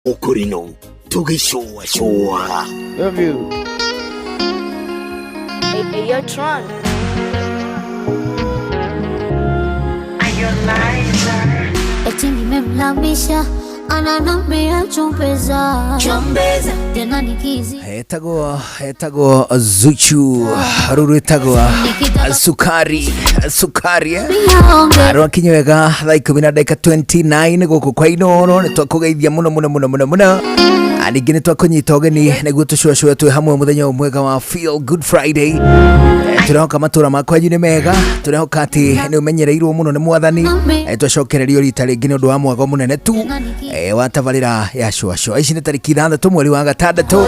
Mũkũrinũ tũgĩcũacũa. Love you. Hey, hey, yo, Tron. Eti nimemlambisha ananambia chumbeza Chumbeza. tena nikizi Etagwo etagwo Zuchu ruru etagwo sukari sukari eh? onge rwakinya wega thaa ikumi na ndagĩka 29 gũkũ kwa Inooro nĩ twakũgeithia mũno mũno mũno mũno mũno. Ah, ningĩ nĩ twakũnyita ũgeni nĩguo tũcũacũe twĩ hamwe mũthenya ũyũ mwega wa Feel Good Friday. Eh, tũrehoka matũra ma kwanyu nĩ mega, tũrehoka atĩ nĩ ũmenyereirwo mũno nĩ mwathani. Eh, twacokererio rita rĩngĩ nĩ ũndũ wa mwago mũnene tu eh, wa tabarĩra ya cũacũa. Ici nĩ tarĩki 6 mweri wa gatandatũ,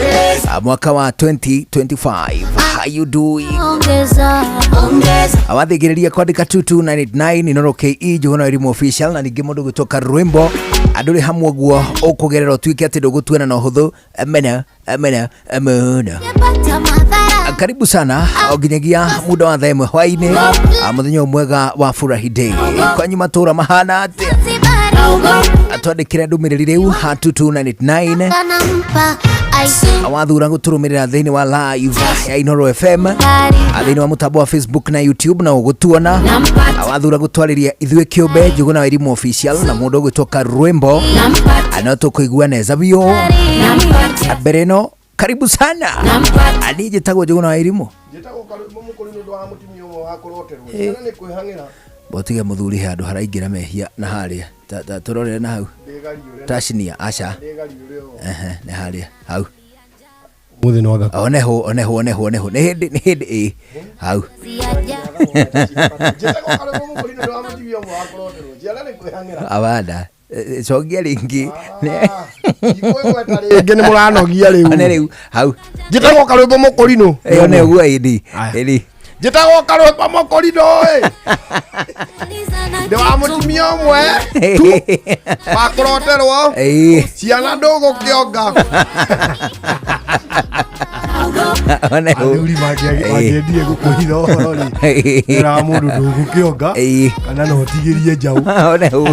ah, mwaka wa 2025. How you doing? ongeza Awathigĩrĩria kwandĩka 22989 Inooro KE Njũgũna Elimu Official na ningĩ mũndũ gwĩtwo Karwĩmbo andũ rĩ hamwe ũguo ũkũgerera ũtuĩke atĩ ndũgũtuana na ũhũthũ mena mena mena. pata madhara Karibu sana o nginyagia muda wa thaa ĩmwe hwainĩ, ah, mũthenya ũyũ mwega wa Furahi Day. Kwanyu matũra mahana atĩa? sibari Twandĩkĩre ndũmĩrĩri rĩu ha 22989 kanampa aisu wathura gũtũrũmĩrĩra thĩinĩ wa live ya Inooro FM thĩinĩ wa mũtambo wa Facebook na YouTube na ũgũtuona. Wathura gũtwarĩria ithuĩ kĩũmbe Njũgũna wa Elimu Official na mũndũ ũgwĩtwo Karwĩmbo no tũkũigua neza biũ. Mbere ĩno karibu sana, niĩ njĩtagwo Njũgũna wa Elimu. Njĩtagwo Karwĩmbo Mũkũrinũ ũndũ wa mũtumia ũmwe wa kũroterwo. Ciana nĩ kwĩhang'ĩra. Botige mũthuri he handũ haraingĩra mehia na harĩa tũrorere na hau Ndĩgariũre. tashnia aca. Ndĩgariũre o. Ehe, nĩ harĩa hau. Mũthĩ no thaka. Oneho oneho oneho oneho nĩ hĩndĩ nĩ hĩndĩ ĩ hau. ziaja Njĩtagwo Karwĩmbo Mũkũrinũ ũndũ wa mũtumia ũmwe wa kũroterwo. Ciana nĩ kwĩhang'ĩra. Abana cokia rĩngĩ. Ndikwĩgweta rĩngĩ nĩ mũranogia rĩu. One rĩu hau. Njĩtagwo Karwĩmbo Mũkũrinũ. Ĩyo nĩ ũguo ĩndi Aya. ĩndi. Njĩtagwo Karwĩmbo Mũkũrinũ ĩ. Ndĩ wa mũtumia ũmwe tu wa kũroterwo. Ĩĩ. Ciana ndũgũkĩonga. One hau. Athuri mangĩendire gũkũhitha ũhoro rĩ, meraga mũndũ ndũgũkĩonga Ĩĩ. kana no ũtigĩrie njaũ. One hau.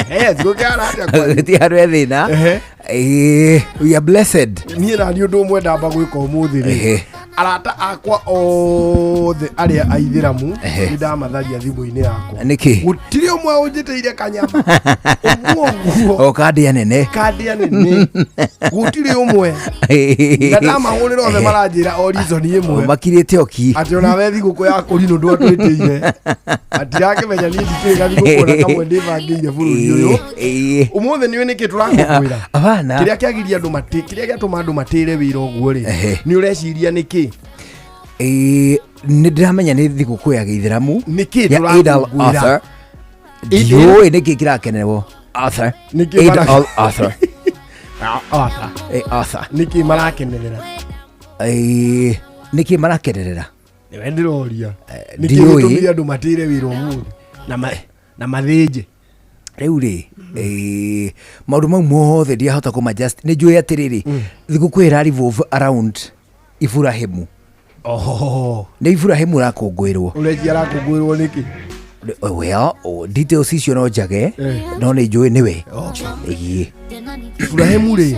Yes, gũkĩhana atĩa kwanyu? Gũtirĩ handũ he thĩna. Ehe. Ĩĩ, we are blessed. Niĩ naniĩ ũndũ ũmwe ndamba gwĩka ũmũthĩ rĩ, Ehe. arata akwa othe arĩa aithĩramu Ehe. nĩ ndamatharia thimũ-inĩ yakwa. Nĩkĩ? Gũtirĩ ũmwe ũnjĩtĩire kanyama ũguo ũguo O kandĩa nene. kandĩa nene gũtirĩ ũmwe na ndamahũrĩra othe maranjĩra o reason ĩmwe Makirĩte oki. atĩ onawe thigũkũ ya kũrinũ ndwatwĩtĩire atirakĩmenya niĩ ndikĩrĩ gathigũkũ na kamwe ndĩbangĩire bũrũri ũyũ. Ĩĩ. Ũmũthĩ nĩũĩ nĩkĩ tũrakũngũĩra? Abana. Kĩrĩa kĩagiria andũ matĩ kĩrĩa gĩatũma andũ matĩre wĩra ũguo rĩ, Ehe. nĩ ũreciria nĩkĩ? Ĩĩ, nĩ ndĩramenya nĩ thigũkũ ya gĩithĩramu Nĩkĩ ya Eid al tũrakũngũĩra? Adha. Eid- Ndiũĩ nĩkĩ kĩrakenerwo Arthur. Nĩkĩ Eid mara- al Adha. Ah, Arthur. Ĩ, Arthur. Nĩkĩ marakenerera? Ĩĩ, nĩkĩ marakenerera? Nĩwe ndĩroria nĩkĩ Ndiũĩ. gĩtũmire andũ matĩre wĩra ũmũthĩ na na mathĩnje? Rĩu rĩ, ĩĩ, maũndũ mau mothe ndiahota kũma just nĩ njũĩ atĩrĩrĩ, thigũkũ ĩra revolve around Iburahĩmu. Oho. Nĩ Iburahĩmu ũrakũngũĩrwo. Ũreciria arakũngũĩrwo nĩkĩ? Well, oh, details icio no njage Eh. no nĩ njũĩ nĩwe. Ĩĩ. Iburahĩmu rĩ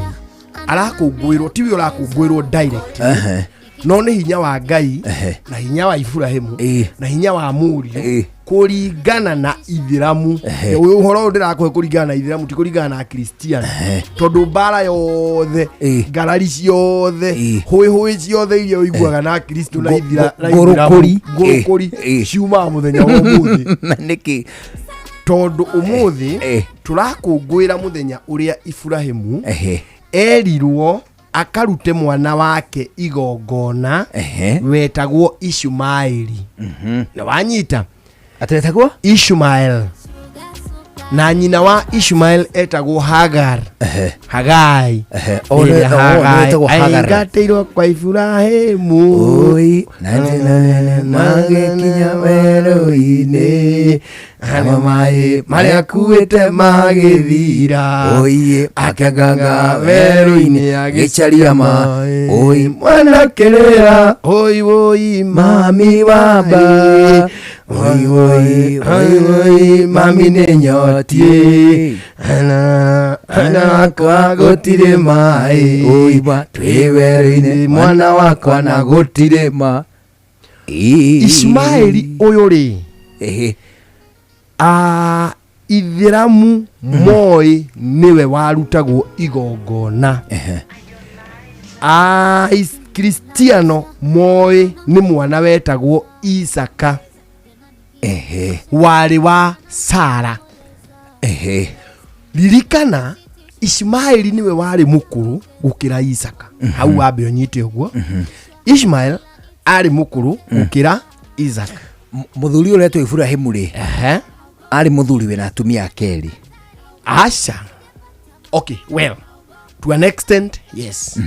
arakũngũĩrwo tiwe ũrakũngũĩrwo direct, Ehe. no nĩ hinya wa Ngai Ehe. na hinya wa Iburahĩmu Ĩĩ. na hinya wa mũriũ Ĩĩ. kũringana na ithĩramu. Ehe. Ũyũ ũhoro ũyũ ndĩrakũhe kũringana na ithĩramu ti kũringana na Kristian, tondũ mbara yothe, Ĩĩ. ngarari ciothe, Ĩĩ. hũĩhũĩ ciothe iria ũiguaga na Kristo na na Ngũrũkũri. ithĩramu, ngũrũkũri Ĩĩ. ciumaga mũthenya wa ũmũthĩ. Na nĩkĩ? Tondũ ũmũthĩ Ĩĩ. tũrakũngũĩra mũthenya ũrĩa Iburahĩmu Ehe. erirwo akarute mwana wake igongona Ehe. wetagwo Ishumaeli. Na wanyita? Atĩretagwo? Ishumael, na nyina wa Ishumael etagwo Hagar. Ehe. Hagai. Ehe. O, Ĩrĩa o, nĩ wetagwo Hagai Hagar. aingatĩirwo kwa Iburahĩmu. Oi, na magĩkinya werũ-inĩ namo maĩ marĩa kuĩte magĩthira. Oiye akĩanganga werũ-inĩ agĩcaria maĩ. Oi mwanakĩrĩra oi woi mami waba. Oi, oi, oi, oi, mami nĩ nyotiĩ. Mwana wakwa gũtirĩ maĩ. Oi, ma, twĩ werũ-inĩ, Mwana wakwa na gũtirĩ ma. Ishmaeli ũyũ rĩ Ehe. Ithĩramu moĩ nĩwe warutagwo igongona. Ehe. Kristiano moĩ nĩ mwana wetagwo Isaka Ehe. warĩ wa Sara. Ehe. Ririkana Ishmaeli nĩwe warĩ mũkũrũ gũkĩra Isaka. Hau wambe ũnyite ũguo. Ishmael arĩ mũkũrũ gũkĩra Isaka. Mũthuri ũrĩa etwo Iburahĩmu rĩ, Ehe. arĩ mũthuri wĩna atumia ake erĩ. Aca, okay, well, to an extent yes.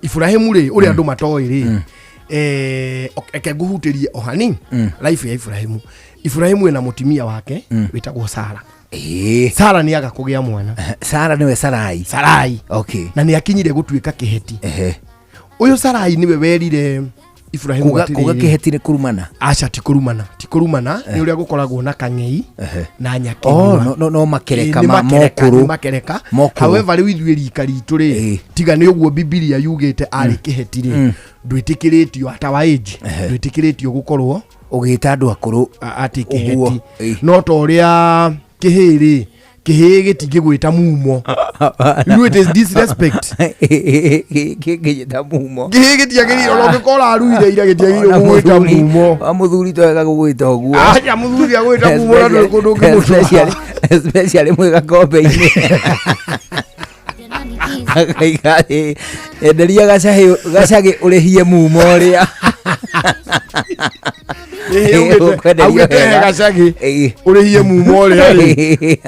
Iburahimu rĩ, ũrĩa andũ matoĩ rĩ, reke ngũhutĩrie o hanini life ya Iburahimu. Iburahimu ena mũtumia wake wĩtagwo Sara. Ĩĩ. Sara nĩ aga kũgĩa mwana. Sara nĩwe Sarai. Sarai. Okay. Na nĩ akinyire gũtuĩka kĩheti. Ehe. Ũyũ Sarai nĩwe werire Iburahimu Kuga kuga atĩrĩrĩ, kĩheti nĩ kũrumana. aca, ti kũrumana, ti kũrumana, nĩ ũrĩa gũkoragwo na kang'ei na Oh, nyakĩnyua. no makereka Ĩ, nĩ ma makereka, mokũrũ. nĩ makereka. Mokũrũ. However, rĩu ithuĩ rika ritũ rĩ, Ĩ. tiga nĩ ũguo Bibilia yugĩte arĩ kĩheti rĩ, ndwĩtĩkĩrĩtio ata wa age, ndwĩtĩkĩrĩtio gũkorwo Ũgĩta andũ akũrũ. atĩ Ũguo, kĩheti. ĩ. No ta ũrĩa kĩhĩ rĩ, kĩhĩ gĩtingĩgwĩta mumo. You know it is disrespect. Kĩngĩnyita mumo. Kĩhĩ gĩtiagĩrĩire, ona ũngĩkorwo ũraruire ira, gĩtiagĩrĩire Ona gũgwĩta mũthuri- mumo. wa mũthuri twega gũgwĩta ũguo. Aca, mũthuri agwĩta mumo na ndũrĩ kũndũ ũngĩmũtwara. Especially mwĩ gakombe-inĩ. Akaiga atĩ, enderia gacagĩ ũrĩhie mumo ũrĩa. Ĩhĩ, Ũkwenderio augĩte he wega. gacagĩ Ĩ. ũrĩhie mumo ũrĩa rĩ,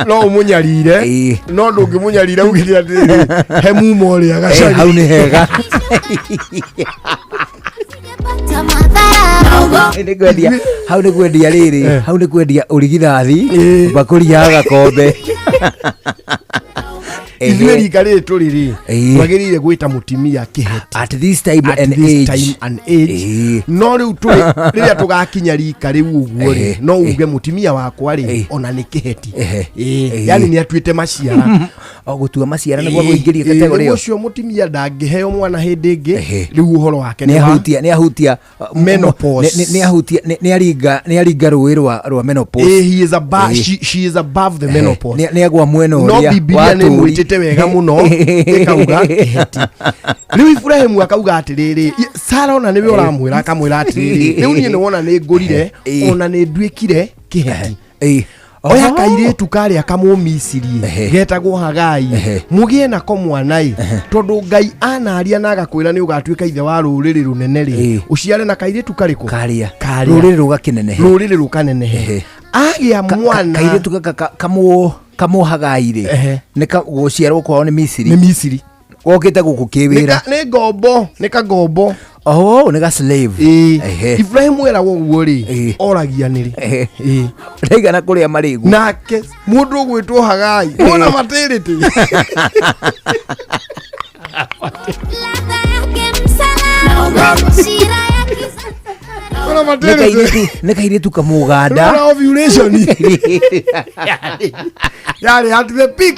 no ũmũnyarire, Ĩ. no ndũngĩmũnyarira ugĩte atĩrĩrĩ, he mumo ũrĩa Eh, gacagĩ. hau nĩ hega. Nĩ kwendia hau, nĩ kwendia rĩrĩ, hau nĩ kwendia ũrigithathi, Ĩ. mbakũri ya gakombe. Ithuĩ rika rĩrĩ tũrĩ rĩ, Ĩ. twagĩrĩire gwĩta mũtumia kĩheti At this time at and this age. time and age. Ĩ. No rĩu tũrĩ rĩrĩa tũgakinya rika rĩu ũguo rĩ, Ĩ. no uge mũtumia wakwa rĩ, Ĩ. ona nĩ kĩheti. Ehe. Ĩ, Ĩ. yani nĩ atuĩte maciara. O gũtua maciara nĩguo Ĩ, kũingĩria ĩ, kategori rĩu ĩyo. ũcio mũtumia ndangĩheo mwana hĩndĩ ĩngĩ. Ehe. Rĩu ũhoro wake nĩ nĩ wa ahutia, nĩ ahutia Menopause. nĩ ahutia, nĩ aringa, nĩ aringa rũĩ rwa menopause. Ĩ, he is above, Ĩ. she is above the menopause. Nĩ agwa mwena No ũrĩa Bibilia wa nĩ tũri. mwĩtĩte wega mũno, ĩkauga kĩheti. Rĩu Iburahimu akauga atĩrĩrĩ, Sara ona nĩwe ũramwĩra, akamwĩra atĩrĩrĩ, rĩu niĩ nĩwona nĩ ngũrire, Ĩ. ona nĩ nduĩkire kĩheti. Ĩ. Oya Oho. kairĩtu karĩa kamũmisiri Ehe. getagwo Hagai, Ehe. mũgĩe nako mwana-ĩ, tondũ Ngai anaria na agakwĩra nĩ ũgatuĩka ithe wa rũrĩrĩ rũnene rĩ, Ĩ. ũciare na kairĩtu karĩkũ? Karĩa Karĩa. rũrĩrĩ rũgakĩnenehe. Rũrĩrĩ rũkanenehe. Ehe. Agĩa mwana Kairĩtu gaka kamũhagai rĩ, Ehe. nĩ gũciarwo kwao nĩ Misiri. Nĩ Misiri. Gokĩte gũkũ Nĩ kĩwĩra. nĩ ngombo, nĩ kangombo. Oh, nĩ ga slave. Ĩĩ. Ehe. Ibrahimu eragwo ũguo rĩ, Ĩ. oragia nĩrĩ. Ehe. Ĩĩ. Ndaigana kũrĩa marĩgu. Nake mũndũ ũgwĩtwo Hagai wona matĩrĩtĩ. Wona Nĩ matĩrĩtĩ. kairĩtu, nĩ kairĩtu kamũganda. Wona ovulation yarĩ at the peak.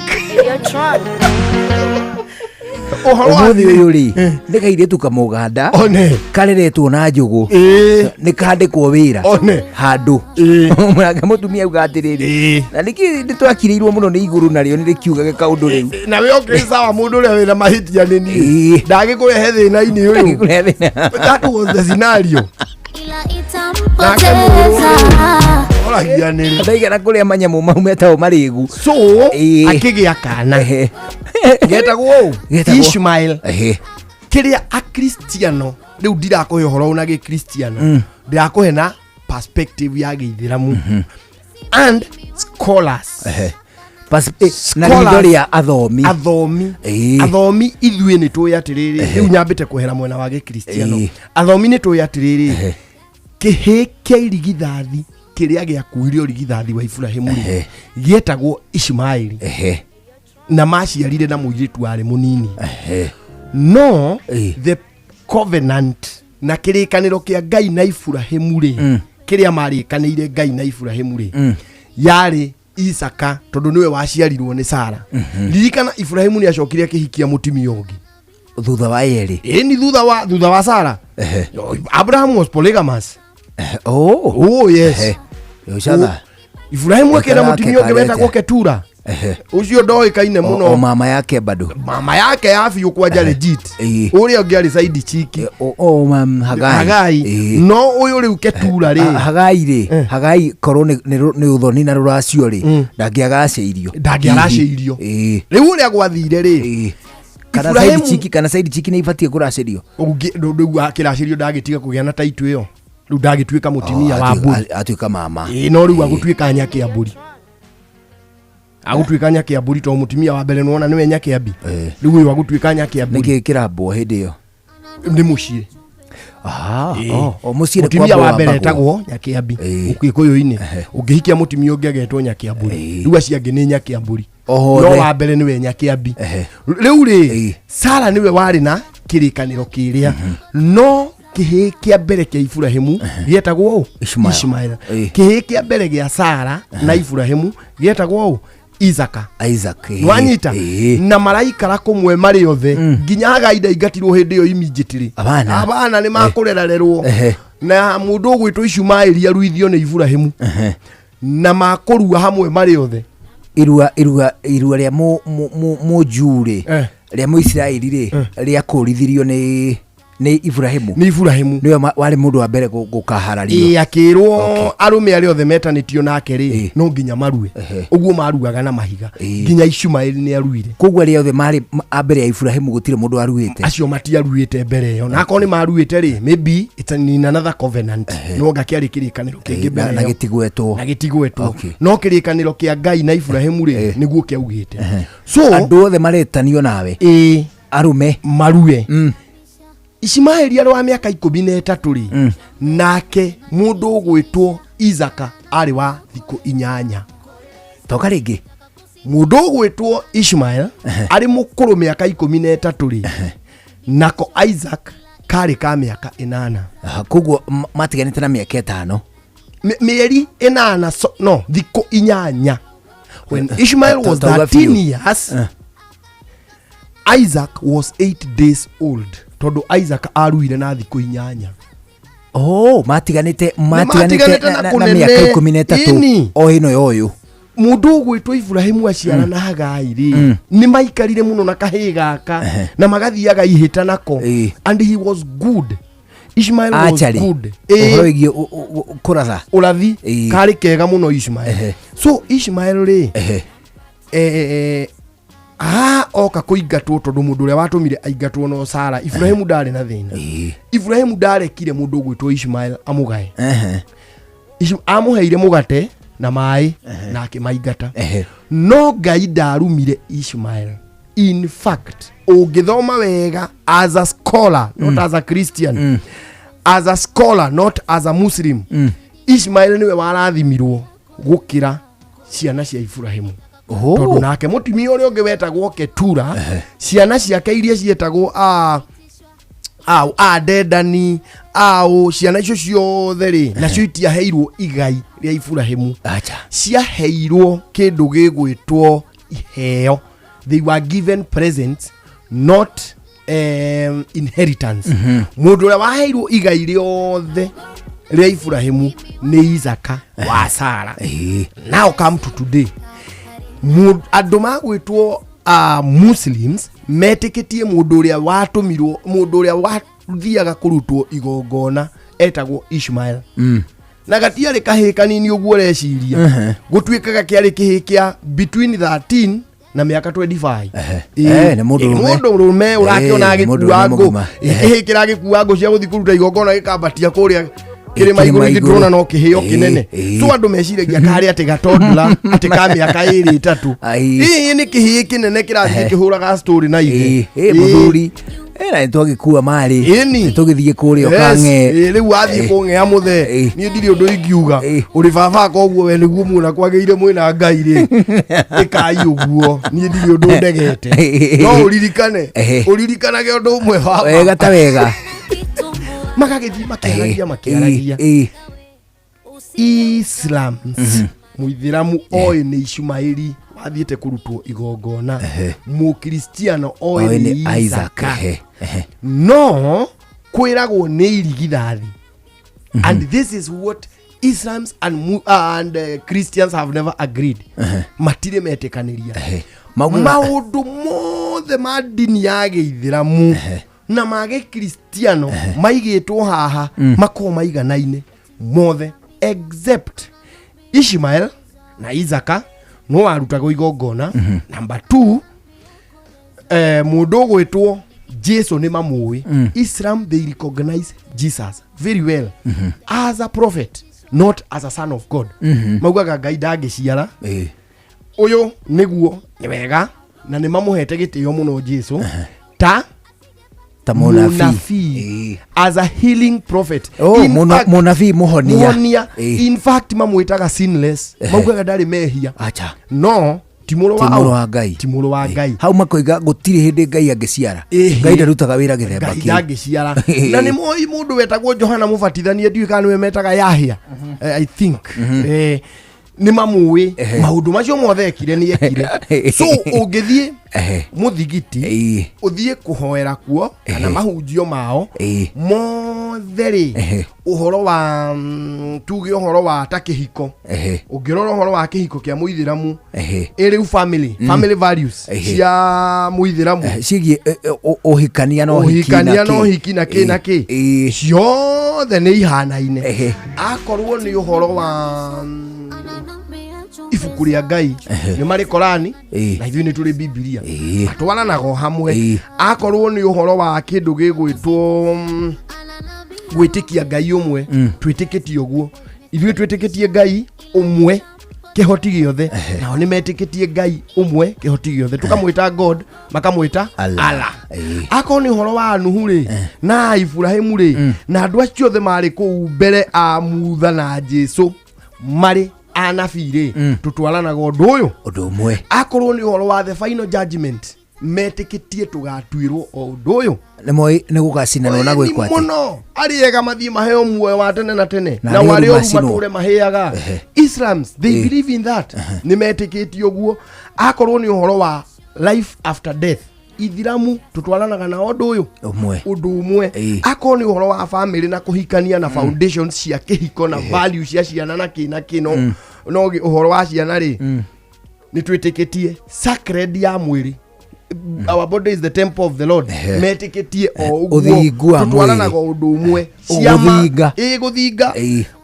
Ũhoro wa Ũmũthĩ ũyũ rĩ, nĩ kairĩtu kamũganda one kareretwo na njũgũ, ĩĩ nĩ kandĩkwo wĩra One. handũ. Ĩĩ. Nake mũtumia auga atĩrĩrĩ, Ĩĩ. na nĩkĩ nĩ twakirĩirwo mũno nĩ igũrũ narĩo nĩ rĩkiugage kaũndũ rĩu. Na we okĩ sawa, mũndũ ũrĩa wĩna mahĩtia nĩ niĩ, Ĩĩ. ndagĩkũrehe thĩna-inĩ ũyũ. Kũrehe thĩna. That was the scenario. Nake oragia nĩrĩ. Ndaigana kũrĩa manyamũ mau metagwo marĩgu. So Ĩĩ. akĩgĩa kana Ehe. getagwo ũ? Getagwo- Ishmael. Ehe. Kĩrĩa akristiano rĩu ndirakũhe ũhoro na gĩkristiano, ndirakũhe na perspective ya gĩithĩramu and scholars. Ehe. Na Scholars. ritho rĩa athomi. Athomi. Ĩĩ. Athomi ithuĩ nĩ tũĩ atĩrĩrĩ, rĩu nyambĩte kwehera mwena wa gĩkristiano. Ĩĩ. Athomi nĩ tũĩ atĩrĩrĩ, Ehe. kĩhĩ kĩa irigithathi kĩrĩa gĩakuire ũrigithathi wa Iburahimu rĩ, Ehe. gĩetagwo Ishmaeli. Ehe. Na maciarire na mũirĩtu warĩ mũnini. Ehe. No Ĩĩ. the covenant na kĩrĩkanĩro kĩa Ngai na Iburahimu rĩ, Kĩrĩa marĩkanĩire Ngai na Iburahĩmu rĩ, yarĩ Isaka, tondũ nĩwe waciarirwo nĩ Sara. Ririkana Iburahĩmu nĩ acokire akĩhikia mũtumia ũngĩ. Thutha wa yerĩ. Ĩni, thutha wa Sara. Abraham was polygamous. Oh. Oh yes. Yoshatha. Iburahĩmu akĩra Gakara mũtumia ũngĩ ke wetagwo karete. Ketura. Ũcio ndoĩkaine O mũno. Mama yake bado. Mama yake ya biũ kwanja, legit. Ũrĩa ũngĩ arĩ side chick. O Hagai. Hagai. No ũyũ rĩu Ketura rĩ, Hagai rĩ, Hagai korwo nĩ ũthoni na rũracio rĩ, ndangĩagacĩirio. Ndangĩaracĩirio. Rĩu ũrĩa gwathire rĩ, Kana Iburahĩmu- side chick, kana side chick nĩ ibatiĩ kũracĩrio. Rĩu akĩracĩrio ndagĩtiga kũgĩa na taitu ĩyo, rĩu ndagĩtuĩka mũtumia wa mbũri. Atuĩka mama. Ĩĩ, no rĩu agũtuĩka nyakĩa mbũri, agũtuĩka nyakĩa mbũri, tondũ mũtumia wa mbere nĩwona nĩwe nyakĩambi. Rĩu ũyũ agũtuĩka nyakĩa mbũri. Nĩkĩ kĩrambwo hĩndĩ ĩyo? Nĩ mũciĩ. Oh, mũciĩ nĩ Mũtumia kwambwo wa mbere wambagwo. etagwo nyakĩambi. Ũgĩkũyũ-inĩ ũngĩhikia mũtumia ũngĩ agetwo nyakĩambũri. Rĩu acio angĩ nĩ nyakĩambũri. Othe. No wa mbere nĩwe nyakĩambi. Rĩu rĩ, Sara nĩwe warĩ na kĩrĩkanĩro kĩrĩa, no kĩhĩĩ kĩa mbere kĩa Iburahĩmu gĩetagwo ũ? Ishmael. Ishmael. Kĩhĩĩ kĩa mbere gĩa Sara na Iburahĩmu gĩetagwo ũ? Isaka. Isaac. Nwanyita? Na maraikara kũmwe marĩ othe nginya Hagai ndaingatirwo hĩndĩ ĩyo immediately. Abana. Abana nĩ makũrerarerwo na mũndũ ũgwĩtwo Ishumaeli aruithio nĩ Iburahĩmu na makũrua hamwe marĩ othe. Irua rĩa mũjuu rĩ, rĩa mũisiraeli rĩ, rĩakũrithirio nĩ Iburahĩmu. Nĩ Iburahĩmu. Nĩwe warĩ mũndũ wa mbere gũkaharario. Ĩ, akĩrwo arũme arĩa othe metanĩtio nake rĩ, no nginya marue. Ũguo maruaga na mahiga. Nginya Ishumaeli nĩ aruire. Koguo arĩa othe marĩ a mbere ya Iburahĩmu gũtirĩ mũndũ waruĩte. Acio matiaruĩte mbere ĩyo, na akorwo nĩ maruĩte rĩ, maybe it's in another covenant, no nga kĩarĩ kĩrĩkanĩro kĩngĩ mbere Na ĩyo. gĩtigwetwo. Na gĩtigwetwo. No kĩrĩkanĩro kĩa Ngai na Iburahĩmu rĩ, nĩguo kĩaugĩte. So andũ othe maretanio nawe ĩ arũme marue. Ishimaeli arĩ wa mĩaka 13 rĩ, nake mũndũ ũgwĩtwo Isaka arĩ wa thikũ 8. Toka rĩngĩ. Mũndũ ũgwĩtwo Ishmael arĩ mũkũrũ mĩaka 13 rĩ, nako Isaac karĩ ka mĩaka 8. Aha, koguo matiganĩte na mĩaka 5. Mĩeri 8, so, no thikũ 8. When Ishmael was Tauga 13 biũ. years, Isaac was 8 days old, tondũ Isaac aruire na thikũ 8. Oh, matiganĩte matiganĩte matiganĩte na na na kũnene. mĩaka 13. Ĩni. O ĩno ya ũyũ. Mũndũ ũgwĩtwo Iburahĩmu aciara na Hagai rĩ, nĩ maikarire mũno na kahĩĩ gaka na magathiaga ihĩta nako. And he was good. Ishmael was Acharĩ good. ũhoro wĩgiĩ kũratha. Ũrathi. Karĩ kega mũno Ishmael. So Ishmael rĩ, haha oka kũingatwo, tondũ mũndũ ũrĩa watũmire aingatwo no Sara. Iburahĩmu ndarĩ na thĩna. Iburahĩmu ndarekire mũndũ ũgwĩtwo Ishmael amũgae. Amũheire mũgate na maĩ na akĩmaingata. No Ngai ndarumire Ishmael. In fact, ũngĩthoma wega as a scholar, not as a Christian, as a scholar, not as a Muslim, Ishmael nĩwe warathimirwo gũkĩra ciana cia Iburahĩmu. Oho. Tondũ nake mũtumia ũrĩa ũngĩ wetagwo Ketura, ciana ciake iria cietagwo a Dedani au, ciana icio ciothe rĩ, nacio itiaheirwo igai rĩa Iburahĩmu. Acha. Ciaheirwo kĩndũ gĩgwĩtwo iheo. They were given presents, not inheritance. Mũndũ ũrĩa waheirwo igai rĩothe rĩa Iburahĩmu nĩ Isaka wa Sara. Now come to today. Andũ magwĩtwo Muslims metĩkĩtie mũndũ ũrĩa watũmirwo, mũndũ ũrĩa wathiaga kũrutwo igongona etagwo Ishmael. Na gatiarĩ kahĩĩ kanini ũguo ũreciria. Gũtuĩkaga kĩarĩ kĩhĩĩ kĩa between 13 na mĩaka 25. Nĩ mũndũ ũrũme. Mũndũ ũrũme ũrakĩona Nĩ mũndũ agĩkua ũrũme ngũ. mũgima. Kĩhĩĩ kĩragĩkua ngũ cia gũthiĩ kũruta igongona gĩkambatia kũrĩa kĩrĩma Kĩrĩma igũrũ. igũrũ. Gĩtũrona no kĩhĩo kĩnene. So andũ meciragia karĩ atĩ gatondla atĩ ka mĩaka 2 3. Ai. Ĩĩ, nĩ kĩhĩĩ kĩnene kĩrathiĩ kĩhũraga story na ithe. Mũthuri. Na nĩ twagĩkua marĩ. Ĩni. Tũgĩthiĩ kũrĩa ũkang'e. Rĩu wathiĩ kũng'ea mũthee, niĩ ndirĩ ũndũ ingiuga. Ũrĩ baba, koguo we nĩguo muona kwagĩrĩire mwĩna Ngai rĩ, ĩkai ũguo. Niĩ ndirĩ ũndũ ndegete, no ũririkane, ũririkanage ũndũ ũmwe baba. Wega ta wega. Magagĩthiĩ makĩaragia, makĩaragia. Islams Mũithĩramu oĩ nĩ Ishumaeli wathiĩte kũrutwo igongona, Mũkristiano oĩ Oĩ nĩ nĩ Isaac. Isaka. Ehe, ehe. No kwĩragwo nĩ irigithathi, and this is what Islams and Christians have never agreed. Matirĩ metĩkanĩria. Maugaga- Maũndũ mothe ma ndini ya gĩithĩramu na ma gĩkristiano maigĩtwo haha makorwo maiganaine mothe except Ishmael na Isaka no warutagwo igongona. Number two, mũndũ ũgwĩtwo Jesu nĩ mamũĩ. Islam, they recognize Jesus very well as a prophet, not as a son of God. Maugaga Ngai ndangĩciara. Ũyũ nĩguo nĩ wega na nĩ mamũhete gĩtĩo mũno Jesu ta ta mũnabii. Mũnabii, as a healing prophet. Oh, In fact- mũnabii mũhonia. Mũhonia. In fact, mamwĩtaga sinless, maugaga ndarĩ mehia. Acha. No ti mũrũ Ti wa mũrũ wa Ngai. Ti mũrũ wa Ngai. Hau makoiga gũtirĩ hĩndĩ Ngai angĩciara. Ngai ndarutaga wĩra gĩthemba Ngai kĩu. ndangĩciara. Na nĩ moĩ mũndũ wetagwo Johana Mũbatithania, ndiũĩ kana nĩwe metaga Yahya. I think nĩ mamũĩ. Maũndũ macio mothe ekire nĩ ekire. So ũngĩthiĩ mũthigiti, ũthiĩ kũhoera kuo kana mahunjio mao mothe rĩ, ũhoro wa tuge ũhoro wa ta kĩhiko, ũngĩrora ũhoro wa kĩhiko kĩa mũithĩramu, ĩrĩu family values cia mũithĩramu Ciĩgiĩ ũhikania na ũhiki. Ũhikania na ũhiki na kĩ na kĩ, ciothe nĩ ihanaine. Akorwo nĩ ũhoro wa ibuku rĩa Ngai, nĩ marĩ Korani na ithuĩ nĩ tũrĩ Bibilia, matwaranaga o hamwe. Akorwo nĩ ũhoro wa kĩndũ gĩgwĩtwo gwĩtĩkia Ngai ũmwe, twĩtĩkĩtie ũguo ithuĩ twĩtĩkĩtie Ngai ũmwe kĩhoti gĩothe, nao nĩ metĩkĩtie Ngai ũmwe kĩhoti gĩothe, tũkamwĩta God, makamwĩta Allah. Allah. Akorwo nĩ ũhoro wa Nuhu rĩ na Iburahimu rĩ na andũ acio othe marĩ kũu mbere a Mutha na Jesu marĩ anabii rĩ, tũtwaranaga ũndũ ũyũ. Ũndũ ũmwe. Akorwo nĩ ũhoro wa the final judgment, metĩkĩtie tũgatuĩrwo o ũndũ ũyũ. Nĩ moĩ nĩ gũgacinanwo na Ĩni gwĩkwo atĩ. Mũno arĩ ega mathiĩ maheo muoyo wa tene na tene, Na na arĩa arĩa oru oru macinwo. matũre mahĩaga. Islams, they believe in that, nĩ metĩkĩtie ũguo. Akorwo nĩ ũhoro wa life after death, ithiramu tũtwaranaga na ũndũ ũyũ. Ũmwe. Ũndũ ũmwe. Akorwo nĩ ũhoro wa family na kũhikania na foundations cia kĩhiko na value cia ciana na kĩ na kĩ, no ũhoro wa ciana rĩ, nĩ twĩtĩkĩtie sacred ya mwĩrĩ, our body is the temple of the Lord. Metĩkĩtie o ũguo. Ũthingu wa Tũtwaranaga mwĩrĩ. ũndũ ũmwe. Ũgũthinga. Ĩ, gũthinga.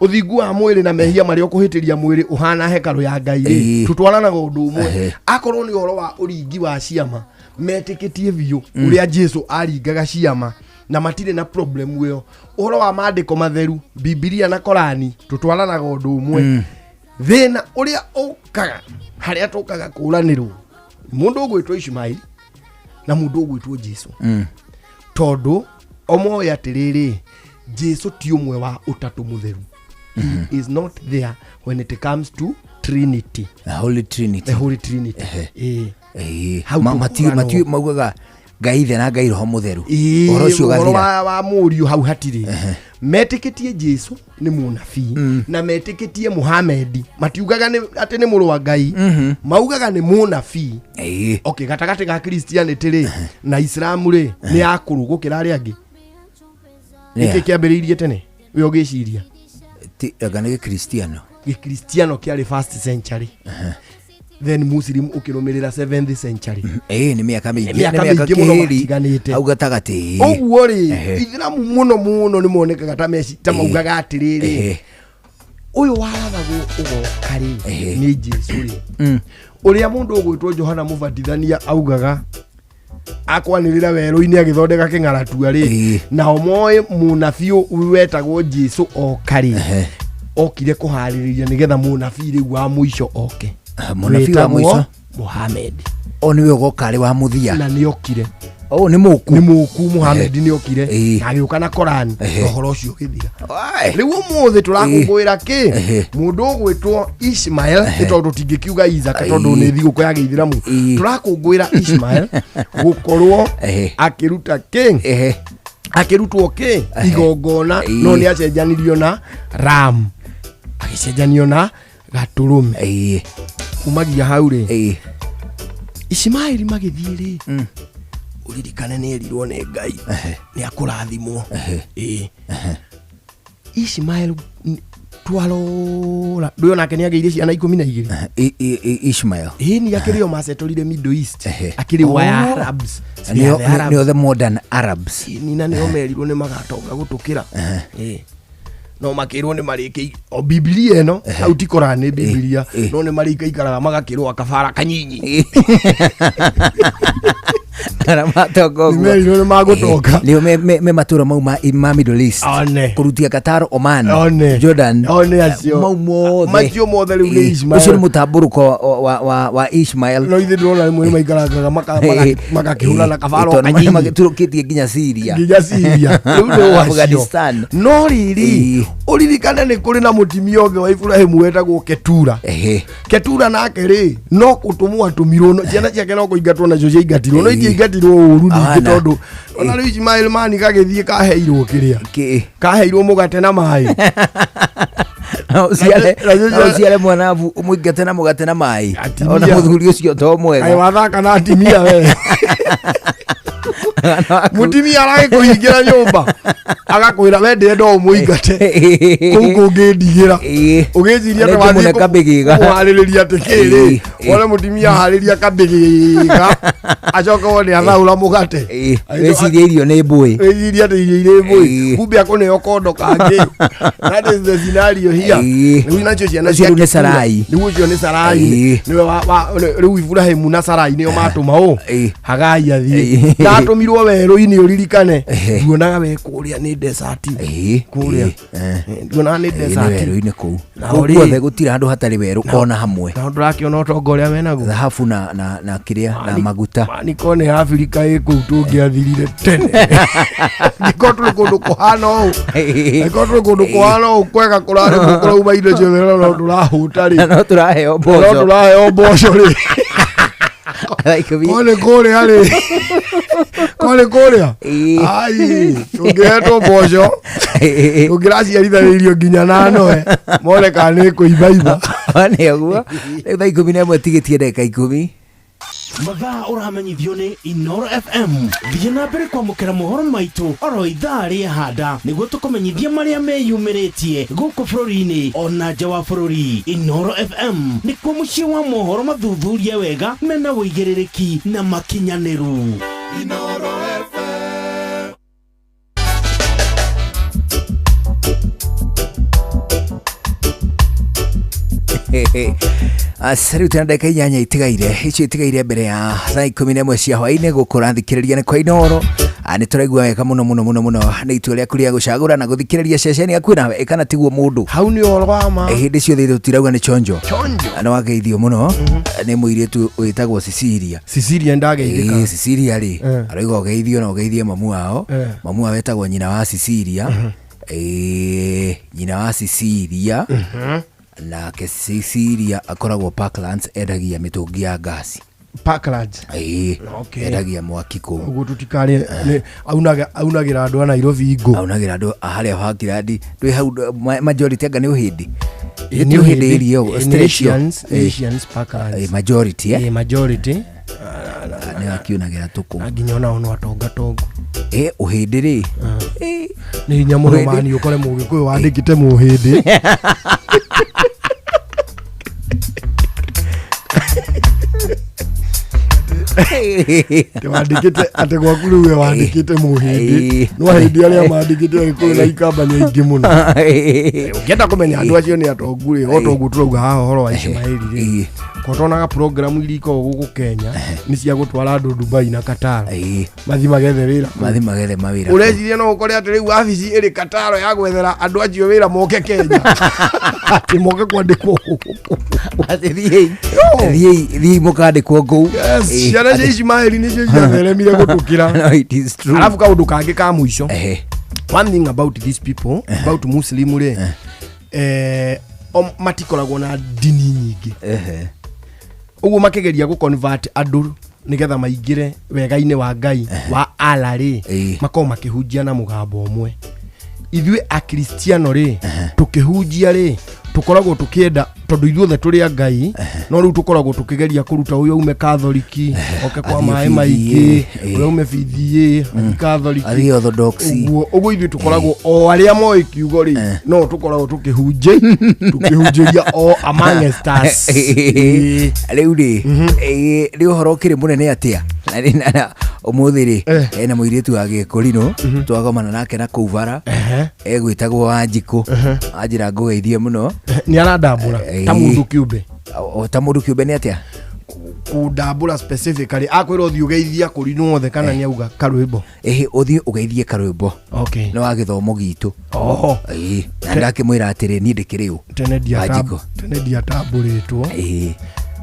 Ũthingu wa mwĩrĩ na mehia marĩa ũkũhĩtĩria mwĩrĩ ũhana hekarũ ya Ngai rĩ, tũtwaranaga ũndũ ũmwe. Akorwo nĩ ũhoro wa ũringi wa ciama, metĩkĩtie biũ ũrĩa Jesu aringaga ciama na matirĩ na problem ĩyo. Ũhoro wa maandĩko matheru, Bibilia na Korani, tũtwaranaga ũndũ ũmwe. Thĩna ũrĩa ũkaga harĩa tũkaga kũranĩrwo nĩ mũndũ ũgwĩtwo Ishumaeli na mũndũ ũgwĩtwo Jesu, tondũ omoĩ atĩrĩrĩ, Jesu ti ũmwe wa ũtatũ mũtheru. He is not there when it comes to Trinity. The Holy Trinity. The Holy Trinity. Hau tũkũranwo. Maugaga Ngai Ithe na Ngai Roho Mũtheru. Ũhoro ũcio Ũhoro ũgathira. wa mũriũ hau hatirĩ. Metĩkĩtie Jesu nĩ mũnabii na metĩkĩtie Muhamedi, matiugaga atĩ nĩ mũrũ wa Ngai, maugaga nĩ mũnabii. Okay, gatagatĩ ga Christianity rĩ na Islamu rĩ, nĩ akũrũ gũkĩra arĩa angĩ. Nĩkĩ kĩambĩrĩirie tene we ũgĩciria? Anga nĩ gĩkristiano. Gĩkristiano kĩarĩ first century, then Muslim ũkĩrũmĩrĩra 7th century. Ĩĩ, nĩ mĩaka mĩingĩ. Nĩ mĩaka mĩingĩ mũno kĩhĩri matiganĩte. Hau gatagatĩ. Ũguo rĩ, ithiramu mũno mũno nĩ monekaga ta meci ta maugaga atĩrĩrĩ, ũyũ warathagwo ũgoka rĩ nĩ Jesu rĩ, ũrĩa mũndũ ũgwĩtwo Johana Mũbatithania augaga akwanĩrĩra werũ-inĩ agĩthondeka kĩng'aratua rĩ. Nao moĩ mũnabii ũyũ wetagwo Jesu oka rĩ, okire kũharĩrĩria nĩgetha mũnabii rĩu wa mũico oke. Ah, mũnabii wa Wĩtagwo mũico? Muhammad. O nĩwe ũgoka arĩ wa mũthia. Na nĩ okire. O nĩ mũku. Nĩ mũku, Muhammad nĩ okire na agĩũka na Korani na ũhoro ũcio ũgĩthira. Ai. Rĩu ũmũthĩ tũrakũngũĩra kĩ? Mũndũ ũgwĩtwo Ishmael, nĩ tondũ tingĩkiuga Isaka tondũ nĩ thigũkũ ya gĩithĩramu. Tũrakũngũĩra Ishmael gũkorwo akĩruta kĩ? Akĩrutwo kĩ igongona, no nĩ acenjanirio na ram. Agĩcenjanio na gatũrũme. Ĩĩ. Kumagia hau rĩ, Ĩĩ. Ishimaeli magĩthiĩ rĩ, ũririkane nĩ erirwo nĩ Ngai nĩ akũrathimwo. Ĩĩ, Ishimael twarora ndũĩ onake nĩ agĩire ciana 12. Ishmael. Ĩĩ, ni akĩrĩ o macetũrire Middle East. Ehe. Akĩrĩ wa Oh. Arabs. Nĩo They are the Arabs. nĩo the modern Arabs. Ĩĩ, nina nĩo merirwo nĩ magatonga gũtũkĩra. Ĩĩ. No makĩrwo nĩ marĩkĩ o Bibilia ĩno hau ti Koran, nĩ Bibilia. Ĩĩ. No nĩ marĩikaikaraga magakĩrwo kabara kanyinyi. Arĩa matonga ũguo. Nĩ merirwo nĩ magũtonga. Nĩo me matũra mau ma Middle East. One. Kũrutia Qatar, Oman, One. Jordan. One acio. Mau mothe. Macio mothe rĩu nĩ Ĩĩ. Ishmael. Ũcio nĩ mũtambũrũko wa Ishmael. No ithuĩ ndĩrona rĩmwe nĩ maikarangaga magakĩhũrana kabara o Tondũ kanyinyi. magĩturũkĩtie nginya Syria. Nginya Syria. Rĩu nĩ wacio. Afghanistan. No rĩrĩ, Ĩĩ. ũririkane nĩ kũrĩ na mũtimia ũngĩ wa Iburahĩmu wetagwo Ketura. Ehe. Ketura nake rĩ, no gũtũmwo atũmirwo, ciana ciake no kũingatwo nacio ciaingatirwo, no Ĩĩ. itiaingatirwo ũru ningĩ, Ahana. tondũ ona rĩu Ismail mani gagĩthiĩ kaheirwo kĩrĩa Kĩ. kaheirwo mũgate na maĩ. No ũciare Nacio no ũciare mwana ũmũingate na mũgate na maĩ. Atimia. Ona mũthuri ũcio to Kaĩ mwega. wathaka na atimia we? Mũtimia aragĩkũhingĩra nyũmba agakwĩra we ndĩrenda ũmũingate kũu kũngĩndigĩra. Ĩĩ. Ũgĩciria Nĩ ngũmũne kabĩgĩga. kũharĩrĩria atĩ kĩrĩ Ĩĩ, ĩĩ. wone mũtimia aharĩria kabĩgĩga, acoke wone athaũra mũgate. Ĩĩ, wĩcirie irio nĩ mbũĩ. Wĩcirie atĩ irio irĩ mbũi, Ĩĩ. kumbe akũneo kondo kangĩ. That is the scenario here. Ĩĩ. Rĩu nacio ciana Ũcio cia rĩu nĩ Ketura, Sarai. rĩu ũcio nĩ Sarai. Ĩĩ. Nĩwe rĩu Iburahĩmu na Sarai nĩo matũma ũ Ĩĩ. Hagai athiĩ. Ĩĩ. Na atũmirwo werũ-inĩ, ũririkane. Ehe. Nduonaga we kũrĩa nĩ desert. Ĩĩ, Kũrĩa. ĩĩ, eh. Nduonaga nĩ Ĩĩ, nĩ desert. werũ-inĩ kũu. Na Kũu ũrĩ- guothe gũtirĩ handũ hatarĩ werũ ona hamwe. Na ndũrakĩona ũtonga ũrĩa menaguo. Thahabu na kĩrĩa na maguta. Niko nĩ Afrika ĩ kũu tũngĩathirire tene niko tũrĩ kũndũ kũhana ũũ, niko tũrĩ kũndũ kũhana ũũ kwega, kũrarĩmwo, kũrauma indo ciothe, no tũrahũta rĩ. No tũraheo No mboco. tũraheo mboco rĩ. Thaa 10. Ko nĩ kũrĩa rĩ, ko nĩ kũrĩa. Ĩĩ. Ai, tũngĩhetwo mboco tũngĩraciarithanĩirio nginya na noe mone kana nĩ kũimbaimba. Nĩ ũguo rĩu thaa 11 tigĩtie ndagĩka 10. Mathaa ũramenyithio nĩ Inoro FM. Thiĩ na mbere kwamũkĩra mohoro maitũ oro ithaa rĩa handa nĩguo tũkũmenyithia marĩa meyumĩrĩtie gũkũ bũrũri-inĩ ona nja wa bũrũri. Inoro FM nĩkuo mũciĩ wa mohoro mathuthurie wega mena ũigĩrĩrĩki na makinyanĩru. Rĩu tena ndagĩka 8 itigaire, icio itigaire mbere ya thaa 11 cia hwaĩ-inĩ. Gũkũ ũrathikĩrĩria nĩ kwa Inooro. Nĩ tũraigua wega mũno mũno mũno mũno nĩ itua rĩaku rĩa gũcagũra na gũthikĩrĩria ceceni yaku nawe ĩkana tiguo mũndũ. Hau nĩ ũhoro wa ma. Hĩndĩ ciothe tũtirauga nĩ chonjo. Chonjo. Nĩ wageithio mũno nĩ mũirĩtu wĩtagwo Cecilia. Cecilia ndageithĩka. Ĩĩ, Cecilia rĩ, Eh. arauga ũgeithio na ũgeithie mamu wao. Eh. Mamu wao wetagwo nyina wa Cecilia. Ĩĩ, nyina wa Cecilia nake Cecilia akoragwo Parklands, endagia mĩtũngi ya ngasi. Parklands. Ĩĩ. Okay. Endagia mwaki kũu. Ũguo tũtikarĩ aunagĩra andũ a Nairobi ngũ. Aunagĩra andũ a harĩa Parkland ndwĩ hau majority anga nĩ ũhĩndĩ. Ĩĩ, Nĩ ũhĩndĩ area ũguo, Ĩĩ, nĩ stretch ĩyo. Asians, Ĩĩ. Asians Parklands. Ĩĩ, majority eh Ĩĩ, majority. Nĩ akiunagĩra tũkũ. Na nginya onao no atonga tongu. Ĩ, ũhĩndĩ rĩ. Ĩĩ. Nĩ hinya mũno Ũhĩndĩ. mani ũkore mũgĩkũyũ wandĩkĩte mũhĩndĩ. Atĩ wandĩkĩte atĩ gwaku rĩu we wandĩkĩte mũhĩndĩ. Ĩĩ. No ahĩndĩ arĩa mandĩkĩte agĩkũyũ na ikamba nĩ aingĩ mũno. Ũngĩenda kũmenya andũ acio nĩ atongu rĩ, o toguo tũrauga haha ũhoro wa Ismaili rĩ, Ĩĩ. ko tonaga programu iria ikoragwo gũkũ Kenya nĩ cia gũtwara andũ Dubai na Qatar Ĩĩ. mathi magethe wĩra kũu. Mathi magethe mawĩra kũu. Ũreciria no ũkore atĩ rĩu wabici ĩrĩ Qatar ya gwethera andũ acio wĩra moke Kenya, atĩ moke kwandĩkwo gũkũ? Atĩ thiĩi thiĩi thiĩi mũkandĩkwo kũu. Yes, Ĩĩ. ciana cia Ismaili nĩcio ciatheremire gũtũkĩra. No, it is true. Arabu kaũndũ kangĩ ka mũico, Ehe. one thing about these people, about muslim rĩ, o matikoragwo na ndini nyingĩ. Ehe. Ũguo makĩgeria gũ-convert andũ nĩgetha maingĩre wega-inĩ wa Ngai wa Allah rĩ, Ĩĩ. makorwo makĩhunjia na mũgambo ũmwe. Ithuĩ akristiano rĩ, tũkĩhunjia rĩ, Tũkoragwo tũkĩenda tondũ ithuothe tũrĩ a Ngai, no rĩu tũkoragwo tũkĩgeria kũruta ũyũ aume Katholiki oke kwa Athiĩ maĩ PDA, maingĩ, ũrĩa aume PDA athiĩ Katholiki, Athiĩ Orthodox. Ũguo ũguo ithuĩ tũkoragwo o arĩa moĩ kiugo rĩ, no tũkoragwo tũkĩhunjĩria o amongst us. Ĩĩ. Rĩu rĩ, nĩ ũhoro ũkĩrĩ mũnene atĩa? Na ũmũthĩ rĩ, ena mũirĩtu wa Gĩkũrinũ twagomana nake na kũu bara, egwĩtagwo Wanjikũ, anjĩra ngũgeithie mũno. Nĩ arandambũra ta mũndũ kĩũmbe. O ta mũndũ kĩũmbe nĩ atĩa? Kũndambũra specifically akwĩra ũthiĩ ũgeithia kũrinũ othe kana nĩ auga karwĩmbo? Ĩhĩ, ũthiĩ ũgeithie karwĩmbo. Nĩ wa gĩthomo gitũ. Oho. Ĩĩ, na ndakĩmwĩra atĩrĩ, niĩ ndĩkĩrĩ ũ? Tene. Wanjikũ. Tene ndiatambũrĩtwo.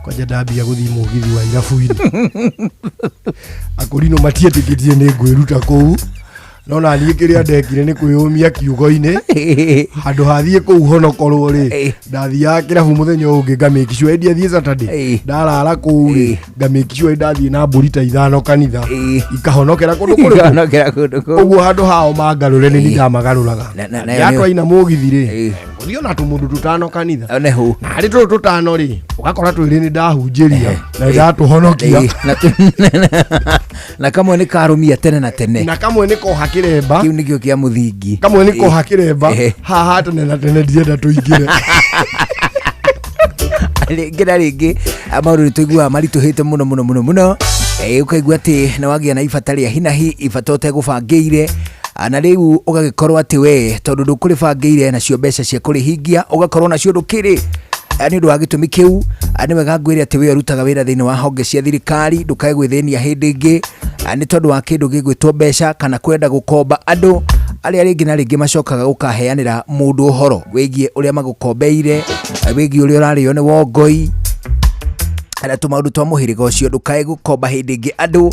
Kwanja ndambia gũthiĩ mũgithi wa irabu-inĩ, akũrinũ matietĩkĩtie nĩ ngwĩruta kũu, no na niĩ kĩrĩa ndekire nĩ kwĩyũmia kiugo-inĩ handũ hathiĩ kũu honokorwo rĩ. Ndathiaga kĩrabu mũthenya ũyũ ũngĩ ngamake sure ndiathiĩ Saturday. Ndarara kũu rĩ, ngamake sure ndathiĩ na mbũri ta ithano kanitha, ikahonokera kũndũ kũrĩkũ? Ikahonokera kũndũ kũu. Ũguo handũ hao mangarũre nĩ niĩ ndamagarũraga. Nayo Yatwaina mũgithi rĩ, ngũthiĩ ona tũmũndũ tũtano kanitha. One hũ. Na harĩ tũtũ tũtano rĩ, ũgakora twĩrĩ nĩ ndahunjĩria na nĩ ndatũhonokia. Na kamwe nĩ karũmia tene na tene. Na kamwe nĩ koha kĩremba. Kĩu nĩkĩo kĩa mũthingi. Kamwe nĩ koha kĩremba haha tene na tene ndirenda tũingĩre. Rĩngĩ na rĩngĩ, maũndũ nĩ tũiguaga maritũhĩte mũno mũno mũno mũno. Ũkaigua atĩ nĩ wagĩa na ibata rĩa hinahi, ibata ũtegũbangĩire. Na rĩu ũgagĩkorwo atĩ we tondũ ndũkũrĩbangĩire, nacio mbeca cia kũrĩhingia ũgakorwo nacio ndũkĩrĩ. Nĩ ũndũ wa gĩtũmi kĩu, nĩ wega ngwĩre atĩ we ũrutaga wĩra thĩinĩ wa honge cia thirikari, ndũkae gwĩthĩnia hĩndĩ ĩngĩ nĩ tondũ wa kĩndũ gĩgwĩtwo mbeca kana kwenda gũkomba andũ arĩa rĩngĩ na rĩngĩ macokaga gũkaheanĩra mũndũ ũhoro wĩgiĩ ũrĩa magũkombeire, wĩgiĩ ũrĩa ũrarĩo nĩ wongoi na tũmaũndũ twa mũhĩrĩga ũcio. Ndũkae gũkomba hĩndĩ ĩngĩ andũ,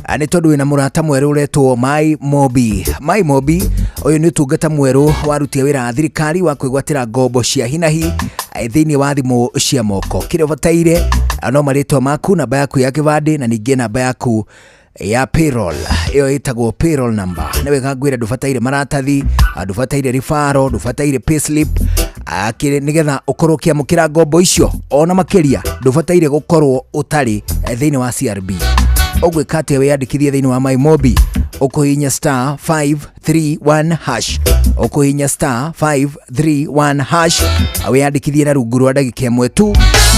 nĩ tondũ wĩna mũrata mwerũ ũretwo Mai Mobi. Mai Mobi ũyũ nĩ ũtungata mwerũ warutia wĩra wa thirikari wa kwĩgwatĩra ngombo cia hinahi thĩinĩ wa thimũ cia moko. Kĩrĩa ũbataire no marĩtwa maku, namba yaku ya kĩbandĩ na ningĩ namba yaku ya payroll, ĩyo ĩtagwo payroll number. Nĩ wega ngwĩre ndũbataire maratathi, ndũbataire ribaro, ndũbataire payslip nĩgetha ũkorwo ũkĩamũkĩra ngombo icio. Ona makĩria ndũbataire gũkorwo ũtarĩ thĩinĩ wa CRB. Ũgwĩka atĩa wĩyandĩkithie thĩinĩ wa MyMobi? Ũkũhihinya *531#, ũkũhihinya *531# wĩyandĩkithie na rungu rwa ndagĩka ĩmwe tu,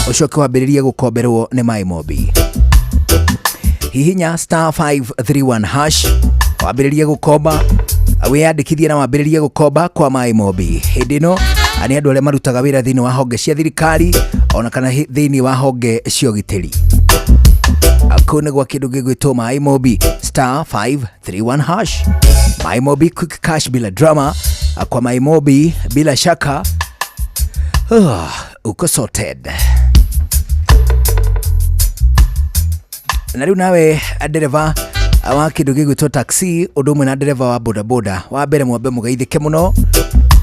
ũcoke wambĩrĩrie gũkomberwo nĩ MyMobi. Hihinya *531# wambĩrĩrie gũkomba, wĩyandĩkithie na wambĩrĩrie gũkomba kwa MyMobi. Hĩndĩ ĩno nĩ andũ arĩa marutaga wĩra thĩinĩ wa honge cia thirikari ona kana thĩinĩ wa honge cia ũgitĩri. Kũu nĩ gwa kĩndũ gĩgwĩtwo MyMobi, *531#. MyMobi, quick cash bila drama. Kwa MyMobi bila shaka uko sorted. Na rĩu nawe ndereba wa kĩndũ gĩgwĩtwo taxi, ũndũ ũmwe na ndereba wa bodaboda, wa mbere mwambe mũgeithĩke mũno.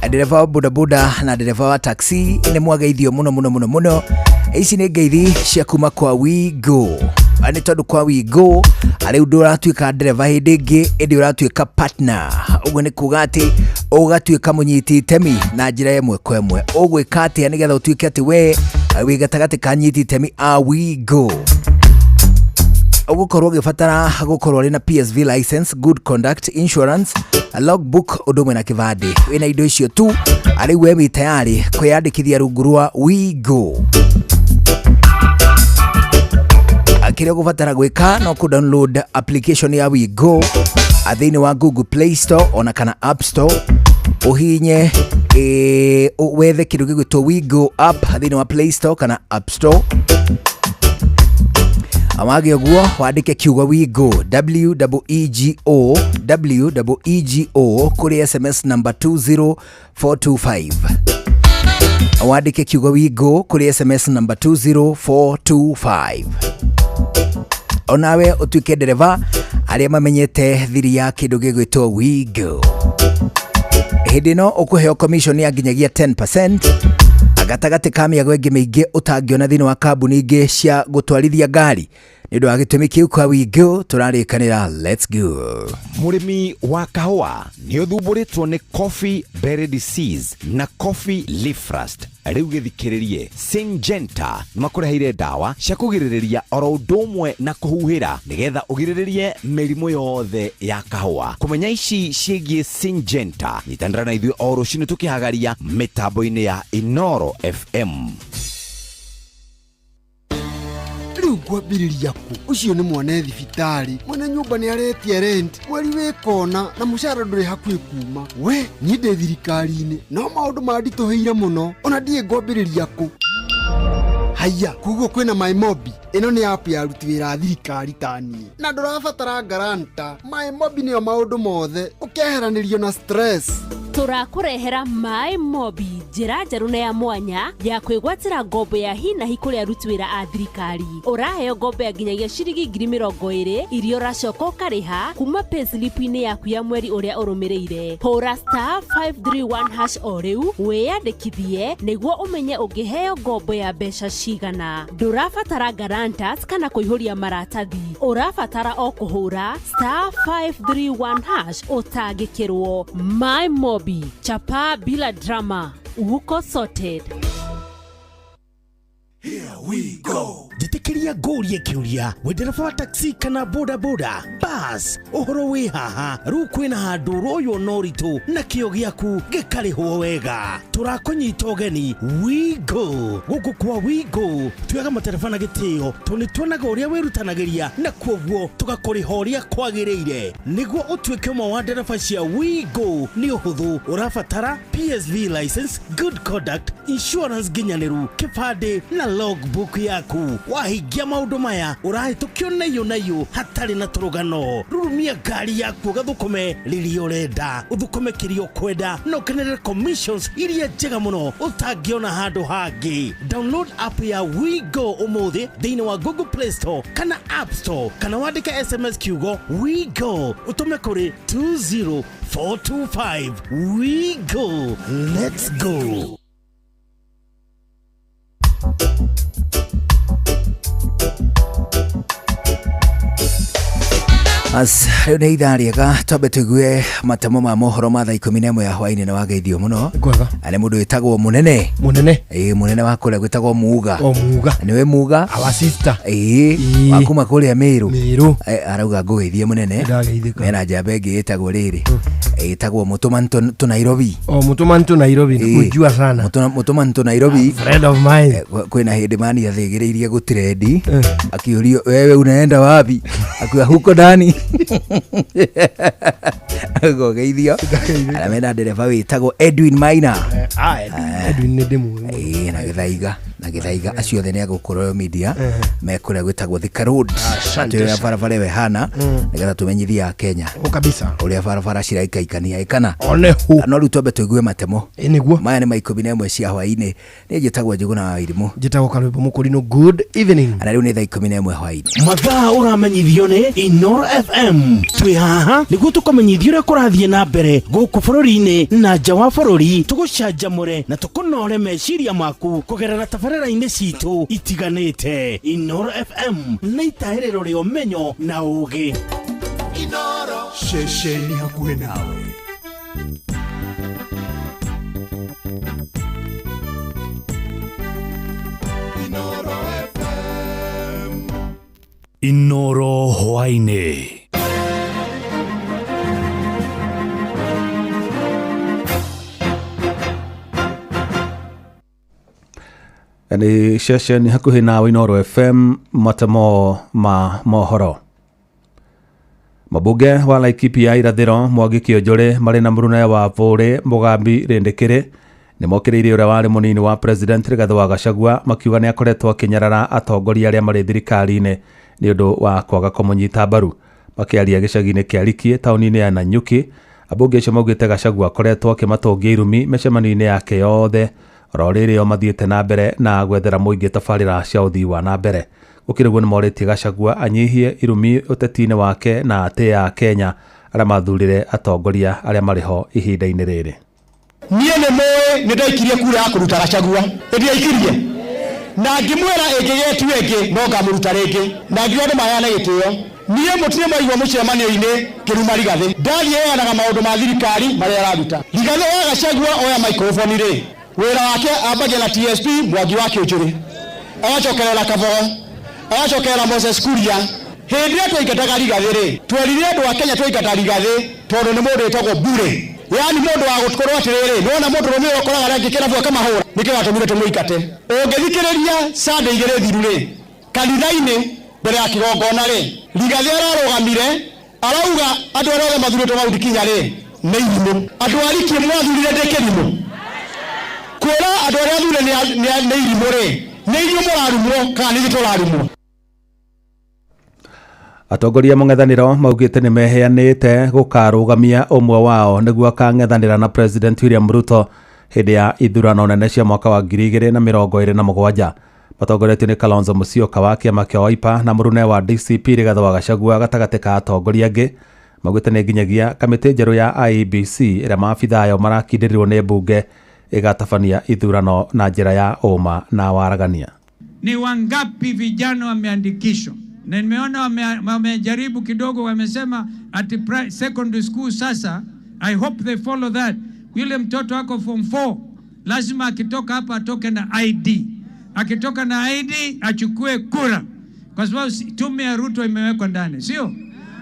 Ndereba wa bodaboda na ndereba wa taxi nĩ mwageithio mũno mũno mũno mũno. Ici nĩ ngeithi cia kuma kwa Wigo. Nĩ tondũ kwa Wigo rĩu ndũratuĩka ndereba hĩndĩ ĩngĩ, ĩndĩ ũratuĩka partner. Ũguo nĩ kuga atĩ ũgatuĩka mũnyiti itemi na njĩra ĩmwe kwa ĩmwe. Ũgwĩka atĩa nĩgetha ũtuĩke atĩ we wĩ gatagatĩ ka nyiti itemi a Wigo? Ũgũkorwo ũgĩbatara gũkorwo ũrĩ na PSV license, good conduct, insurance, logbook, ũndũ ũmwe na kĩbandĩ. Wĩna indo icio tu, rĩu we wĩ tayari kwĩyandĩkithia rungu rwa Wigo. Kĩrĩa ũgũbatara gwĩka no kũ download application ya Wigo thĩinĩ wa Google Play Store ona kana App Store, ũhihinye wethe kĩndũ gĩgwĩtwo Wigo app thĩinĩ wa Play Store kana App Store. Wage ũguo wandĩke kiugo Wigo, W E G O, W E G O, kũrĩ SMS number 20425. Wandĩke kiugo Wigo kũrĩ SMS number 20425, onawe ũtuĩke ndereba arĩa mamenyete thiri ya kĩndũ gĩgwĩtwo Wigo. Hĩndĩ ĩno ũkũheo commission ya nginyagia 10% gatagatĩ ka mĩago ĩngĩ mĩingĩ ũtangĩona thĩinĩ wa kambuni ingĩ cia gũtwarithia ngari. Nĩ ũndũ wa gĩtũmi kĩu kwa wingĩ tũrarĩkanĩra let's go. Mũrĩmi wa kahũa nĩ ũthumbũrĩtwo nĩ coffee berry disease na coffee leaf rust. Rĩu gĩthikĩrĩrie, Syngenta nĩmakũreheire ndawa cia kũgirĩrĩria oro ũndũ ũmwe na kũhuhĩra nĩgetha ũgirĩrĩrie mĩrimũ yothe ya kahũa. Kũmenya ici ciĩgiĩ Syngenta, nyitanĩra na ithuĩ o rũcinĩ tũkĩhagaria mĩtambo-inĩ ya Inoro FM. Rĩu ngwambĩrĩria kũ? Ũcio nĩ mwana e thibitarĩ, mwene nyũmba nĩ aretia rent, mweri wĩ kona na mũcara ndũrĩ hakuhĩ kuma. We niĩ ndĩ thirikari-inĩ no maũndũ manditũhĩire mũno, ona ndiĩ ngwambĩrĩria kũ. Haiya, koguo kwĩna MyMobi. Ĩno nĩ app ya aruti wĩra a thirikari ta niĩ, na ndũrabatara guarantor. MyMobi nĩyo maũndũ mothe, ũkeheranĩrio na stress. Tũrakũrehera Maĩ Mobi, njĩra njerũ na ya mwanya ya kwĩgwatĩra ngombo ya hi na hi kũrĩ aruti wĩra a thirikari. Ũraheo ngombo ya nginyagia ciringi 20,000 iria ũracoka ũkarĩha kuma payslip-inĩ yaku ya mweri ũrĩa ũrũmĩrĩire. Hũra *531# o rĩu wĩyandĩkithie nĩguo ũmenye ũngĩheo ngombo ya mbeca cigana. Ndũrabatara guarantors kana kũihũria maratathi, ũrabatara o kũhũra *531# ũtangĩkĩrwo. My Mobi, chapa bila drama, uko sorted. Njĩtĩkĩria ngũrie kĩũria, wĩ ndereba wa taxi kana boda boda bas, ũhoro wĩ haha. Rĩu kwĩna handũ ũroywo na ũritũ na kĩo gĩaku gĩkarĩhwo wega. Tũrakũnyita ũgeni Wigo. Gũkũ kwa Wigo tuoyaga matereba na gĩtĩo, tondũ nĩ tuonaga ũrĩa wĩrutanagĩria na kuoguo tũgakũrĩha ũrĩa kwagĩrĩire. Nĩguo ũtuĩke ũmwe wa ndereba cia Wigo nĩ ũhũthũ, ũrabatara PSV license, good conduct, insurance nginyanĩru, kĩbandĩ na logbook yaku. Wahingia maũndũ maya ũrahĩtũkio naiyũ naiyũ hatarĩ na tũrũgano. Rurumia ngari yaku ũgathũkũme rĩrĩa ũrenda, ũthũkũme kĩrĩa ũkwenda na ũkenerere commissions iria njega mũno ũtangĩona handũ hangĩ. Download app ya WeGo ũmũthĩ thĩinĩ wa Google Play Store kana App Store, kana wandĩke SMS kiugo WeGo ũtũme kũrĩ 20425. WeGo, let's go. As rĩu nĩ ithaa rĩega twambe tũigue matemo ma mohoro ma thaa 11 ya hwainĩ. Na wageithio mũno. Kwega. Na nĩ mũndũ wĩtagwo Mũnene. Mũnene. Ĩĩ, Mũnene wa kũrĩa gwĩtagwo Muga. O Muga. Nĩwe Muga. Our sister. Ĩĩ. Ĩĩ. Wa kuma kũrĩa Mĩrũ. Mĩrũ. Arauga ngũgeithie Mũnene. Ndageithĩka. Mena njamba ĩngĩ ĩtagwo rĩrĩ, ĩtagwo Mũtũmani tũ Nairobi. O Mũtũmani tũ Nairobi. Ĩĩ. Kujua sana. Mũtũmani tũ Nairobi. Friend of mine. Kwĩna hĩndĩ mani athĩgĩrĩirie gũtirendi, akĩũrio, "Wewe unaenda wapi?" Akiuga, "Huko ndani." Ngogeithio arĩa mena ndereba wĩtagwo Edwin Maina. Ah, Edwin nĩ ndĩmũĩ. Ĩĩ, na Gĩthaiga, na Gĩthaiga, acio othe nĩ agũkũ Media me kũrĩa gwĩtagwo Thika Road. Asante. Atĩ ũrĩa barabara ĩyo ĩhana, nĩgetha tũmenyithie a Kenya O kabisa. ũrĩa barabara ciraikaikania ĩkana. One hu. No rĩu twambe tũigue matemo. Ĩ nĩguo. Maya nĩ ma 11 cia hwaĩ-inĩ. Niĩ njĩtagwo Njũgũna wa Irimũ. Njĩtagwo Karwĩmbo Mũkũrinũ, good evening. Na rĩu nĩ thaa 11 hwaĩ-inĩ. Mathaa ũramenyithio nĩ Inoro FM. Twĩ haha nĩguo tũkũmenyithia ũrĩa kũrathiĩ na mbere gũkũ bũrũri-inĩ na nja wa bũrũri, tũgũcanjamũre na tũkũnore meciria maku kũgerera tabarĩra-inĩ citũ itiganĩte. Inoro FM nĩ itahĩrĩro rĩa ũmenyo na ũũgĩ. Ceceni hakuhĩ nawe. Inoro hwainĩ. Nĩ ceceni hakuhĩ nawe Inoro FM, matemo ma mohoro. Mũmbunge wa Laikipia Irathĩro Mwangi Kĩonjũrĩ marĩ na mũruna wa Bũrĩ Mũgambi Rĩndĩkĩrĩ nĩ mokĩrĩire ũrĩa warĩ mũnini wa president Rigathĩ wa Gachagua, makiuga nĩ akoretwo akĩnyarara atongoria arĩa marĩ thirikari-inĩ nĩ ũndũ wa kwaga kũmũnyita mbaru. Makĩaria gĩcagi-inĩ kĩa Rikie taũni-inĩ ya Nanyuki, ambunge acio maugĩte Gachagua akoretwo akĩmatũngia irumi mĩcemanio-inĩ yake yothe oro rĩrĩ o mathiĩte na mbere na gwethera mũingĩ tabarĩra cia ũthii wa na mbere. Gũkĩrĩ ũguo, nĩ morĩtie Gachagua anyihie irumi ũteti-inĩ wake na atĩĩa Akenya arĩa mathurire atongoria arĩa marĩ ho ihinda-inĩ rĩrĩ. Niĩ nĩ mũĩ nĩ ndaikirie kura ya kũruta Gachagua, nĩ ndiaikirie. Na ngĩmwĩra ĩngĩgĩtio ĩngĩ no ngamũruta rĩngĩ. Na ngiuga andũ maheane gĩtĩo. Niĩ mũtirĩ mwaigua mũcemanio-inĩ ngĩruma Rigathĩ. Ndathiĩ heanaga maũndũ ma thirikari marĩa araruta. Rigathĩ wa Gachagua oya microphone rĩ, wĩra wake ambagia na TSP Mwangi wa Kĩũnjũrĩ, agacokerera Kabogo, agacokerera Moses Kuria. Hĩndĩ ĩrĩa twaingataga Rigathĩ rĩ, twerire andũ a Kenya twaingata Rigathĩ tondũ nĩ mũndũ wĩtagwo bure. Yaani mũndũ wa gũkorwo atĩrĩrĩ, nĩwona mũndũ rũme ũrĩa ũkoraga arĩa angĩ kĩrabu akamahũra, nĩkĩo gatũmire tũmũingate. Ũngĩthikĩrĩria Sunday igĩrĩ thiru rĩ, kanitha-inĩ mbere ya kĩgongona rĩ, Rigathĩ ararũgamire arauga andũ arĩa othe mathurĩtwo Mount Kenya rĩ nĩ irimũ. Andũ a Rikie mwathurire ndĩ kĩrimũ. Kwĩra andũ arĩa athure nĩ irimũ rĩ, nĩ inyuĩ mũrarumwo kana nĩ ithuĩ tũrarumwo? Atongoria mũng'ethanĩro maugĩte nĩ meheanĩte gũkarũgamia ũmwe wao nĩguo akang'ethanĩra na President William Ruto hĩndĩ ya ithurano nene cia mwaka wa 2027. Matongoretio nĩ Kalonzo Musyoka wa kĩama kĩa Wiper na mũrune wa DCP Rigathĩ wa Gachagua gatagatĩ ka atongoria angĩ. Maugĩte nĩ nginyagia kamĩtĩ njerũ ya IEBC ĩrĩa maabitha ayo marakindĩrirwo nĩ mbunge ĩgatabania ithurano na njĩra ya ũma na waragania. Ni wangapi vijana wameandikishwa? Na nimeona wamejaribu kidogo, wamesema ati secondary school sasa. I hope they follow that. Yule mtoto ako form 4 lazima akitoka hapa atoke na ID, akitoka na ID achukue kura, kwa sababu tume ya Ruto imewekwa ndani, sio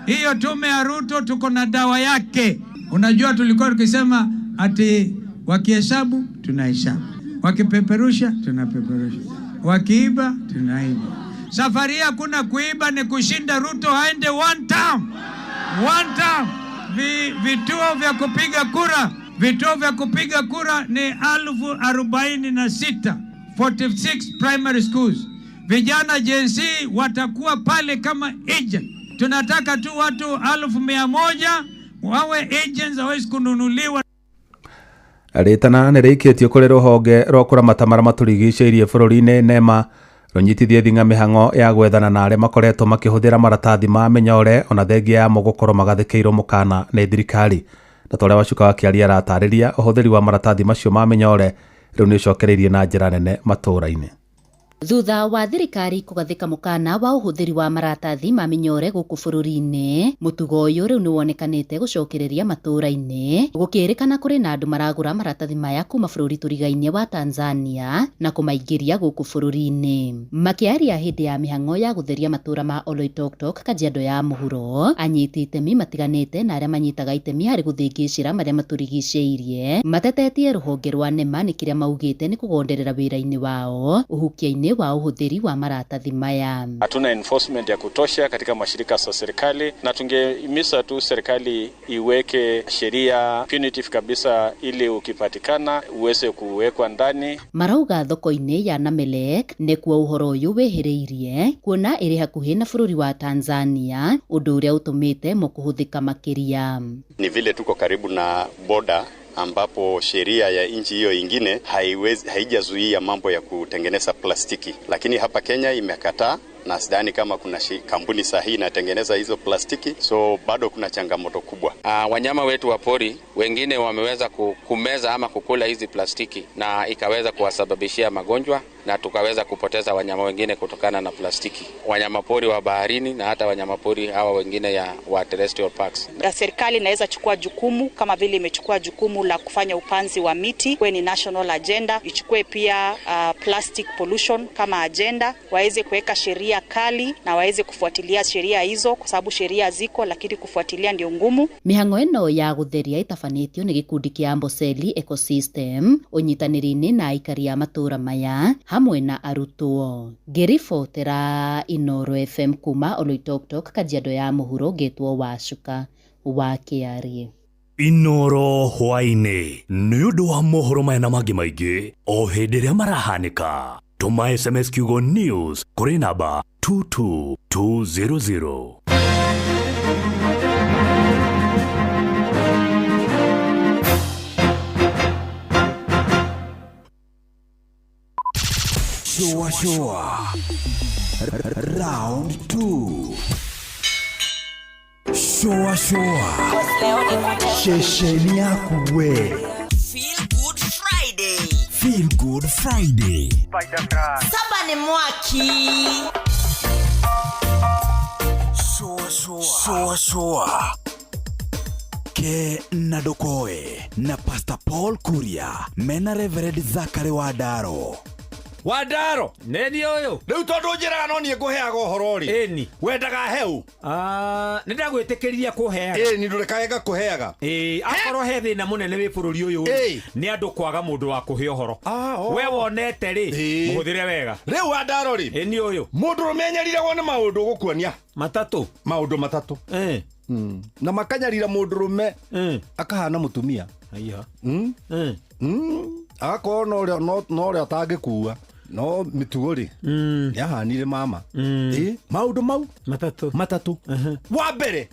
hiyo tume ya Ruto tuko na dawa yake. Unajua tulikuwa tukisema ati wakihesabu tunahesabu, wakipeperusha tunapeperusha, wakiiba tunaiba. Safari hakuna kuiba, ni kushinda Ruto aende one term. One term. Vituo vya kupiga kura, vituo vya kupiga kura ni 46,000, 46 primary schools. Vijana Gen Z watakuwa pale kama agent. Tunataka tu watu 100,000 wawe agents, hawezi kununuliwa. Rĩtana nĩ rĩikĩtio kũrĩ rũhonge rwa kũramata marĩa matũrigicĩirie bũrũri-inĩ NEMA rũnyitithie thing'a mĩhang'o ya gwethana na arĩa makoretwo makĩhũthĩra maratathi ma mĩnyore ona thengia yamo gũkorwo magathĩkĩirwo mũkana nĩ thirikari. Na ta ũrĩa Wacuka wa Kĩaria aratarĩria, ũhũthĩri wa maratathi macio ma mĩnyore rĩu nĩ ũcokereirie na njĩra nene matũũra-inĩ. Thutha wa thirikari kũgathĩka mũkana wa ũhũthĩri wa maratathi ma mĩnyore gũkũ bũrũri-inĩ, mũtugo ũyũ rĩu nĩwonekanĩte gũcokereria matũũra-inĩ, gũkĩrĩkana kũrĩ na andũ maragũra maratathi maya kuma bũrũri tũrigainie wa Tanzania na kũmaingĩria gũkũ bũrũri-inĩ. Makĩaria hĩndĩ ya mĩhang'o ya gũtheria matũũra ma Oloitoktok, Kajiado ya mũhuro, anyiti itemi matiganĩte na arĩa manyitaga itemi harĩ gũthĩngĩcĩra marĩa matũrigicĩirie matetetie rũhonge rwa NEMA nĩ kĩrĩa maugĩte nĩ kũgonderera wĩra-inĩ wao ũhukia-inĩ wa ũhũthĩri wa maratathi maya. Hatuna enforcement ya kutosha katika mashirika ya serikali, na tungehimiza tu serikali iweke sheria punitive kabisa ili ukipatikana uweze kuwekwa ndani. Marauga thoko-inĩ ya Namelek nĩkuo ũhoro ũyũ wĩhĩrĩirie kuona ĩrĩ hakuhĩ na bũrũri wa Tanzania, ũndũ ũrĩa ũtũmĩte mo kũhũthĩka makĩria. Ni vile tuko karibu na border ambapo sheria ya nchi hiyo ingine haijazuia mambo ya kutengeneza plastiki, lakini hapa Kenya imekataa na sidhani kama kuna kampuni sahihi inatengeneza hizo plastiki, so bado kuna changamoto kubwa. Wanyama wetu wa pori wengine wameweza kumeza ama kukula hizi plastiki na ikaweza kuwasababishia magonjwa, na tukaweza kupoteza wanyama wengine kutokana na plastiki. Wanyama pori wa baharini na hata wanyama pori hawa wengine ya wa terrestrial parks. Serikali inaweza chukua jukumu kama vile imechukua jukumu la kufanya upanzi wa miti, kwa ni national agenda, ichukue pia plastic pollution kama agenda, waweze kuweka sheria kali na waweze kufuatilia sheria hizo, kwa sababu sheria ziko lakini kufuatilia ndio ngumu. Mihango ĩno ya gũtheria ĩtabanĩtio nĩ gĩkundi kĩa Amboseli Ecosystem ũnyitanĩri-inĩ na aikari a matũũra maya hamwe na arutwo. Ngĩribotera Inooro FM kuma Oloitoktok, Kajiado ya mũhuro, ngetwo Wacuka wa Kĩarie. Inooro hwaĩ-inĩ nĩ ũndũ wa mohoro maya na mangĩ maingĩ o hĩndĩ ĩrĩa marahanĩka. Tũma SMS kiugo news kũrĩ namba 22200. Shua shua. Round 2. Shua shua. Shesheni yaku we. Feel Good Friday. Feel Feel Good Friday. Saba nĩ mwaki. Sure, sure. Ke na Ndokoe na Pastor Paul Kuria mena Reverend Zachary Wandaro. Wandaro neni ũyũ rĩu tondũ njĩraga no niĩ ngũheaga ũhoro rĩ. Ĩni. Wendaga heu. Nĩ ndagwĩtĩkĩria kũheaga. Ĩni ndũrekae ngakũheaga. Ĩĩ, akorwo he thĩna mũnene wĩ bũrũri ũyũ rĩ, nĩ andũ kwaga mũndũ wa kũhe ũhoro. We wonete rĩ, mũhũthĩre wega. Rĩu Wandaro rĩ, ĩni ũyũ mũndũrũme anyariragwo nĩ maũndũ gũkuonia matatũ. Maũndũ matatũ. Na makanyarira mũndũrũme akahana mũtumia. Aiya. Agakorwo no ũrĩa atangĩkua no mĩtugo rĩ nĩahanire mama. Maũndũ mau matatũ matatũ. Wa mbere,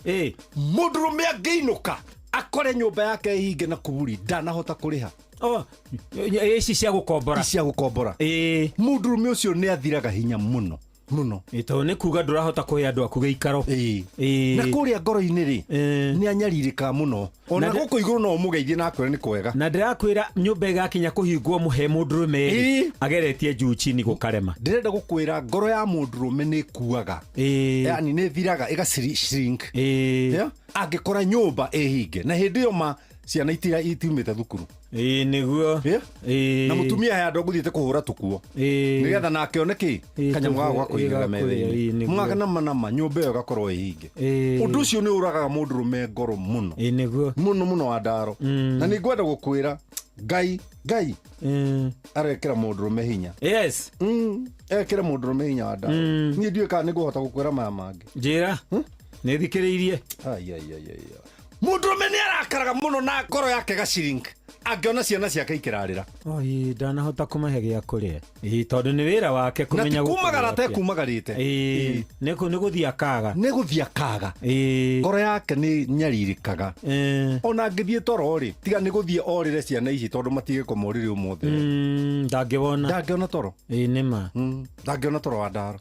mũndũrũme angĩinũka akore nyũmba yake ĩhinge na kuburi ndanahota kũrĩha. Ici cia gũkombora. Ici cia gũkombora. Mũndũrũme ũcio nĩ athiraga hinya mũno mũno. Tondũ nĩ kuga ndũrahota kũhe andũ aku gĩikaro. Na kũrĩa ngoro-inĩ rĩ nĩ anyarirĩkaga mũno. Ona gũkũ igũrũ no ũmũgeithie na akwĩre nĩ kwega. Na ndĩrakwĩra nyũmba ĩgakinya kũhingwo mũhe mũndũrũme rĩ, ageretie juu chini gũkarema. Ndĩrenda gũkwĩra ngoro ya mũndũrũme nĩ ĩkuaga. Yani nĩ ĩthiraga ĩga shrink. Angĩkora nyũmba ĩhinge na hĩndĩ ĩyo ma ciana itiumĩte thukuru. Ĩĩ nĩguo. Na mũtumia he andũ agũthiĩte kũhũra tũkuo nĩgetha nake one kĩ kanyamũ gako gakũigĩrĩra metha-inĩ. Mwaka nama nama nyũmba ĩyo ĩgakorwo ĩhinge. Ũndũ ũcio nĩ ũragaga mũndũrũme ngoro mũno. Nĩguo. Mũno mũno Wandaro. Na nĩ ngwenda gũkwĩra Ngai Ngai arekĩra mũndũrũme hinya. Yes. Ekĩra mũndũrũme hinya Wandaro. Niĩ ndiũĩ kana nĩ ngũhota gũkwĩra maya mangĩ. Njĩra. Nĩ thikĩrĩirie. Ai ai ai ai. Mũndũrũme nĩ arakaraga mũno na ngoro yake gacirink angĩona ciana ciake ikĩrarĩra. Oi, ndanahota kũmahe gĩa kũrĩa. Ĩĩ, tondũ nĩ wĩra wake kũmenya Na ti kumagara tekumagarĩte. Ĩĩ, nĩ gũthiĩ akaga. Nĩ gũthiĩ akaga. Ngoro yake nĩ nyarirĩkaga. Ona angĩthiĩ toro rĩ, tiga nĩ gũthiĩ orĩre ciana ici tondũ matigĩkoma ũrĩrĩ ũmũthĩ. Ndangĩwona. Ndangĩona toro. Ĩĩ nĩ ma. Ndangĩona toro Wandaro.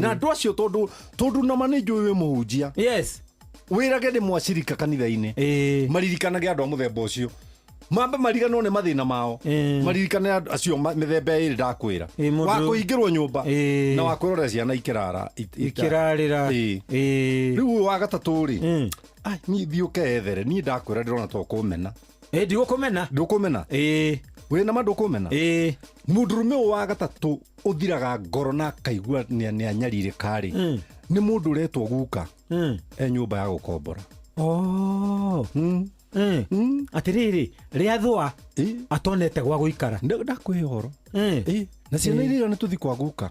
Na andũ acio tondũ nama nĩ njũĩ wĩ mũhunjia. Yes. Wĩrage nĩ mwacirika kanitha-inĩ. Maririkanage andũ a mũthemba ũcio. Mambe mariganwo nĩ mathĩna mao. Maririkane acio mĩthemba ĩrĩ ndakwĩra. Wa kũhingĩrwo nyũmba na wa kwĩrorera ciana ikĩrara. Ikĩrarĩra. Rĩu ũyũ wa gatatũ rĩ, niĩ thiĩ ũkeethere, niĩ ndakwĩra ndĩrona to kũmena. Ndigũkũmena. Ndũkũmena? Wĩna ma ndũkũmena? Mũndũrũme ũyũ wa gatatũ ũthiraga ngoro na akaigua nĩ anyarirĩka rĩ, nĩ mũndũ ũretwo guka e nyũmba ya gũkombora. Atĩrĩrĩ, rĩathũa atonete gwa gũikara. Ndakwĩhe ũhoro. Na ciana iria nĩ tũthi kwa guka.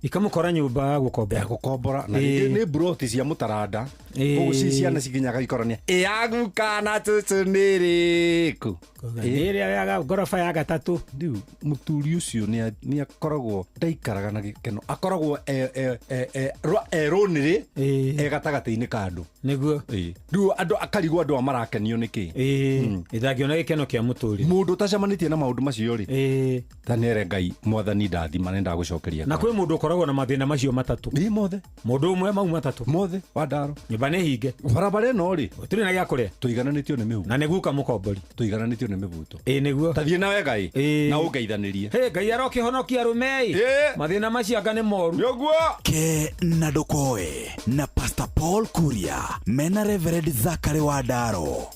Ikamũkora nyũmba ya gũkombora. Ya gũkombora. Na rĩngĩ nĩ mburoti cia mũtaranda. Ũguo ci ciana cikinyaga ikorania. Ĩ ya guka na cũcũ nĩ ĩrĩkũ? Nĩ ĩrĩa ya ngoroba ya gatatũ. Rĩu mũturi ũcio nĩ akoragwo ndaikaraga na gĩkeno. Akoragwo erũnĩrĩ e gatagatĩ-inĩ ka andũ. Nĩguo. Rĩu andũ akarigwo andũ a marakenio nĩkĩ. Ndangĩona gĩkeno kĩa mũtũrĩre. Mũndũ ũtacemanĩtie na maũndũ macio rĩ, ta nĩere Ngai mwathani ndathima nĩ ndagũcokeria. Na kwĩ mũndũ ũkoragwo na mathĩna macio matatũ. Ĩ mothe. Mũndũ ũmwe mau matatũ. Mothe Wandaro. Nyũmba nĩ hinge. Barabara ĩno rĩ, gũtirĩ na gĩa kũrĩa. Tũigananĩtio nĩ mĩhuto. Na nĩ guka mũkombori. Tũigananĩtio nĩ mĩbuto. Ĩ nĩguo. Ta thiĩ na wega ĩ. Na ũngeithanĩrie. Hĩ Ngai arokĩhonokia arũme ĩ. Mathĩna macio anga nĩ moru. Nĩguo. Ke na Ndokoe na Pastor Paul Kuria mena Reverend Zachary Wandaro.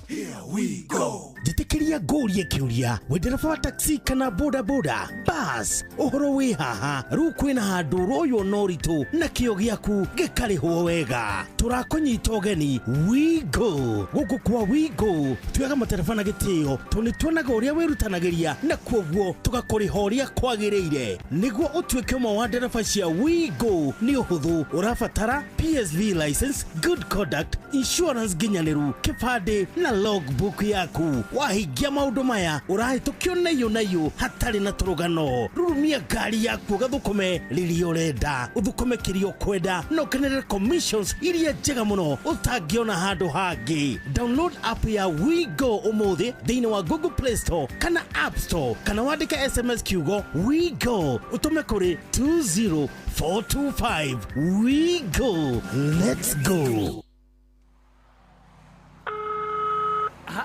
Here we go. Njĩtĩkĩria ngũrie kĩũria, wĩ ndereba wa taxi kana boda boda bas, ũhoro wĩ haha rĩu kwĩna handũ ũroywo na ũritũ na kĩo gĩaku gĩkarĩhwo wega. Tũrakũnyita ũgeni Wigo. Gũkũ kwa Wigo tuoyaga matereba na gĩtĩo tondũ nĩ tuonaga ũrĩa wĩrutanagĩria na kwoguo tũgakũrĩha ũrĩa kwagĩrĩire. Nĩguo ũtuĩke ũmwe wa ndereba cia Wigo nĩ ũhũthũ, ũrabatara PSV license, good conduct, insurance nginyanĩru, kĩbandĩ na logbook yaku. Wahingia maũndũ maya ũrahĩtũkio naiyũ naiyũ hatarĩ na tũrũgano. Rurumia ngari yaku ũgathũkũme rĩrĩa ũrenda, ũthũkũme kĩrĩa ũkwenda na ũkenerere commissions iria njega mũno ũtangĩona handũ hangĩ. Download app ya WeGo ũmũthĩ thĩinĩ wa Google Play Store kana App Store, kana wandĩke SMS kiugo WeGo ũtũme kũrĩ 20425. WeGo, let's go.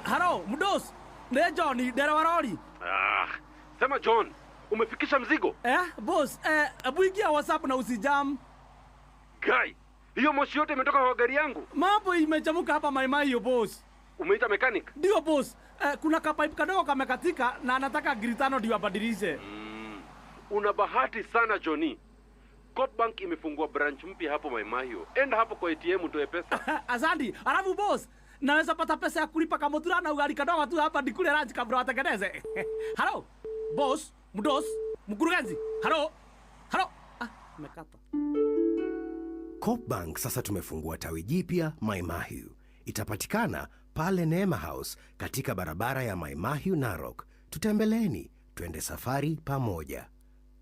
Haro, Mudos. Nĩ John, ndereba rori. Ah, sema John, umefikisha mzigo? Boss, hebu ingia WhatsApp na usijam. Guy, hiyo moshi yote imetoka kwa gari yangu. Mambo imechamuka hapa Maimai hiyo boss. Umeita mechanic? Ndio boss. Kuna kapipe kadogo kamekatika na anataka gritano ndio abadilishe. Una bahati sana Johnny. Coopbank imefungua branch mpya hapo Maimahio. Enda hapo kwa ATM utoe pesa. Asante. Alafu boss, naweza pata pesa ya kulipa kamutura na ugali kadogo tu hapa nikule lunch kabla watengeneze. Halo. Boss, mdos, mkurugenzi. Halo. Halo. Ah, nimekata. Coopbank sasa tumefungua tawi jipya Maimahiu. Itapatikana pale Neema House katika barabara ya Maimahiu Narok. Tutembeleeni, twende safari pamoja.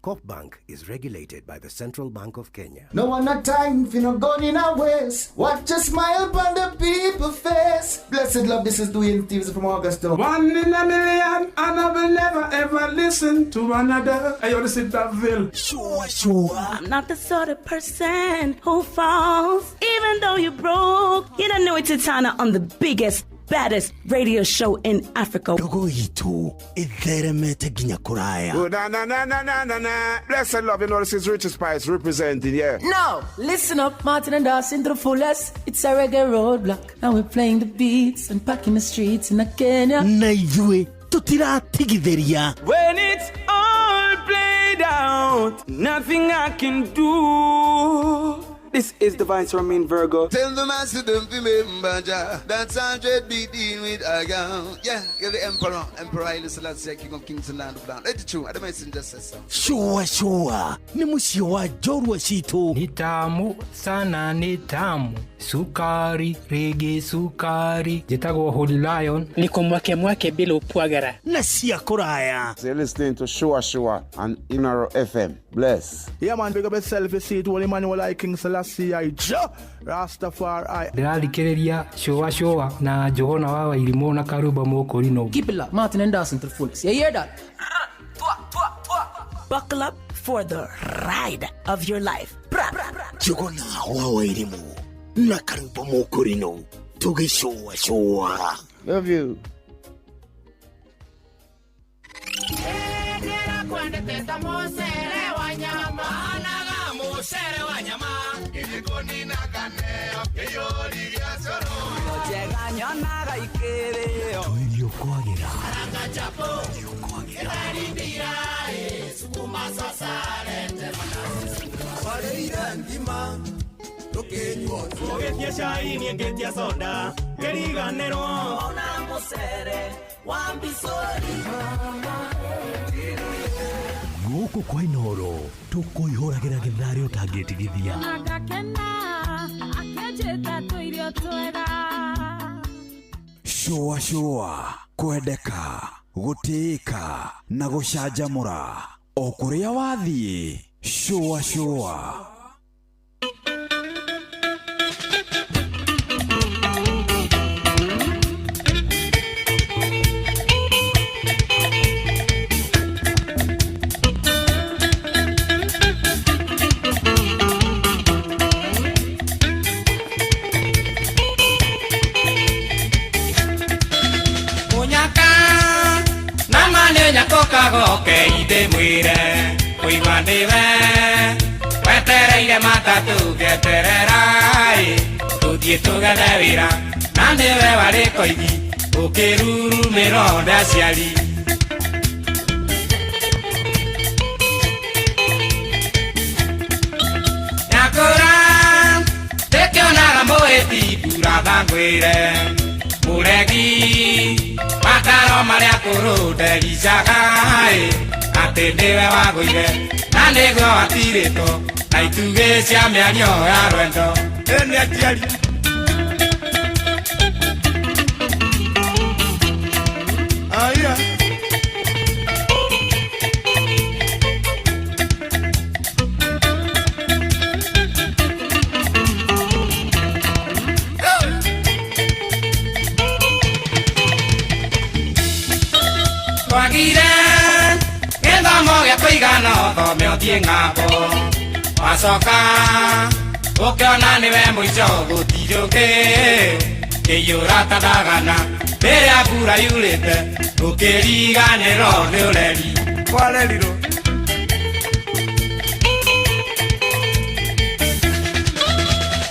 Coopbank is regulated by the Central Bank of Kenya. No one not time for no gun in our waist. Watch a smile upon the people face. Blessed love, this is Dwayne Stevens from Augusta. One in a million, and I will never ever listen to another. I want to sit that bill. Sure, sure. I'm not the sort of person who falls, even though you're broke. You don't know it's Titana on the biggest, baddest radio show in Africa. Ndogo itu itheremete nginya kuraya. Oh, na na na na na na na. Blessed love, you know this is Richard Spice representing, yeah. Now, listen up, Martin and Dawson to the fullest. It's a reggae roadblock. Now we're playing the beats and packing the streets in Kenya. Na ithuĩ tutiratigithĩria. When it's all played out, nothing I can do. This is the Vice Romain Virgo. Tell the master don't remember Jah. That's 100 be dealing with a girl. Yeah, you're the emperor. Emperor Haile Selassie, King of Kings and Land of Land. Let it true. I don't messenger says so. Sure, sure. Ni mũciĩ wa njorua citũ. Ni tamu sana, ni tamu. Sukari, rege sukari. Njĩtagwo Holy Lion. Niko mwake mwake bila upwagara. Na cia kũraya. So you're listening to Shua Shua on Inaro FM. Bless. Yeah man, big up yourself, you see it. Holy Emmanuel I King Selassie I Jah Rastafari. Ndĩrathikĩrĩria Shua Shua na Njũgũna wa Wairimũ na Karumba Mũkũrinũ. Keep it locked, Martin and Dawson to the fullest. You hear that? Buckle up for the ride of your life. Njũgũna wa Wairimũ na Karumba Mũkũrinũ tũgĩcũa cũa. Love you. Tuirio kwagĩra. Ũgĩtia cai niĩ ngĩtia soda ngĩriganĩrwo ona mũcere wa mbicũri. Gũkũ kwa Inooro tũkũihũragĩra gĩtharĩ ũtangĩtigithia. Agakena akĩnjĩta tũirio twega. Shua shua, kwendeka, gũtĩĩka na gũcanjamũra o kũrĩa wathiĩ. Shua shua. Kagoke inde mwire kuigua ndiwe wetereire matatu getererai tuthie tugethe wira na niwe wari koigi ukirurumĩrwo nĩ aciari. Nyakũra ndĩkĩonaga mũhĩti mbura ngwĩre mũregi mataro marĩa kũrũ ndericaga atĩ nĩwe wagũire na nĩguo watirĩtwo na itugĩ cia mĩario ya rwendo. Nĩ aciari. Aya. Twagire gĩthomo gĩa kũigana ũthome ũthiĩ ng'ambo wacoka ũkĩona nĩwe mũico gũtirĩ ũngĩ Ĩiyũra ta thagana rĩrĩa mbura yurĩte ũkĩriganĩrwo nĩ ũreri Kwarerirwo.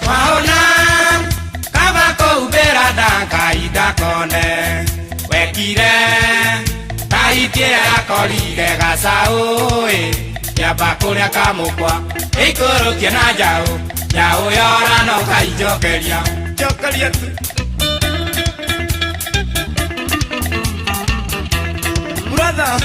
Waona kaba kũhumbĩra nda Ngai ndakone wekire ta itĩra yakorire gacaũ-ĩ kĩamba kũrĩa kamũkwa ĩikũrũkie na njaũ njaũ yora no kainjokeria Jokeria tu. Brother.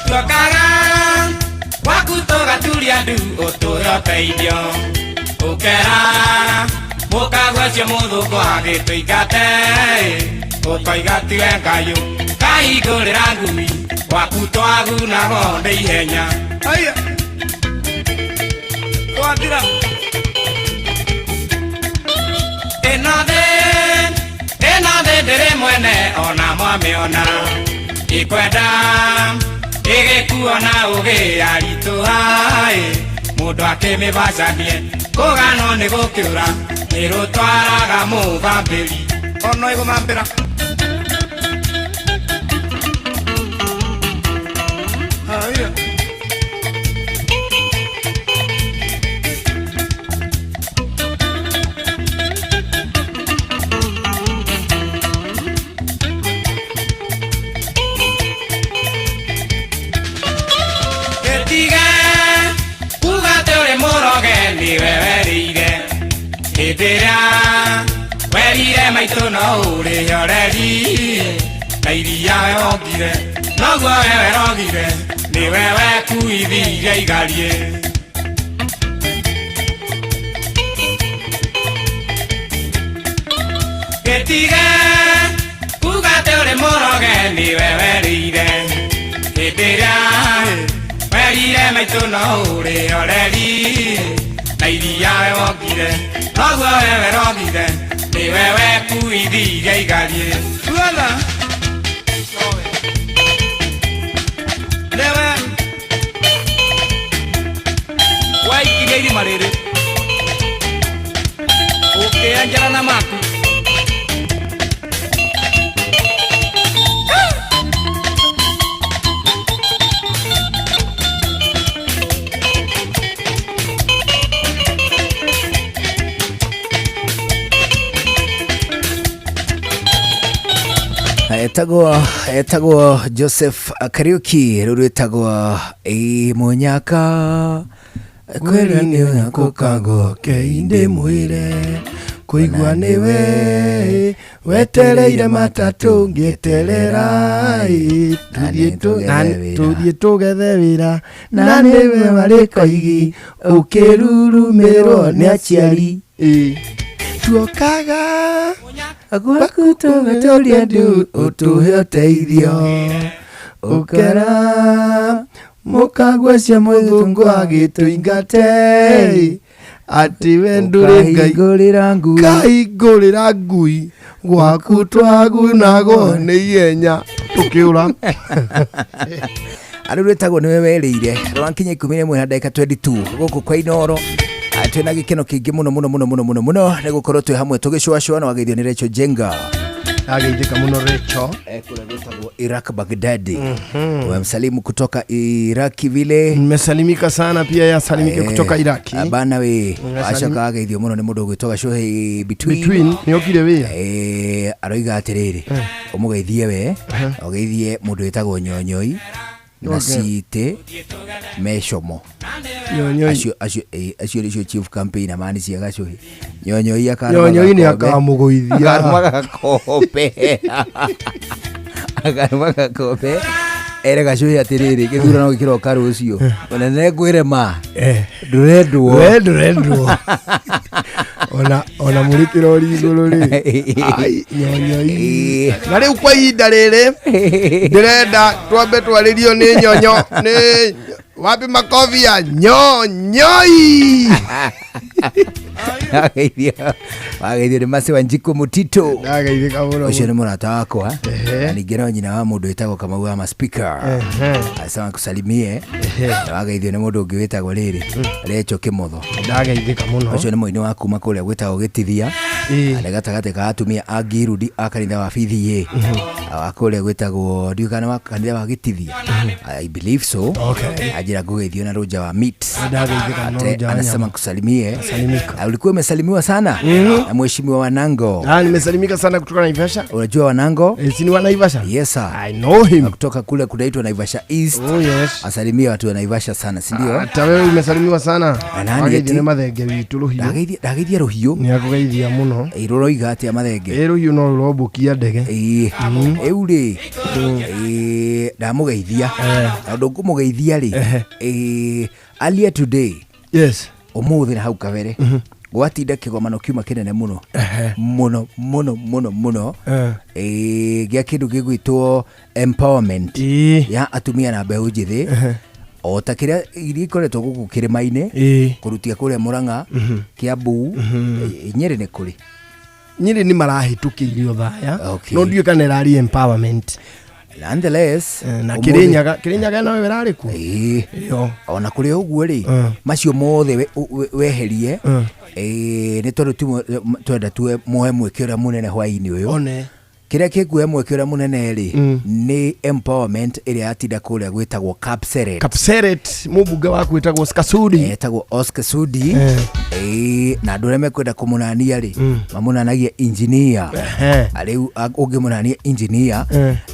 Tuokaga gwaku tũgaturia ndu ũtũre ũteithio ũkera mũkagwa ũcio mũthũngũ agĩtũingate ũkoiga tiwe Ngai kahingũrĩra ngui gwaku twagunagwo nĩ ihenya. Aya. Twathira. Ĩno thĩ ĩno thĩ ndĩrĩ mwene ona mwamĩona ĩkwenda ĩgĩkuona ũgĩ yaritũha-ĩ mũndũ akĩmĩbacanie kũganwo nĩ gũkĩũra nĩ rũtwaraga mũthambĩri Ono ĩgũthambĩra. Aya. Gĩtige kuga atĩ ũrĩ mũroge nĩwe werĩire hĩndĩ ĩrĩa werire maitũ no ũrĩhe ũreri na iria we wongire noguo we werogire nĩwe wekuithirie igarie. Gĩtige kuga atĩ ũrĩ mũroge nĩwe werĩire hĩndĩ ĩrĩa werire maitũ no ũrĩhe ũreri na iria we wongire noguo we werogire nĩwe wekuithirie igarie. Brother. Newe. Waikirie irima rĩrĩ ũkĩenjera na maku. Etagwo Joseph Kariuki rũrũ ĩtagwo Mũnyaka kweli nĩ ũnyakũkago keinde mwĩre kũigua nĩwe wetereire matatũ ngĩeterera tũthiĩ tũgethe wĩra na nĩwe warĩ koigi ũkĩrurumĩrwo nĩ aciari tuokaga gwaku tũgaturia ndu ũtũhe ũteithio ũkera mũkagwa cia mũthũngũ agĩtũingate atĩ we ndũrĩ Ngai kahingũrĩra ngui gwaku twagunagwo nĩ ihenya tũkĩũra. Arĩ rwĩtagwo nĩwe werĩire rwankinya 11 na ndagĩka 22 gũkũ kwa Inooro twĩna gĩkeno kĩingĩ mũno mũno mũno mũno mũno mũno nĩ gũkorwo twĩ hamwe tũgĩcũacũa na wageithio nĩ Rachel Jenga. Ageithĩka mũno Rachel. Kũrĩa gwĩtagwo Iraq Baghdadi. Wamsalimu kutoka Iraki vile. Nimesalimika sana pia yasalimike kutoka Iraki. Bana we acoka ageithio mũno nĩ mũndũ ũgwĩtwo Gacuhi Between. Nĩokire wĩra. Aroiga atĩrĩrĩ ũmũgeithie we ũgeithie mũndũ wĩtagwo Nyonyoi na Cite Meshomo. Nyonyoi acio nĩcio chief campaign amani cia Gacuhi. Nyonyoi Nyonyoi nĩ akamũgũithia. Akarũma gakombe. Akarũma gakombe. Ere Gacuhi atĩrĩrĩ gĩthurano gĩkĩroka rũciũ onene ngwĩre ma ndũrendwo. We ndũrendwo. Ona mũrĩ kĩrori igũrũ rĩ. Ai Nyonyoi. Na rĩu kwa ihinda rĩrĩ ndĩrenda twambe twarĩrio nĩ Nyonyo nĩ Wapi makofi ya nyonyoi? Wageithio wageithio nĩ Mercy Wanjiku Mutito. Ndageithĩka mũno. Ũcio nĩ mũrata wakwa na ningĩ no nyina wa mũndũ wĩtagwo Kamau wa maspika. Asema kusalimie na wageithio nĩ mũndũ ũngĩ wĩtagwo rĩrĩ Recho Kĩmotho. Ndageithĩka mũno. Ũcio nĩ mũini wa kuma kũrĩa gwĩtagwo Gĩtithia na nĩ gatagatĩ ka atumia a Ngirudi a kanitha wa BDA wa kũrĩa gwĩtagwo ndiũĩ kana wa kanitha wa Gĩtithia, I believe so. Okay. Ajira ngũgeithio na Rũnja wa meat. Ndageithĩka mũno Ate- Rũnja wa anasema nyama. nkusalimie. Salimika. Na ulikuwa umesalimiwa sana na mheshimiwa Wanango. Ah, nimesalimika sana kutoka Naivasha. Unajua Wanango? Eh, si ni wa Naivasha? Yes sir. I know him. Kutoka kule kunaitwa Naivasha East. Oh yes. Asalimia watu wa Naivasha sana, si ndio? Hata wewe umesalimiwa sana. Na nani Wageithio eti? nĩ Mathenge witũ Rũhiũ. Ndageithia ndageithia Rũhiũ. Nĩ akũgeithia mũno. Ĩ rũroiga atĩa Mathenge? Ĩ Rũhiũ no rũrombũkia ndege. Ĩ rĩu rĩ ĩ ndamũgeithia. Na ũndũ ngũmũgeithia rĩ ĩ earlier today. Yes. Ũmũthĩ na hau kabere gwatinda kĩgomano kiuma kĩnene mũno mũno mũno mũno mũno ĩ gĩa kĩndũ gĩgwĩtwo empowerment ya atumia na mbeũ njĩthĩ o ta kĩrĩa iria ikoretwo gũkũ kĩrĩma-inĩ kũrutia kũrĩa Mũrang'a, Kĩambu, ĩ, Nyĩrĩ nĩ kũrĩ. Nyĩrĩ nĩ marahĩtũkĩirio thaya. Okay. No ndiũĩ kana ĩrarĩ empowerment. Nonetheless, Na ũmũthĩ- Kĩrĩnyaga, Kĩrĩnyaga nayo ĩrarĩ kuo. Ĩĩ. Ĩyo. Ona kũrĩ ũguo rĩ macio mothe weherie ĩ, nĩ tondũ twenda tuwe muoe mweke ũrĩa mũnene hwaĩ-inĩ ũyũ. One. Kĩrĩa gĩkuoya mweke ũrĩa mũnene rĩ nĩ empowerment ĩrĩa yatinda kũrĩa gwĩtagwo Kapseret. Kapseret mũmbunge waku wĩtagwo Oscar Sudi. Etagwo Oscar Sudi. Ĩĩ, na andũ arĩa mekwenda kũmũnania rĩ mamũnanagia engineer. Rĩu ũngĩmũnania engineer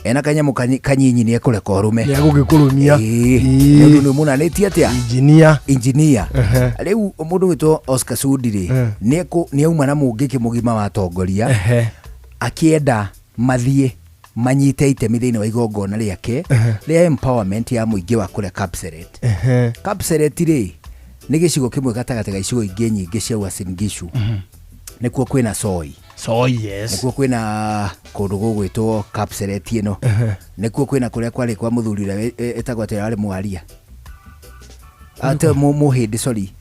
ena kanyamũ kanyinyi nĩ ekũreka ũrũme. Nĩ egũgĩkũrũmia. Ĩĩ, nĩ ũndũ nĩ ũmũnanĩtie atĩa? Engineer. Engineer. Rĩu mũndũ wĩtwo Oscar Sudi rĩ nĩ auma na mũngĩkĩ mũgima wa atongoria akĩenda mathiĩ manyite itemi thĩinĩ wa igongona rĩake rĩa empowerment ya mũingĩ wa kũrĩa Kapseret. Kapseret rĩ nĩ gĩcigo kĩmwe gatagatĩ ga icigo ingĩ nyingĩ cia Uasin Gishu. Nĩkuo kwĩna Soi. Soi, yes. Nĩkuo kwĩna kũndũ gũgwĩtwo Kapseret ĩno. Nĩkuo kwĩna kũrĩa kwarĩ kwa mũthuri ũrĩa ĩtagwo atĩ arĩ mwaria. Ate mũhĩndĩ sorry.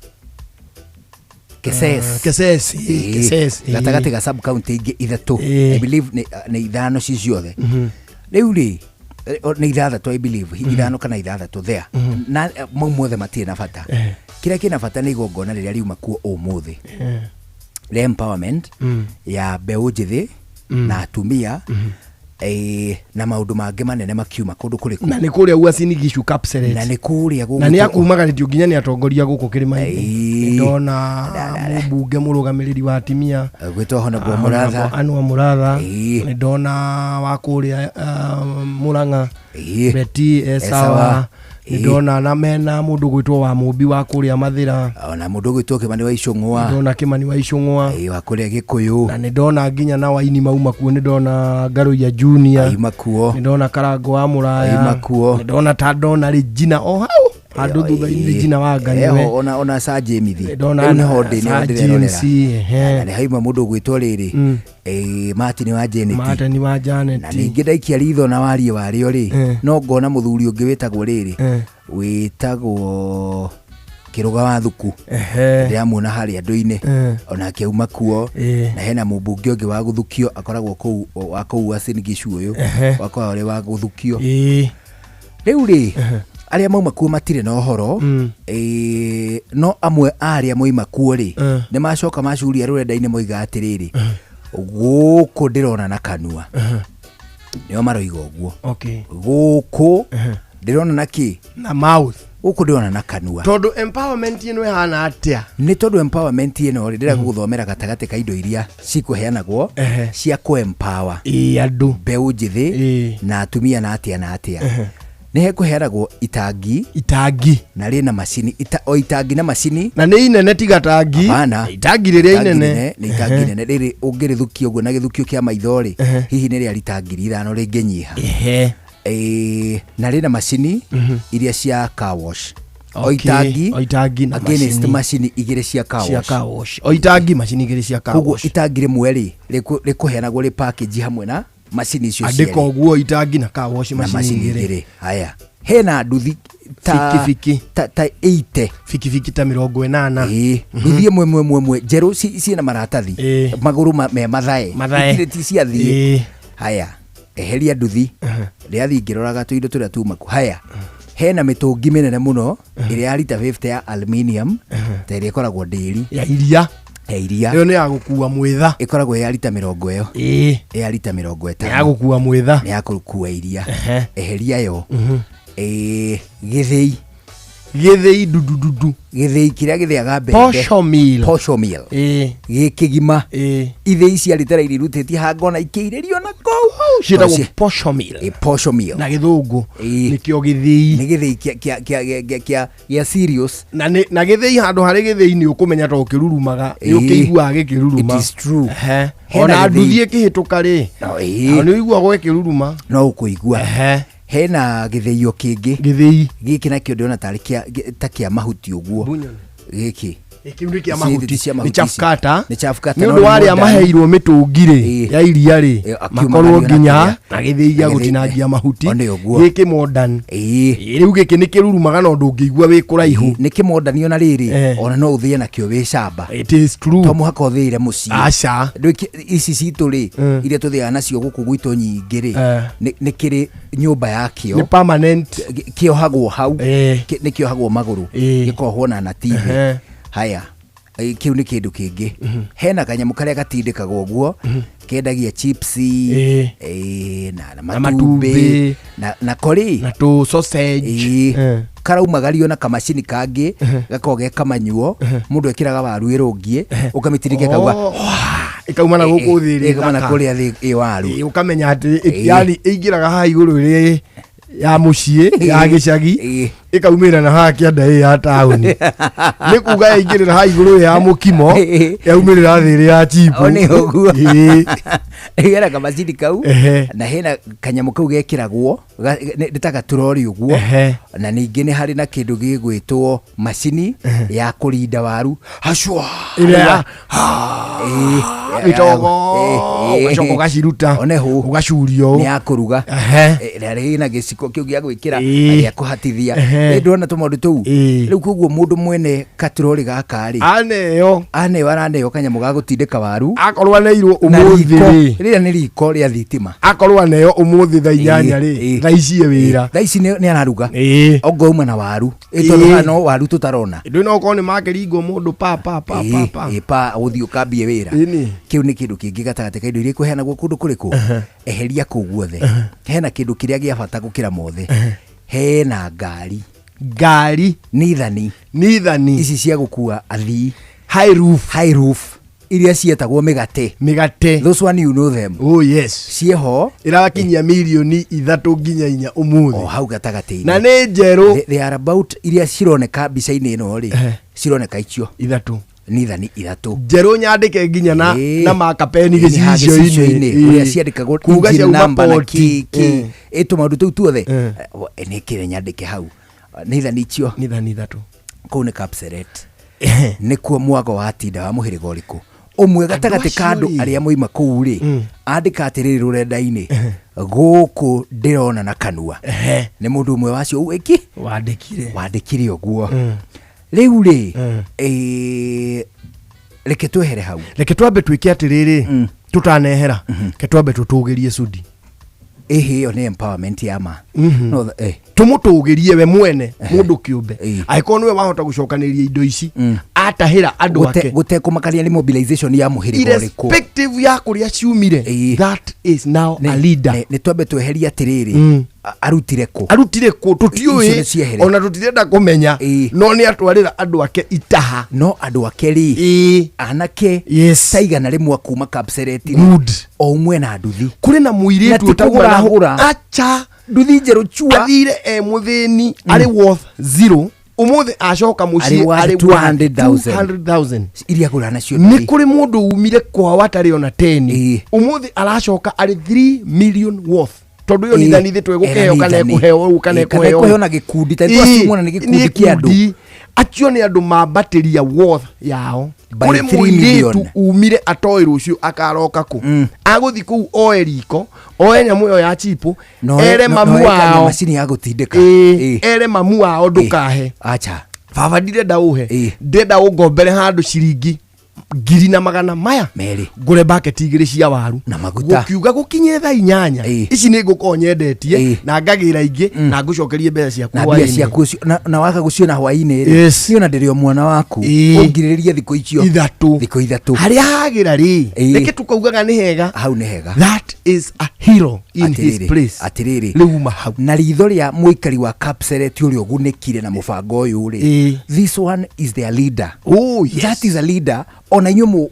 Keses. Keses, Ĩĩ. Keses, ĩĩ. Gatagatĩ ga sub county ingĩ ithatũ. I believe nĩ ithano ci ciothe. Rĩu rĩ nĩ ithathatũ I believe ithano kana ithathatũ there. Na mau mothe matirĩ na bata. Kĩrĩa kĩna bata nĩ igongona rĩrĩa riuma kuo ũmũthĩ rĩa empowerment ya mbeũ njĩthĩ na atumia na maũndũ mangĩ manene makiuma kũndũ kũrĩkũ. Na nĩ kũrĩa Uasin Gishu Kapseret. Na nĩ kũrĩa Na nĩ akumagarĩtio nginya nĩ atongoria gũkũ kĩrĩma-inĩ. Ndona mũmbunge mũrũgamĩrĩri wa atimia gwĩtwo Honorable Mũratha. Anwar Mũratha. Nĩ ndona wa kũrĩa Mũrang'a Betty Esawa. Nĩ ndona na mena mũndũ gwĩtwo wa Mũmbi wa kũrĩa Mathĩra. Ona mũndũ gwĩtwo Kĩmani wa Icũng'wa. Ndona Kĩmani wa Icũng'wa. Wa kũrĩa Gĩkũyũ. Na nĩ ndona nginya na waini mauma kuo, nĩ ndona Ngaruiya Junior. Aima kuo. Nĩ ndona Karango wa Mũraya. Aima kuo. Nĩ ndona ta ndona Regina o hau handũ thutha-inĩ Regina wa Ngai Eho ona ona Sir James. Ndona Rĩu nĩho ndĩ nĩho Sir ndĩrerorera. James, ehe. Na nĩ haima mũndũ ũgwĩtwo rĩrĩ Martin wa Janet. Martin wa Janet. Na ningĩ ndaikia ritho na wariĩ warĩo rĩ no ngona mũthuri ũngĩ wĩtagwo rĩrĩ wĩtagwo Kĩrũga wa Thuku. Ndĩramuona harĩa andũ-inĩ onake auma kuo. Na hena mũmbunge ũngĩ wa gũthukio akoragwo kũu wa kũu Uasin Gishu ũyũ wakoragwo arĩ wa gũthukio. Rĩu rĩ arĩa mauma kuo matirĩ na ũhoro no amwe a arĩa moima kuo rĩ nĩ macoka macuria rũrenda-inĩ moiga atĩrĩrĩ gũkũ ndĩrona na kanua. Nĩo maroiga ũguo. Gũkũ ndĩrona na kĩ? Na mouth. Gũkũ ndĩrona na kanua. Tondũ empowerment ĩno ĩhana atĩa? Nĩ tondũ empowerment ĩno rĩ ndĩrenda gũgũthomera gatagatĩ ka indo iria cikũheanagwo cia kũ-empower andũ mbeũ njĩthĩ na atumia na atĩa na atĩa. Nĩ hekũheanagwo itangi. Itangi. Na rĩna macini o itangi na macini. Na nĩ inene tiga tangi. Hapana. Itangi rĩrĩa inene. Nĩ itangi inene rĩrĩ ũngĩrĩthukia ũguo na gĩthukio kĩa maitho rĩ hihi nĩ rĩa rita 5,000 rĩngĩnyiha. Na rĩna macini iria cia car wash. O itangi O itangi na against macini. macini igĩrĩ cia car Cia wash. car wash. O itangi macini igĩrĩ cia car Koguo wash. itangi rĩmwe rĩ rĩkũheanagwo rĩ package hamwe na macini icio Andĩka cierĩ. ũguo itangi na car wash Na macini macini igĩrĩ. igĩrĩ. Haya, Hena nduthi ta Bikibiki. ta 80. Bikibiki ta 80. Ĩĩ, nduthi ĩmwe ĩmwe ĩmwe ĩmwe njerũ ciĩna maratathi, magũrũ me mathae. Mathae. Itirĩ ti ciathiĩ. Haya, eheria nduthi, rĩathiĩ ngĩroraga tũindo tũrĩa tuma ku. Haya, hena mĩtũngi mĩnene mũno ĩrĩa ya rita 50 ya aluminium, ta ĩrĩa ĩkoragwo ndĩri ya iria. Ya iria. Ĩyo nĩ ya gũkua mwĩtha. Ĩkoragwo ya rita 20 ĩyo. Ĩĩ. Ya rita 50. Nĩ ya gũkua mwĩtha. Nĩ ya gũkua iria. Eheria yo. Ĩĩ, gĩthĩi. Gĩthĩi ndudududu. Gĩthĩi kĩrĩa gĩthĩaga mbembe. Posho mill. Posho mill. Ĩĩ. Gĩ kĩgima. Ĩĩ. Ithĩi cia rita rĩrĩ irutĩtie hangona ikĩirĩrio na kũu. Ciĩtagwo posho mill. Ĩ, posho mill. Na gĩthũngũ. Nĩkĩo gĩthĩi. Nĩ gĩthĩi kĩa serious. Na nĩ na gĩthĩi, handũ harĩ gĩthĩi nĩ ũkũmenya to kĩrurumaga, nĩ Ĩĩ. ũkĩiguaga gĩkĩruruma. It is true. Hena Ona gĩthĩi. nduthi ĩkĩhĩtũka rĩ, No, ĩĩ. nĩ ũiguaga ĩkĩruruma. No ũkũigua. Hena gĩthĩio kĩngĩ. Gĩthĩi. Gĩkĩ nakĩo ndĩrona tarĩ ta kĩa mahuti ũguo. Gĩkĩ. Kĩu nĩ kĩa Ici mahuti. cia Nĩ mahuti chaff ici. cutter. Nĩ chaff cutter, Nĩ no ũndũ nĩ wa arĩa modern. maheirwo mĩtũngi rĩ ya iria rĩ, akiuma makorwo nario na nginya kĩrĩa. na gĩthĩi gĩa Na gĩthĩi- gũtinangia mahuti. O nĩ ũguo. Gĩkĩ modern. Ĩĩ. Rĩu gĩkĩ nĩ kĩrurumaga no ndũngĩigua wĩ kũraihu. Nĩ kĩmodani ona rĩrĩ, ona no ũthĩe nakĩo wĩ camba. It is true. To mũhaka ũthĩĩre mũciĩ. Aca. Ici citũ rĩ, iria tũthĩaga nacio gũkũ gwitũ nyingĩ rĩ, nĩ kĩrĩ nyũmba yakĩo. Nĩ permanent. Kĩohagwo hau. Nĩ kĩohagwo magũrũ. Gĩkohwo na nati thĩ. Haya, kĩu nĩ kĩndũ kĩngĩ. Hena kanyamũ karĩa gatindĩkagwo ũguo, kendagia chips, na Na matumbĩ, matumbĩ. na korĩ na tũ sausage. Karaumagario na kamacini kangĩ gakoragwo ge kamanyuo, mũndũ ekĩraga waru ĩrũngiĩ, ũkamĩtinĩkia kauga Oh, ĩkauma na gũkũ thĩ ĩrĩ ĩkauma na thaka. kũrĩa thĩ ĩ waru. Ĩĩ, ũkamenya atĩ yani ĩingĩraga haha igũrũ ĩrĩ ya mũciĩ ya gĩcagi, ĩkaumĩra na haha kĩanda ĩ ya taũni. Nĩ kuga yaingĩrĩra haha igũrũ ĩ ya mũkimo, yaumĩrĩra thĩ ĩrĩ ya chipu. O nĩ ũguo. Ĩĩ. Hena kamacini kau, Ehe. na hena kanyamũ kau gekĩragwo nĩ ta gaturori ũguo. Na ningĩ nĩ harĩ na kĩndũ gĩgwĩtwo macini ya kũrinda waru hacua. Ĩrĩa mĩtogo, ũgacoka ũgaciruta, oneho ũgacuria ũũ. Nĩ ya kũruga. Ĩrĩa ĩna gĩciko kĩu gĩa gwĩkĩra na gĩa kũhatithia. Ĩ, ndĩrona tũmaũndũ tũu rĩu. Koguo mũndũ mwene katurori gaka rĩ, aneo aneo araneo kanyamũ ga gũtindĩka waru. Akorwo aneirwo Na ũmũthĩ riko, rĩ. Rĩrĩa nĩ riko rĩa thitima. Akorwo aneo ũmũthĩ thaa 8 rĩ, thaa ici e wĩra. Thaa ici nĩ araruga. Ongo auma na waru. Ĩ, tondũ haha no waru tũtarona. Ndũ no okorwo nĩ makĩringwo mũndũ pa pa pa pa pa. Ĩ, pa ũthiĩ ũkambie wĩra. Kĩu nĩ kĩndũ kĩngĩ gatagatĩ ka indo iria ikũheanagwo kũndũ kũrĩkũ. Eheria kũu guothe, hena kĩndũ kĩrĩa gĩa bata gũkĩra mothe. Hena ngari. Ngari. Nithani. Nithani. Ici cia gũkua athii. High roof. High roof iria cietagwo mĩgate. Mĩgate. Those one you know them. Oh yes. Ciĩho. Ĩrakinyia mirioni 3 nginya 4 ũmũthĩ. O hau gatagatĩ-inĩ. Na nĩ njerũ. They are about iria cironeka mbica-inĩ ĩno rĩ, cironeka icio ithatũ. Nithani ithatũ. Njerũ nyandĩke nginya na makapeni gĩcicio-inĩ. Ũrĩa ciandĩkagwo Kuga engine ciauma number na poti. kĩ kĩ, ĩ tũmaũndũ tũu tuothe. Nĩ kĩrĩa nyandĩke hau nithani icio. Nithani ithatũ. Kũu nĩ Kapseret, nĩkuo mwago wa tinda wa mũhĩrĩga ũrĩkũ ũmwe gatagatĩ ka andũ acio rĩ. arĩa moima kũu rĩ, andĩka atĩrĩrĩ rũrenda-inĩ, gũkũ ndĩrona na kanua. Nĩ mũndũ ũmwe wacio wĩki wandĩkire. Wandĩkire ũguo. Rĩu rĩ, reke twehere hau. Reke twambe twĩke atĩrĩrĩ, tũtanehera, reke twambe tũtũgĩrie Sudi. Ĩhĩ, ĩyo nĩ empowerment ya ma. No, Tũmũtũgĩrie we mwene mũndũ kĩũmbe, angĩkorwo nĩwe wahota gũcokanĩrĩria indo ici atahĩra andũ ake. Gũtekũmakania nĩ mobilization ya mũhĩrĩga ũrĩkũ. Irrespective ya kũrĩa ciumire, that is now a leader. Nĩ twambe tweherie atĩrĩrĩ, arutire kũ? Arutire kũ? Icio nĩ Tũtiũĩ. ciehere. Ona tũtirenda kũmenya, no nĩ atwarĩra andũ ake itaha. No andũ ake rĩ, anake ta 100 kuma Kapseret rĩ, Good. O ũmwe na nduthi. Kũrĩ na mũirĩtu Na ti ũtauma na kũgũra. Acha. Nduthi njerũ chua. Athire e mũthĩni, arĩ worth zero, ũmũthĩ acoka mũciĩ Arĩ worth arĩ 200,000. 200,000. Iria agũra nacio Nĩ nduthi. kũrĩ mũndũ umire kwao atarĩ ona 10, ũmũthĩ aracoka arĩ 3 million worth, tondũ ĩyo nithani thĩ twegũkĩheo Ĩra kana nithani. ĩkũheo ũũ kana Ĩĩ, kana ĩkũheo ĩkũheo na gĩkundi, ta nĩ twacimwona nĩ gĩkundi kĩa andũ. Acio nĩ andũ mambatĩria worth yao. By Kũrĩ 3 million. mũirĩtu umire atoĩ rũciũ akaroka kũ. Agũthiĩ kũu oe riko, oe nyamũ ĩyo ya chipu, ere mamu wao macini ya gũtindĩka. Ĩĩ, ere mamu wao ndũkahe. Acha. Baba ndirenda ũhe, ndĩrenda ũngombere handũ ciringi ngiri na magana maya merĩ, ngũre baketi igĩrĩ cia waru na maguta. Gũkiuga gũkinye thaa 8 ici nĩ ngũkorwo nyendetie na ngagĩra ingĩ na ngũcokerie mbeca ciaku Na mbia hwaĩ-inĩ. ciaku ũcio na waga gũciona hwaĩ-inĩ rĩ, Yes. niĩ ona ndĩrĩ o mwana waku, ũngirĩrĩrie thikũ icio ithatũ, thikũ ithatũ. Harĩa hagĩra rĩ, reke tukaugaga nĩ hega. Hau nĩ hega. That is a hero in his Atĩrĩrĩ, place. Atĩrĩrĩ, rĩu uma hau. Na ritho rĩa mũikari wa Kapseret ũrĩa ũgunĩkire na mũbango ũyũ rĩ, this one is their leader. Oh, yes. That is a leader. Ona inyuĩ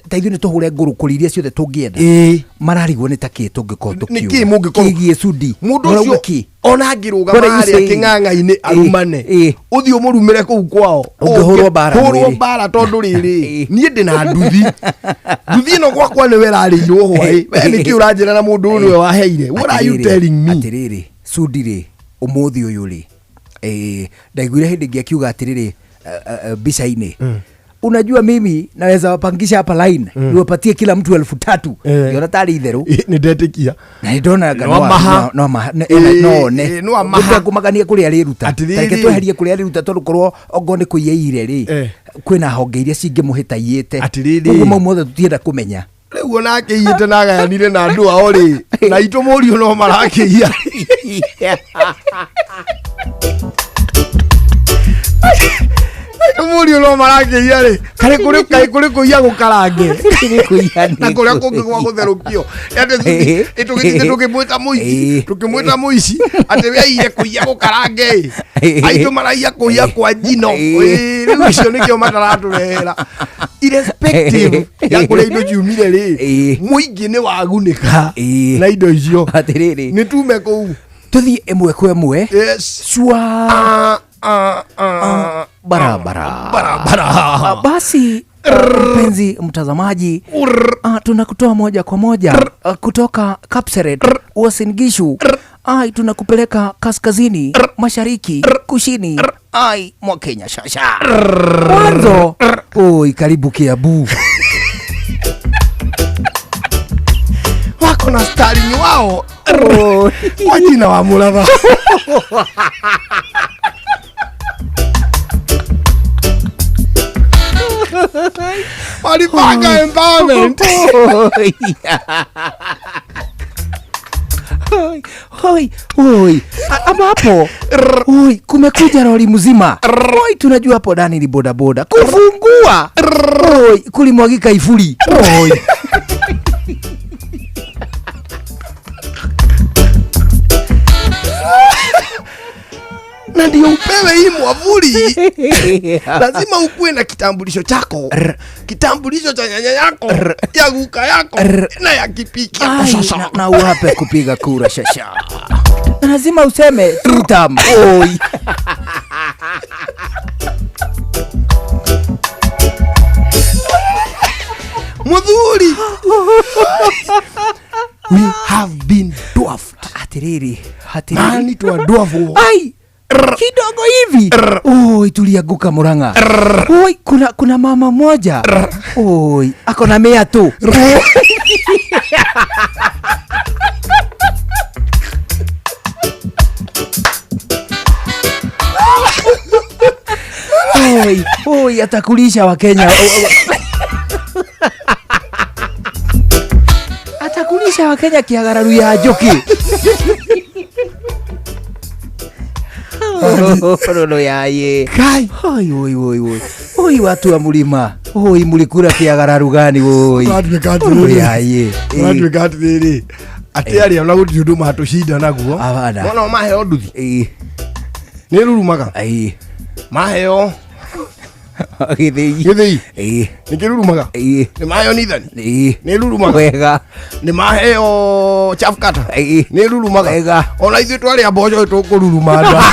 ta ithuĩ nĩ tũhũre ngũrũkũri iria ciothe tũngĩenda, mararigwo nĩ ta kĩ tũngĩkorwo Nĩ kĩ mũngĩkorwo- kĩgiĩ Sudi? Mũndũ Mũrauga ũcio kĩ? ona angĩrũgama What are you harĩa saying? kĩng'ang'a-inĩ arumane, ũthiĩ ũmũrumĩre kũu kwao. Ũngĩhũrwo mbara hũrwo mwĩrĩ. mbara, tondũ rĩrĩ, niĩ ndĩ na nduthi, nduthi ĩno gwakwa nĩwe ĩrarĩirwo hwaĩ. We nĩkĩ ũranjĩra na mũndũ ũyũ nĩwe waheire? What are you Atĩrĩrĩ, telling me? Atĩrĩrĩ, Sudi rĩ, ũmũthĩ ũyũ rĩ, ndaiguire hĩndĩ ĩngĩ akiuga atĩrĩrĩ, mbica-inĩ, unajua mimi naweza wapangisha hapa line, niwapatie kila mtu 3000. Yona tarĩ itherũ. Nĩ ndetĩkia. Na nĩndonaga No amaha. no amaha no one. No amaha. Gũtekũmakania kũrĩa arĩruta. Atĩrĩrĩ. Tareke tweherie kũrĩa arĩruta, tondũ korwo ongorwo nĩ kũiyaire rĩ, kwĩna honge iria cingĩmũhĩtaiyĩte. Atĩrĩrĩ. Ũguo mau mothe tũtienda kũmenya. Rĩu ona akĩiyĩte na agayanire na andũ ao rĩ, na itũ mũriũ no marakĩiya. Aitũ mũriũ no marakĩiya rĩ, karĩ kũrĩ kaĩ kũrĩ kũiya gũkarange na kũrĩa kũngĩ gwa gũtherũkio. Atĩ tũgĩthiĩ tũkĩmwĩta mũici, tũkĩmwĩta mũici atĩ we aiyire kũiya gũkarange ĩ, aitũ maraiya kũiya kwa njino. Ĩ, rĩu icio nĩkĩo mataratũrehera. Irrespective ya kũrĩa indo ciumire rĩ, mũingĩ nĩ wagunĩka na indo icio. Atĩrĩrĩ, nĩ tume kũu tũthiĩ ĩmwe kwa ĩmwe. Yes. Cua barabara barabara. Basi mpenzi mtazamaji, tunakutoa moja kwa moja kutoka Kapseret, Uasin Gishu. Ai, tunakupeleka kaskazini, mashariki, kushini, ai mwa Kenya shasha. Mwanzo, oi, karibu Kiambu. Wako na starring wao kwa jina wa Muratha. Walipanga empowerment. Oi, oi, oi. Ambapo oi, kumekuja lori mzima. Oi, tunajua hapo ndani ni bodaboda. Kufungua, oi, kulimwagika ifuri. Oi. Na ndio upewe hii mwavuli lazima ukuwe na kitambulisho chako, kitambulisho cha nyanya yako, ya guka yako na ya kipiki yako. Ai, Sasa na uwape kupiga kura shasha. Na lazima useme tutam. Oi. Muthuri, we have been dwarfed. Atiriri, atiriri. Mani twa dwarfwo. Ai, kidogo hivi. Oi, tulianguka Murang'a. Oi, kuna mama moja. Oi, ako na mea tu. Oi, oi, atakulisha Wakenya. Atakulisha Wakenya kiagararu ya njoki. Roro yaye. Kai. Oi, oi, oi, oi. Oi, watu wa mlima. Oi, mulikura kiagararu gani oi. Tũratuĩka Roro atĩrĩrĩ. yaye. Tũratuĩka atĩrĩrĩ, atĩ arĩa ona gũtirĩ ũndũ matũcinda naguo. Wona maheo nduthi nĩ rurumaga, maheo Gĩthĩi. Gĩthĩi nĩ kĩrurumaga, nĩ maheo nithani nĩ rurumaga, Wega. Nĩ maheo chaff cutter nĩ rurumaga. Wega. Ona ithuĩ twarĩa mboco tũkũruruma nda.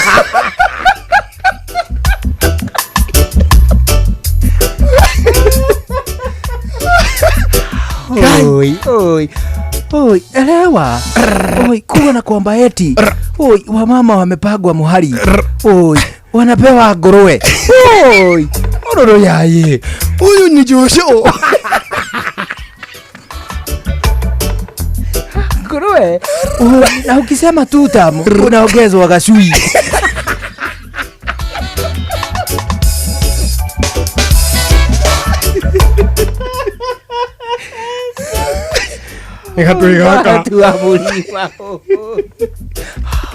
Oi, oi. Oi, elewa. Oi, kuwa na kwamba eti. Oi, wamama wamepagwa muhari. Oi, Wanapewa nguruwe. Oi, ororo yaye. Huyu ni Joshua. Nguruwe. Na ukisema tu tamu unaongezwa gacui. Nĩ gatũĩ gaka. Hatua mũrima.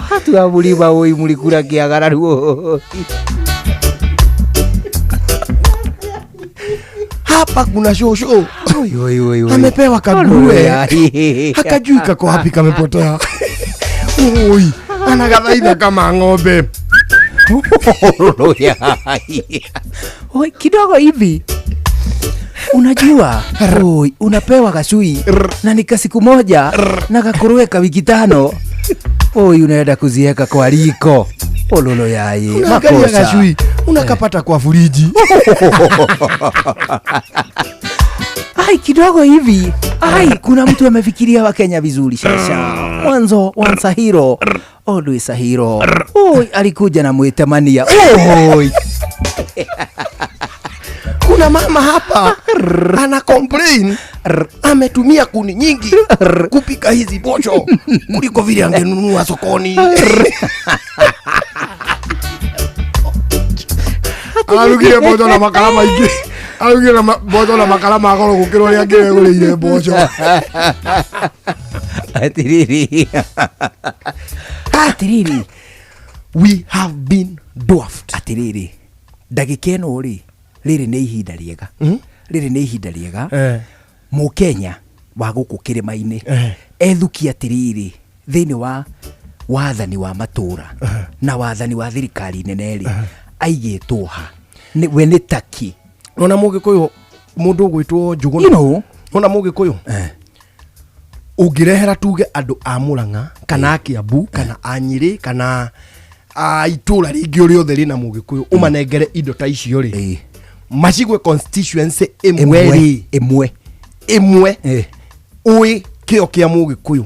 Hatua mũrima oi mũrikura kĩagararu. Hapa kuna shosho. Oi oi oi oi. Amepewa kaguruwe. Hakajui kako wapi kamepotea. Oi, anagathaitha kama ng'ombe. Oi, kidogo hivi. Unajua, oi, unapewa kasui na ni siku moja na kakuruwe ka wiki 5. Oi, unaenda kuzieka kwa riko. Ololo yaye. Unaangalia kasui, unakapata kwa friji. Ai, kidogo hivi. Ai, kuna mtu amefikiria wa Kenya vizuri shasha. Mwanzo Wansahiro, Odwe Sahiro. Oi, alikuja na mwitamania. Oi. Kuna mama hapa ana complain ametumia kuni nyingi kupika hizi posho kuliko vile angenunua sokoni. Arugire mboco na makara maingĩ. Arugire na mboco na makara ma goro gũkĩra ũrĩa angĩregũrĩire mboco. Atiriri. Atiriri. We have been dwarfed. Atiriri. Ndagĩka ĩno rĩ, rĩrĩ nĩ ihinda rĩega. Rĩrĩ nĩ ihinda rĩega. Mũkenya wa gũkũ kĩrĩma-inĩ ethukia atĩrĩrĩ thĩinĩ wa wathani wa matũra na wathani wa thirikari nene rĩ aigĩtwo ha we nĩ taki. Nona mũgĩkũyũ mũndũ ũgwĩtwo Njũgũna. You know. Nona mũgĩkũyũ ũngĩrehera tuge andũ a Murang'a kana a Kiambu kana a Nyĩrĩ kana a itũra rĩngĩ o rĩothe rĩna mũgĩkũyũ ũmanengere indo ta icio rĩ macigwe constituency ĩmwe rĩ ĩmwe ũĩ kĩo kĩa mũgĩkũyũ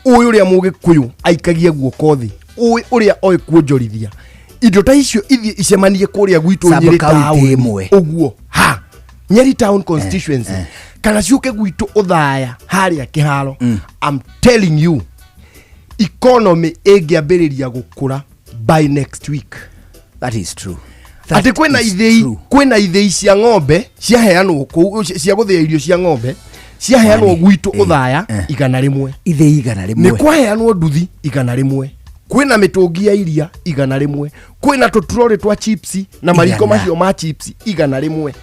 ũĩ ũrĩa mũgĩkũyũ aikagia guoko thĩ ũĩ ũrĩa oĩ kuonjorithia indo ta icio ithiĩ icemanie kũrĩa gwitũ Nyĩrĩ town ũguo ha Nyeri town constituency kana ciũke gwitũ Othaya harĩa kĩharo. I'm telling you economy ĩngĩambĩrĩria gũkũra by next week. That is true. Ati kwĩna ithĩi, kwĩna ithĩi cia ng'ombe ciaheanwo kũu cia gũthĩa irio cia ng'ombe ciaheanwo gwitũ Othaya 100. Ithĩi 100. Nĩ kwaheanwo nduthi 100. Kwĩna mĩtũngi ya iria 100. Kwĩna tũtrori twa chips na mariko macio ma chips 100.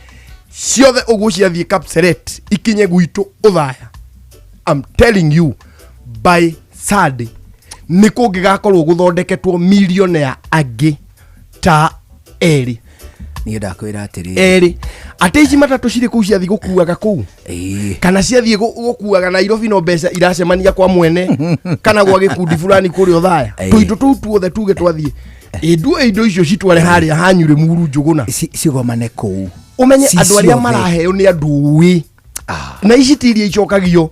Ciothe ũguo ciathiĩ Kapseret ikinye gwitũ Othaya. I'm telling you by Saturday nĩ kũngĩgakorwo gũthondeketwo millionaire angĩ ta erĩ. Niĩ ndakwĩra atĩrĩrĩ. Erĩ. Atĩ ici matatũ cirĩ kũu ciathiĩ gũkuaga kũu. Kana ciathiĩ gũkuaga Nairobi no mbeca iracemania kwa mwene kana gwa gĩkundi fulani kũrĩa Othaya. Tũindo tũu tuothe tuge twathiĩ. Ĩndue indo icio citware harĩa hanyu Rĩmuru Njũgũna. Cigomane kũu. Ũmenye andũ arĩa maraheo nĩ andũ ũĩ. Na ici ti iria icokagio.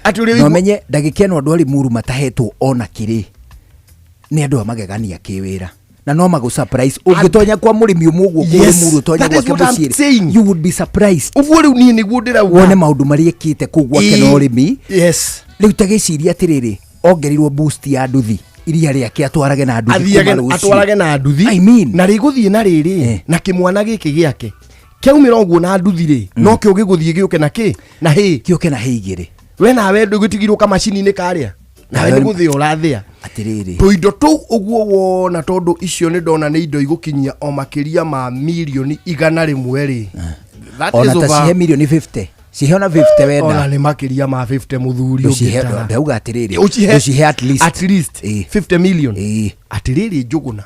Atĩ ũrĩa No menye ndagĩka ĩno andũ a Rĩmuru matahetwo ona kĩrĩ nĩ andũ a magegania kĩwĩra. Na no magũ surprise ũngĩtonya kwa mũrĩmi ũmwe ũguo kũu Rĩmuru ũtonye gwake mũciĩ, you would be surprised. Ũguo rĩu niĩ nĩguo ndĩrauga. Wone maũndũ marĩa ekĩte kũu gwake na ũrĩmi. Yes. Rĩu ta gĩciria atĩrĩrĩ, ongereirwo boost ya nduthi iria rĩake atwarage na nduthi kuma rũciũ. Atwarage na nduthi. I mean. Na rĩgũthiĩ na rĩrĩ na kĩmwana gĩkĩ gĩake kĩaumĩra ũguo na nduthi rĩ no kĩo gĩgũthiĩ gĩũke na kĩ na hĩ gĩũke na hĩ igĩrĩ. We nawe ndũgĩtigirwo kamacini-inĩ karĩa nawe nĩ gũthĩa ũrathĩa. Atĩrĩrĩ tũindo tũu ũguo wona tondũ icio nĩ ndona nĩ indo igũkinyia o makĩria ma mirioni 100 rĩ. Ona ta cihe mirioni 50. Cihe ona 50 wenda. Ona nĩ makĩria ma 50 mũthuri ũngĩtara. Ndauga atĩrĩrĩ ũcihe at least. At least 50 million. Atĩrĩrĩ Njũgũna.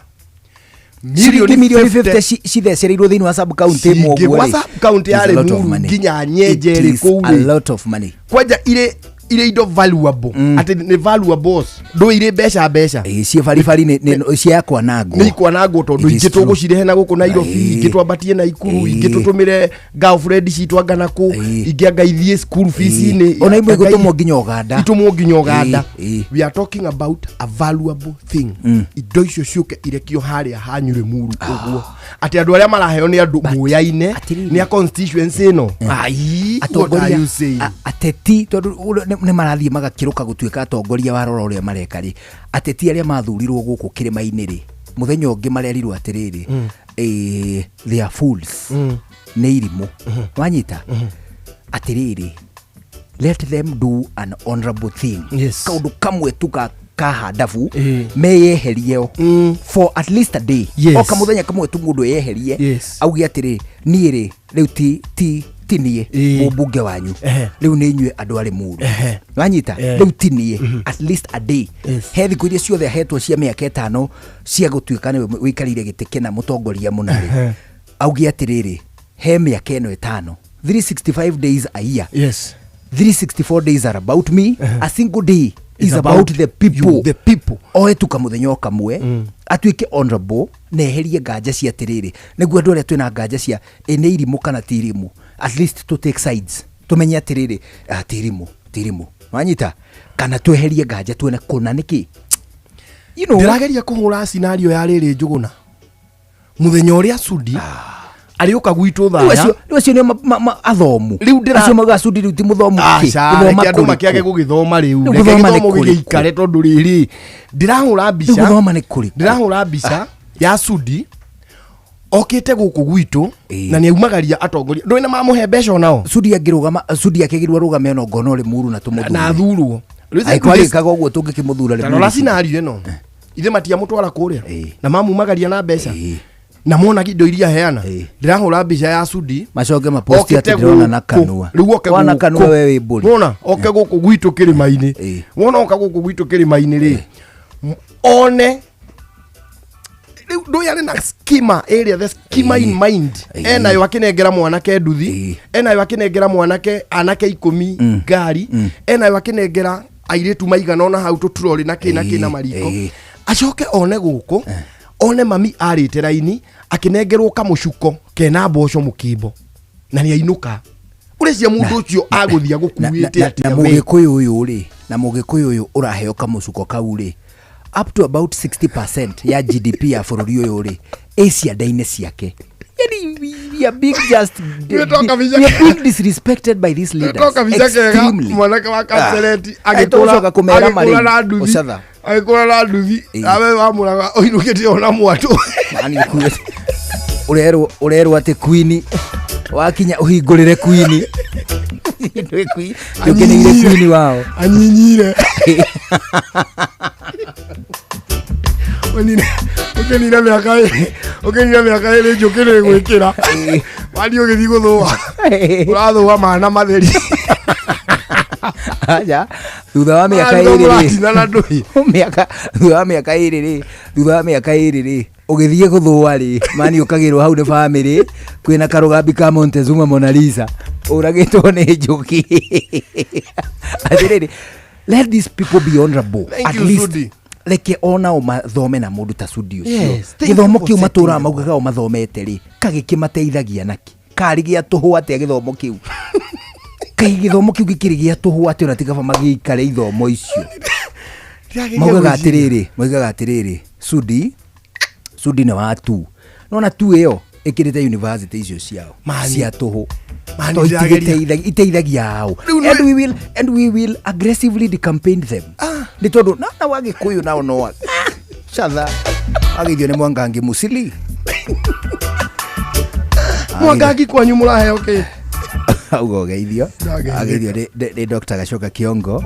Mirioni 50 cithecereirwo thĩinĩ wa sub county ĩmwe ũguo rĩ. Wa sub county ya Rĩmuru nginya Nyenje rĩ kũu rĩ. A lot of money. Kwanja irĩ Irĩ indo valuable, atĩ nĩ valuables, ndũĩ irĩ mbeca mbeca. Ĩĩ, ciĩ baribari nĩ cia kwanangwo. Nĩ ikwanangwo tondũ It is ingĩ true. tũgũcirehe na gũkũ Nairobi, ingĩ twambatie Naikuru, ingĩ tũtũmĩre girlfriend citũ anga na kũ, ingĩ anga ithiĩ school fees-inĩ. Ona imwe anga igũtũmwo nginya Uganda. Itũmwo nginya Uganda. Ĩĩ. We are talking about a valuable thing. Indo icio ciũke irekio harĩa hanyu Rĩmuru ũguo, atĩ andũ arĩa maraheo nĩ andũ mũyaine, nĩ a constituency ĩno. Ai, what are Atongoria you saying? Ateti tondũ nĩ marathiĩ magakĩrũka gũtuĩka atongoria, warora ũrĩa mareka rĩ, ateti arĩa mathurirwo gũkũ kĩrĩma-inĩ rĩ, mũthenya ũngĩ marerirwo atĩrĩrĩ, they are fools, nĩ irimũ. Wanyita atĩrĩrĩ, let them do an honorable thing. Yes. Kaũndũ kamwe tu ka kahandabu meyeherie o for at least a day. Yes. O kamuthenya kamwe tu mũndũ eyeherie, Yes. auge atĩrĩ, niĩ rĩ, rĩu ti niĩ mũmbunge wanyu, rĩu nĩ inyuĩ andũ arĩ mũru. Wanyita? Rĩu ti niĩ, at least a day. He thikũ iria ciothe ahetwo cia mĩaka 5 cia gũtuĩka nĩwe wĩikarĩire gĩtĩ kĩna mũtongoria mũna rĩ, auge atĩrĩrĩ, he mĩaka ĩno 5, 365 days a year, Yes. 364 days are about me, a single day is Is about about the people. you, the people. Oe tu kamuthenya o kamwe, atuĩke honorable na eherie nganja cia atĩrĩrĩ, nĩguo andũ arĩa twĩna nganja cia ĩ nĩ irimũ kana ti irimũ, at least to take sides, tũmenye atĩrĩrĩ, ah, ti irimũ, ti irimũ. Wanyita? Kana tweherie nganja tuone kũna nĩkĩ, you know. Ndĩrageria kũhũra scenario ya rĩrĩ, Njũgũna, mũthenya ũrĩa Sudi arĩũka gwitũ Rĩu Thaya. Rĩu acio nĩo athomu. Rĩu Acio maugaga Sudi rĩu ti mũthomu kĩ? Aca, Gũthoma reke andũ kũrĩkũ? makĩage gũgĩthoma rĩu. Rĩu Reke gũthoma nĩ gĩthomo kũrĩkũ? gĩgĩikare, tondũ rĩrĩ, ndĩrahũra mbica. Rĩu gũthoma nĩ kũrĩkũ? Ndĩrahũra mbica ya Sudi okĩte gũkũ gwitũ na nĩ aumagaria atongoria, ndũĩ na mamũhe mbeca onao. Sudi angĩrũgama, Sudi akĩgirwo arũgame ona ngona ũrĩ muru na tũmũthure. Na athurwo. Angĩkorwo arĩkaga ũguo tũngĩkĩmũthura Ta Limuru. rora scenario ĩno, ithe matiamũtwara kũrĩa na mamumagaria na mbeca na mona indo iria aheana. Ndĩrahũra mbica ya Sudi macoke maposti okĩte atĩ ndĩrona na gũkũ. kanua. Rĩu oke Wana gũkũ. kanua we wĩ mbũri. Wona oke gũkũ gwitũ kĩrĩma-inĩ, wona oka gũkũ gwitũ kĩrĩma-inĩ rĩ, one rĩu ndũĩ arĩ na schema ĩrĩa, the schema in mind, enayo akĩnengera mwanake nduthi, enayo akĩnengera mwanake anake 10 ngari, enayo akĩnengera airĩtu maigana ona hau tũturori na kĩ na kĩ na mariko, acoke one gũkũ, one mami arĩte raini akĩnengerwo kamũcuko kena mboco mũkimbo na nĩ ainũka. Ũrĩcia mũndũ ũcio agũthiĩ agũkuĩte Na atĩa we? mũgĩkũyũ ũyũ rĩ, na mũgĩkũyũ ũyũ ũraheo kamũcuko kau rĩ, up to about 60% ya GDP ya bũrũri ũyũ rĩ, ĩ cianda-inĩ ciake. Yani we are being just Nĩtoka mbica we are being disrespected by these leaders. Nĩtoka mbica kega Extremely. mwanake wa Kapseret Ah. Tũgũcoka kũmera agĩkũra marĩ na nduthi. Ũcatha. Agĩkũra na nduthi, nawe wamũraga ũinũkĩte ona mwatũ. Yaani ũrerwo atĩ kwini wakinya ũhingũrĩre kwini, ndũkeneire kwini wao. Anyinyire ũkenire mĩaka 2 njũkĩ nĩ gwĩkĩra wathiĩ ũgĩthiĩ gũthũa, ũrathũa mana matheri. Aja, thutha wa mĩaka Ah, 2 rĩ, mũratinana ndũĩ. Mĩaka thutha wa mĩaka 2 rĩ, thutha wa mĩaka 2 rĩ, ũgĩthiĩ gũthũa rĩ, mani ũkagĩrwo hau nĩ bamĩrĩ kwĩna karũgambi ka Montezuma Mona Lisa ũragĩtwo nĩ njũkĩ. Atĩrĩrĩ, let these people be honorable. Thank At you, least Sudi. Reke onao mathome na mũndũ ta Sudi ũcio. Yes, thank you Gĩthomo for kĩu setting matũraga them. maugaga o mathomete rĩ, kagĩkĩmateithagia nakĩ? Karĩ gĩa tũhũ atĩa gĩthomo kĩu? Kaĩ gĩthomo kĩu gĩkĩrĩ gĩa tũhũ atĩa ona ti kaba magĩikare ithomo icio? Maugaga atĩrĩrĩ, maugaga atĩrĩrĩ, Sudi nĩ wa tu nona tu ĩyo ĩkĩrĩte university icio ciao Mani. cia tũhũ. Mani, To ndĩrageria. iteithagia ao. Rĩu nĩ- And we will aggressively decampaign them, nĩ tondũ na wagĩkũyũ nao no catha ageithio nĩ Mwangangi Musili. Mwangangi kwanyu mũraheo kĩ? Auga ũgeithio. Ndageithĩka. Ageithio nĩ Dr. Gacoka Kiongo.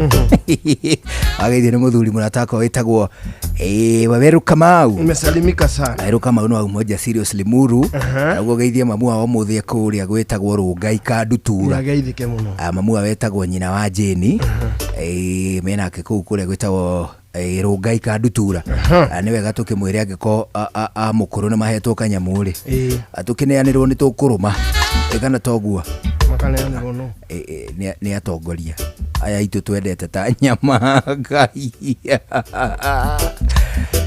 Ageithio nĩ mũthuri mũrata wakwa wĩtagwo Waweru Kamau. Nimesalimika sana. Waweru Kamau no aumoja serious Limuru. Auga ũgeithie mamu wao mũthĩ kũrĩa gwĩtagwo Rũngai Kandutura. Nĩageithĩke mũno. Ah, mamu wao wetagwo nyina wa Jeni. Menake kũu kũrĩa gwĩtagwo Rũngai Kandutura. Ah, nĩ wega tũkĩmwĩre angĩkorwo a mũkũrũ nĩ mahetwo kanyamũ rĩ, tũkĩneanĩrwo nĩ tũkũrũma. Kana toguo? Makaneanĩrwo no Nĩ atongoria. Aya aitũ twendete ta nyama Ngai.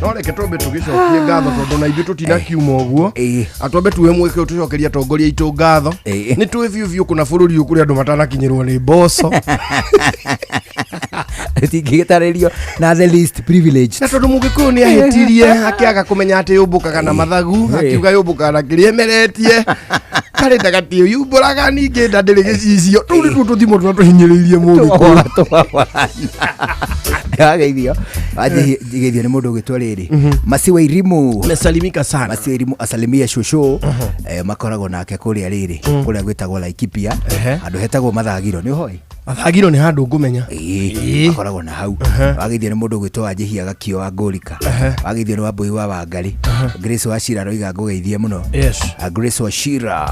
No reke twambe tũgĩcokie ngatho tondũ na ithuĩ tũtinakiuma ũguo, atwambe tuwe mweke ũyũ tũcokerie atongoria aitũ ngatho. Nĩ tũĩ biũ biũ kũna bũrũri ũyũ kũrĩ andũ matanakinyĩrwo nĩ mboco. Tingĩgĩtarĩrio na the least privileged. Na tondũ mũgĩkũyũ nĩ ahĩtirie akĩaga kũmenya atĩ yũmbũkaga na mathagu, akiuga yũmbũkaga na kĩrĩa ĩmeretie, karĩ ndagatiĩ yumbũraga ningĩ nda ndĩrĩ gĩcicio. Tũu nĩtuo tũthimo tũrĩa tũhinyĩrĩirie mũgĩkũyũ. Wageithio wanjĩgeithio nĩ mũndũ ũgĩtwo rĩrĩ Masiwa Irimu. Mesalimika sana. Masiwa Irimu asalimia shosho. Makoragwo nake kũrĩa rĩrĩ kũrĩa gwĩtagwo Laikipia, handũ hetagwo Mathagiro, nĩ ũhoĩ? Mathagiro nĩ handũ ngũmenya. Ĩĩ, akoragwo na hau. Wageithio nĩ mũndũ ũgwĩtwo Wanjĩhia Gakio wa Ngũrika. Wageithio nĩ Wambũi wa Wangarĩ. Grace wa Shira aroiga ngũgeithie mũno. Grace wa Shira.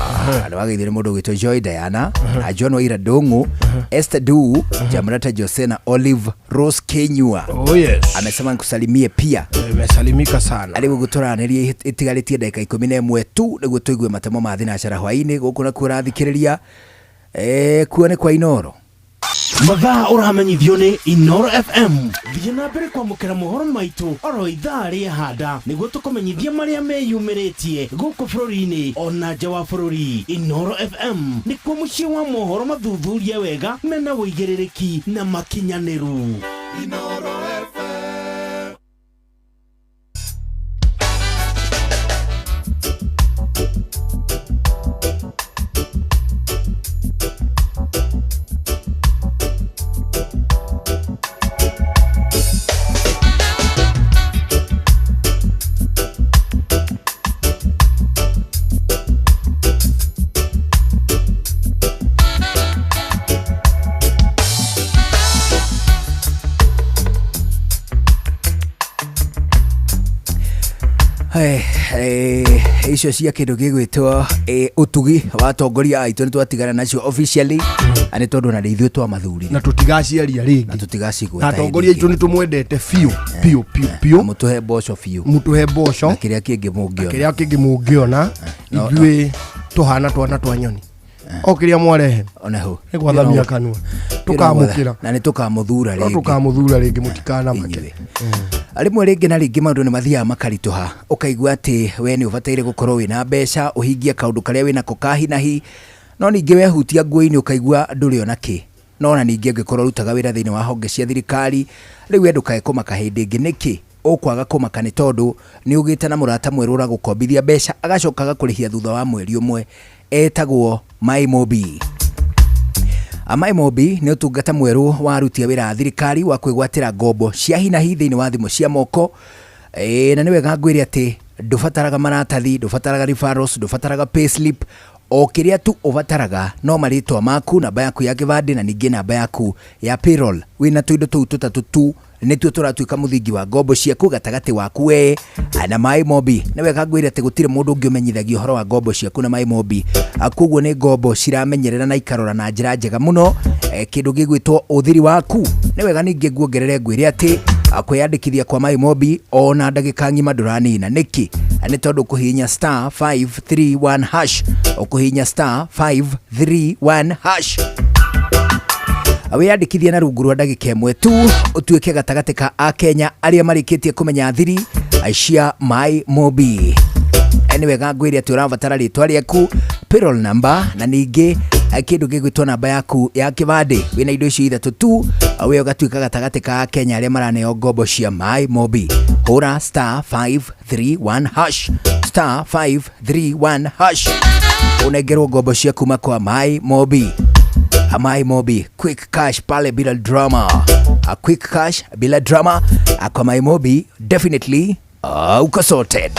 Na wageithio nĩ mũndũ ũgwĩtwo Joy Diana na John Waira Ndũng'ũ, Esther Du, Jamrata Jose na Olive Rose Kenyua. Oh yes. Amesema nikusalimie pia. Imesalimika sana. Arĩ gũkũ tũranĩria ĩtigarĩtie ndagĩka 11 tu nĩguo tũigue matemo ma thinacara hwaĩ-inĩ gũkũ nakuo ũrathikĩrĩria. Kuo nĩ kwa Inoro. Mathaa ũramenyithio nĩ Inoro FM. Thiĩ na mbere kwamũkĩra mohoro maitũ oro ithaa rĩa handa nĩguo tũkũmenyithie marĩa meyumĩrĩtie gũkũ bũrũri-inĩ ona nja wa bũrũri. Inoro FM nĩkuo mũciĩ wa mohoro mathuthurie wega mena ũigĩrĩrĩki na makinyanĩru. Inoro FM. Icio cia kĩndũ gĩgwĩtwo ũtugi wa atongoria aitũ nĩ twatigana nacio officially, na nĩ tondũ na nĩ ithuĩ twamathurire na tũtigaciaria rĩngĩ na tũtigacigweta na atongoria aitũ nĩ tũmwendete biũ biũ biũ biũ. Mũtũhe mboco biũ, mũtũhe mboco na kĩrĩa kĩngĩ mũngĩona, kĩrĩa kĩngĩ mũngĩona. Ithuĩ tũhana twana twa nyoni, o kĩrĩa mwarehe onaho nĩ gwathamia kanua tũkamũkĩra na nĩ tũkamũthura no rĩngĩ, tũkamũthura rĩngĩ, mũtikanamake. Rĩmwe rĩngĩ na rĩngĩ maũndũ nĩ mathiaga makaritũha, ũkaigua atĩ we nĩ ũbataire gũkorwo wĩna mbeca ũhingie kaũndũ karĩa wĩnako ka hi na hi, no ningĩ wehutia nguo-inĩ ũkaigua ndũrĩ ona kĩ. No ona ningĩ ũngĩkorwo ũrutaga wĩra thĩinĩ wa honge cia thirikari, rĩu we ndũkae kũmaka hĩndĩ ĩngĩ. Nĩkĩ ũkwaga kũmaka? Nĩ tondũ nĩ ũgĩte na mũrata mwerũ ũragũkombithia mbeca agacoka agakũrĩhia thutha wa mweri ũmwe, etagwo Maimobi. Maimobi nĩ ũtungata mwerũ wa aruti a wĩra a thirikari wa kwĩgwatĩra ngombo cia hi na hi thĩinĩ wa thimũ cia moko. Na nĩ wega ngwĩre atĩ ndũbataraga maratathi, ndũbataraga referrals, ndũbataraga payslip, o kĩrĩa tu ũbataraga no marĩtwa maku, namba yaku ya kĩbandĩ na ningĩ namba yaku ya payroll. Wĩna tũindo tũu tũtatũ tu nĩtuo tũratuĩka mũthingi wa ngombo ciaku gatagatĩ waku we na Maimobi. Nĩ wega ngwĩre atĩ gũtirĩ mũndũ ũngĩ ũmenyithagia ũhoro wa ngombo ciaku na Maimobi. Koguo nĩ ngombo ciramenyerera na ikarora na njĩra njega mũno kĩndũ gĩgwĩtwo ũthiri waku. Nĩ wega ningĩ nguongerere ngwĩre atĩ kwĩyandĩkithia kwa Maimobi ona ndagĩka ng'ima ndũranina. Nĩkĩ? Nĩ tondũ kũhihinya star 531 hash, ũkũhihinya star 531 hash wĩyandĩkithie na rungu rwa ndagĩka ĩmwe tu ũtuĩke gatagatĩ ka akenya arĩa marĩkĩtie kũmenya thiri cia Maimobi. Nĩ wega ngwĩre atĩ ũrabatara rĩtwa rĩaku, payroll number na ningĩ kĩndũ gĩgwĩtwo namba yaku ya kĩbandĩ. Wĩna indo icio ithatũ tu we ũgatuĩka gatagatĩ ka akenya arĩa maraneo ngombo cia Maimobi. Hũra star 531 hash, star 531 hash ũnengerwo ngombo cia kuma kwa Maimobi. Maimobi quick cash pale bila drama. A quick cash bila drama kwa Maimobi, definitely uko sorted.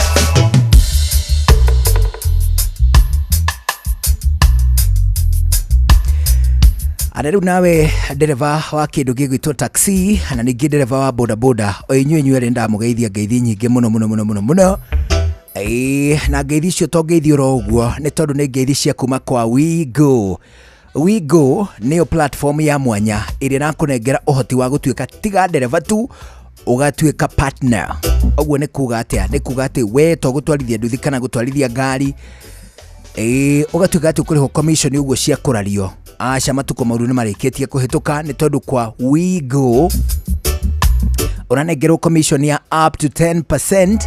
Ana rĩu nawe ndereba wa kĩndũ gĩgwĩtwo taxi na ningĩ ndereba wa bodaboda, o inyuĩ inyuerĩ ndamũgeithia ngeithi nyingĩ mũno mũno mũno mũno mũno. Na ngeithi icio to ngeithi oro ũguo, nĩ tondũ nĩ ngeithi cia kuma kwa WeGo. WeGo nĩyo platform ya mwanya ĩrĩa ĩrakũnengera ũhoti wa gũtuĩka tiga ndereba tu, ũgatuĩka partner. Ũguo nĩ kuga atĩa? Nĩ kuga atĩ we to gũtwarithia nduthi kana gũtwarithia ngari, ũgatuĩka atĩ ũkũrĩhwo commission ũguo cia kũrario. Aca, matukũ mauru nĩ marĩkĩtie kũhĩtũka, nĩ tondũ kwa WeGo ũranengerwo commission ya up to 10%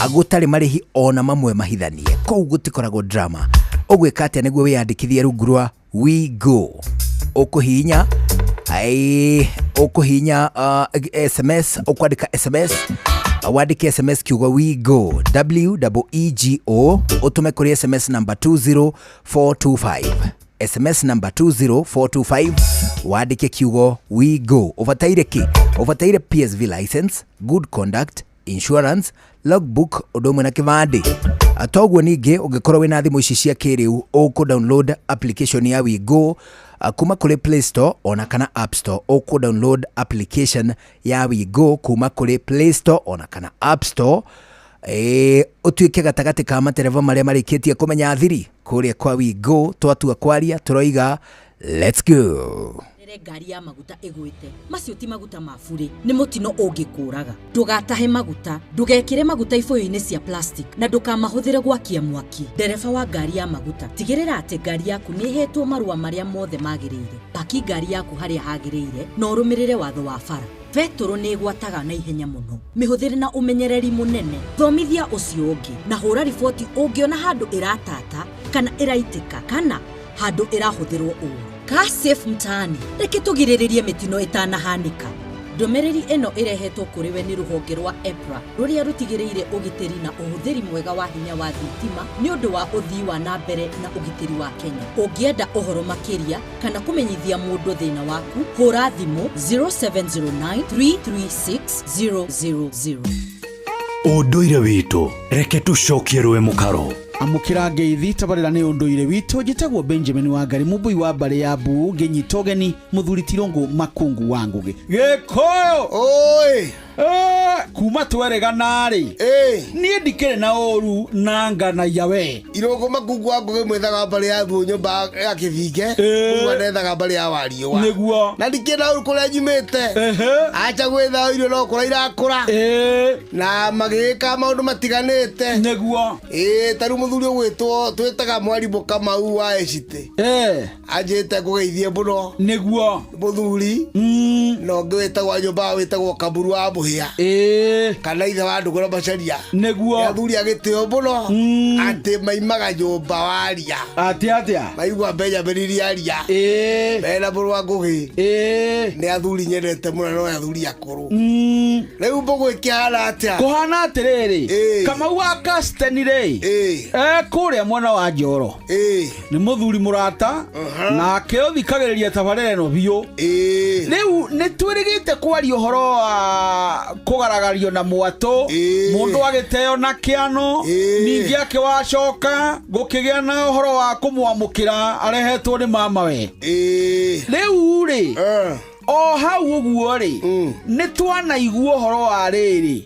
gũtarĩ marĩhi ona mamwe mahithanie. Kũu gũtikoragwo drama. Ũgwĩka atĩa nĩguo wĩyandĩkithie rungu rwa WeGo? Ũkũhihinya ai ũkũhihinya SMS, ũkwandĩka SMS, wandĩke SMS kiugo WeGo, W E G O, ũtũme kũrĩ SMS number 20425, SMS number 20425, wandĩke kiugo WeGo. Ũbataire kĩ? Ũbataire PSV license, good conduct, insurance, logbook, ũndũ ũmwe na kĩbandĩ. Toguo ningĩ ũngĩkorwo wĩna thimũ ici cia kĩrĩu, ũkũ download application ya WeGo kuma kũrĩ Play Store ona kana App Store. Ũkũ download application ya WeGo kuma kũrĩ Play Store ona kana App Store, ũtuĩke gatagatĩ ka matereba marĩa marĩkĩtie kũmenya thiri kũrĩa kwa WeGo. Twatua kwaria tũroiga let's go. Rere ngari ya maguta ĩgwĩte, macio ti maguta ma burĩ, nĩ mũtino ũngĩkũraga. Ndũgatahe maguta, ndũgekĩre maguta ibũyũ-inĩ cia plastic, na ndũkamahũthĩre gwakia mwaki. Ndereba wa ngari ya maguta, tigĩrĩra atĩ ngari yaku nĩ ĩhetwo marũa marĩa mothe magĩrĩire. Paki ngari yaku harĩa hagĩrĩire na ũrũmĩrĩre watho wa bara. Betũrũ nĩ ĩgwataga na ihenya mũno, mĩhũthĩre na ũmenyereri mũnene. Thomithia ũcio ũngĩ na hũra riboti ũngĩona handũ ĩratata kana ĩraitĩka kana handũ ĩrahũthĩrwo ũũru. Car Safe Mtaani, reke tũgirĩrĩrie mĩtino ĩtanahanĩka. Ndũmĩrĩri ĩno ĩrehetwo kũrĩ we nĩ rũhonge rwa EPRA, rũrĩa rũtigĩrĩire ũgitĩri na ũhũthĩri mwega wa hinya wa thitima nĩ ũndũ wa ũthii wa na mbere na ũgitĩri wa Kenya. Ũngĩenda ũhoro makĩria kana kũmenyithia mũndũ thĩna waku, hũra thimũ 0709 336 000. Ũndũire witũ, reke tũcokie rũĩ mũkaro. Amũkĩra ngeithi, tabarĩra nĩ ũndũire witũ. Njĩtagwo Benjamin Wangari, mũmbui wa mbarĩ ya Mbu, ngĩnyita ũgeni mũthuri Tirũngũ Makungu wa Ngũgĩ Gĩkũyũ. Oi. Kuma twerĩgana-rĩ, niĩ ndikĩrĩ na ũru na nganaia we. Irũngũ Makungu wa Ngũgĩ, mwethaga mbarĩ ya Thuũ, nyũmba ya kĩbinge, ũguo anethaga mbarĩ ya Wariũa. Nĩguo. Na ndikĩrĩ na ũru kũrĩa nyumĩte. Acha gwĩtha irio no kũra irakũra na magĩĩka maũndũ matiganĩte. Nĩguo. Ĩĩ, ta rĩu mũthuri ũgwĩtwo twĩtaga mwarimũ Kamau wa Ecitĩ anjĩte ngũgeithie mũno. Nĩguo. Mũthuri na ũngĩ wĩtagwo nyũmba wĩtagwo Kaburu wa Mũhĩa kana ithe wa Ndũgũra Macaria. Nĩguo. Nĩ athuri a gĩtĩo mũno atĩ maimaga nyũmba waria. Atĩ atĩa? Maigua Benjamin Riaria mena mũrũ wa Ngũgĩ. Nĩ athuri nyendete mũno, no athuri akũrũ. Rĩu mbũgũ ĩkĩhana atĩa? Kũhana atĩrĩrĩ, Kamau wa Kasteni rĩ, kũrĩa mwena wa Njoro nĩ mũthuri mũrata nake ũthikagĩrĩria tabarĩra ĩno biũ. Rĩu nĩ twĩrĩgĩte kwaria ũhoro wa kũgaragario na mwatũ, mũndũ agĩteo na kĩano, ningĩ akĩwacoka gũkĩgĩa na ũhoro wa kũmwamũkĩra arehetwo nĩ mamawe. Rĩu rĩ, o hau ũguo rĩ, nĩ twanaigua ũhoro wa rĩrĩ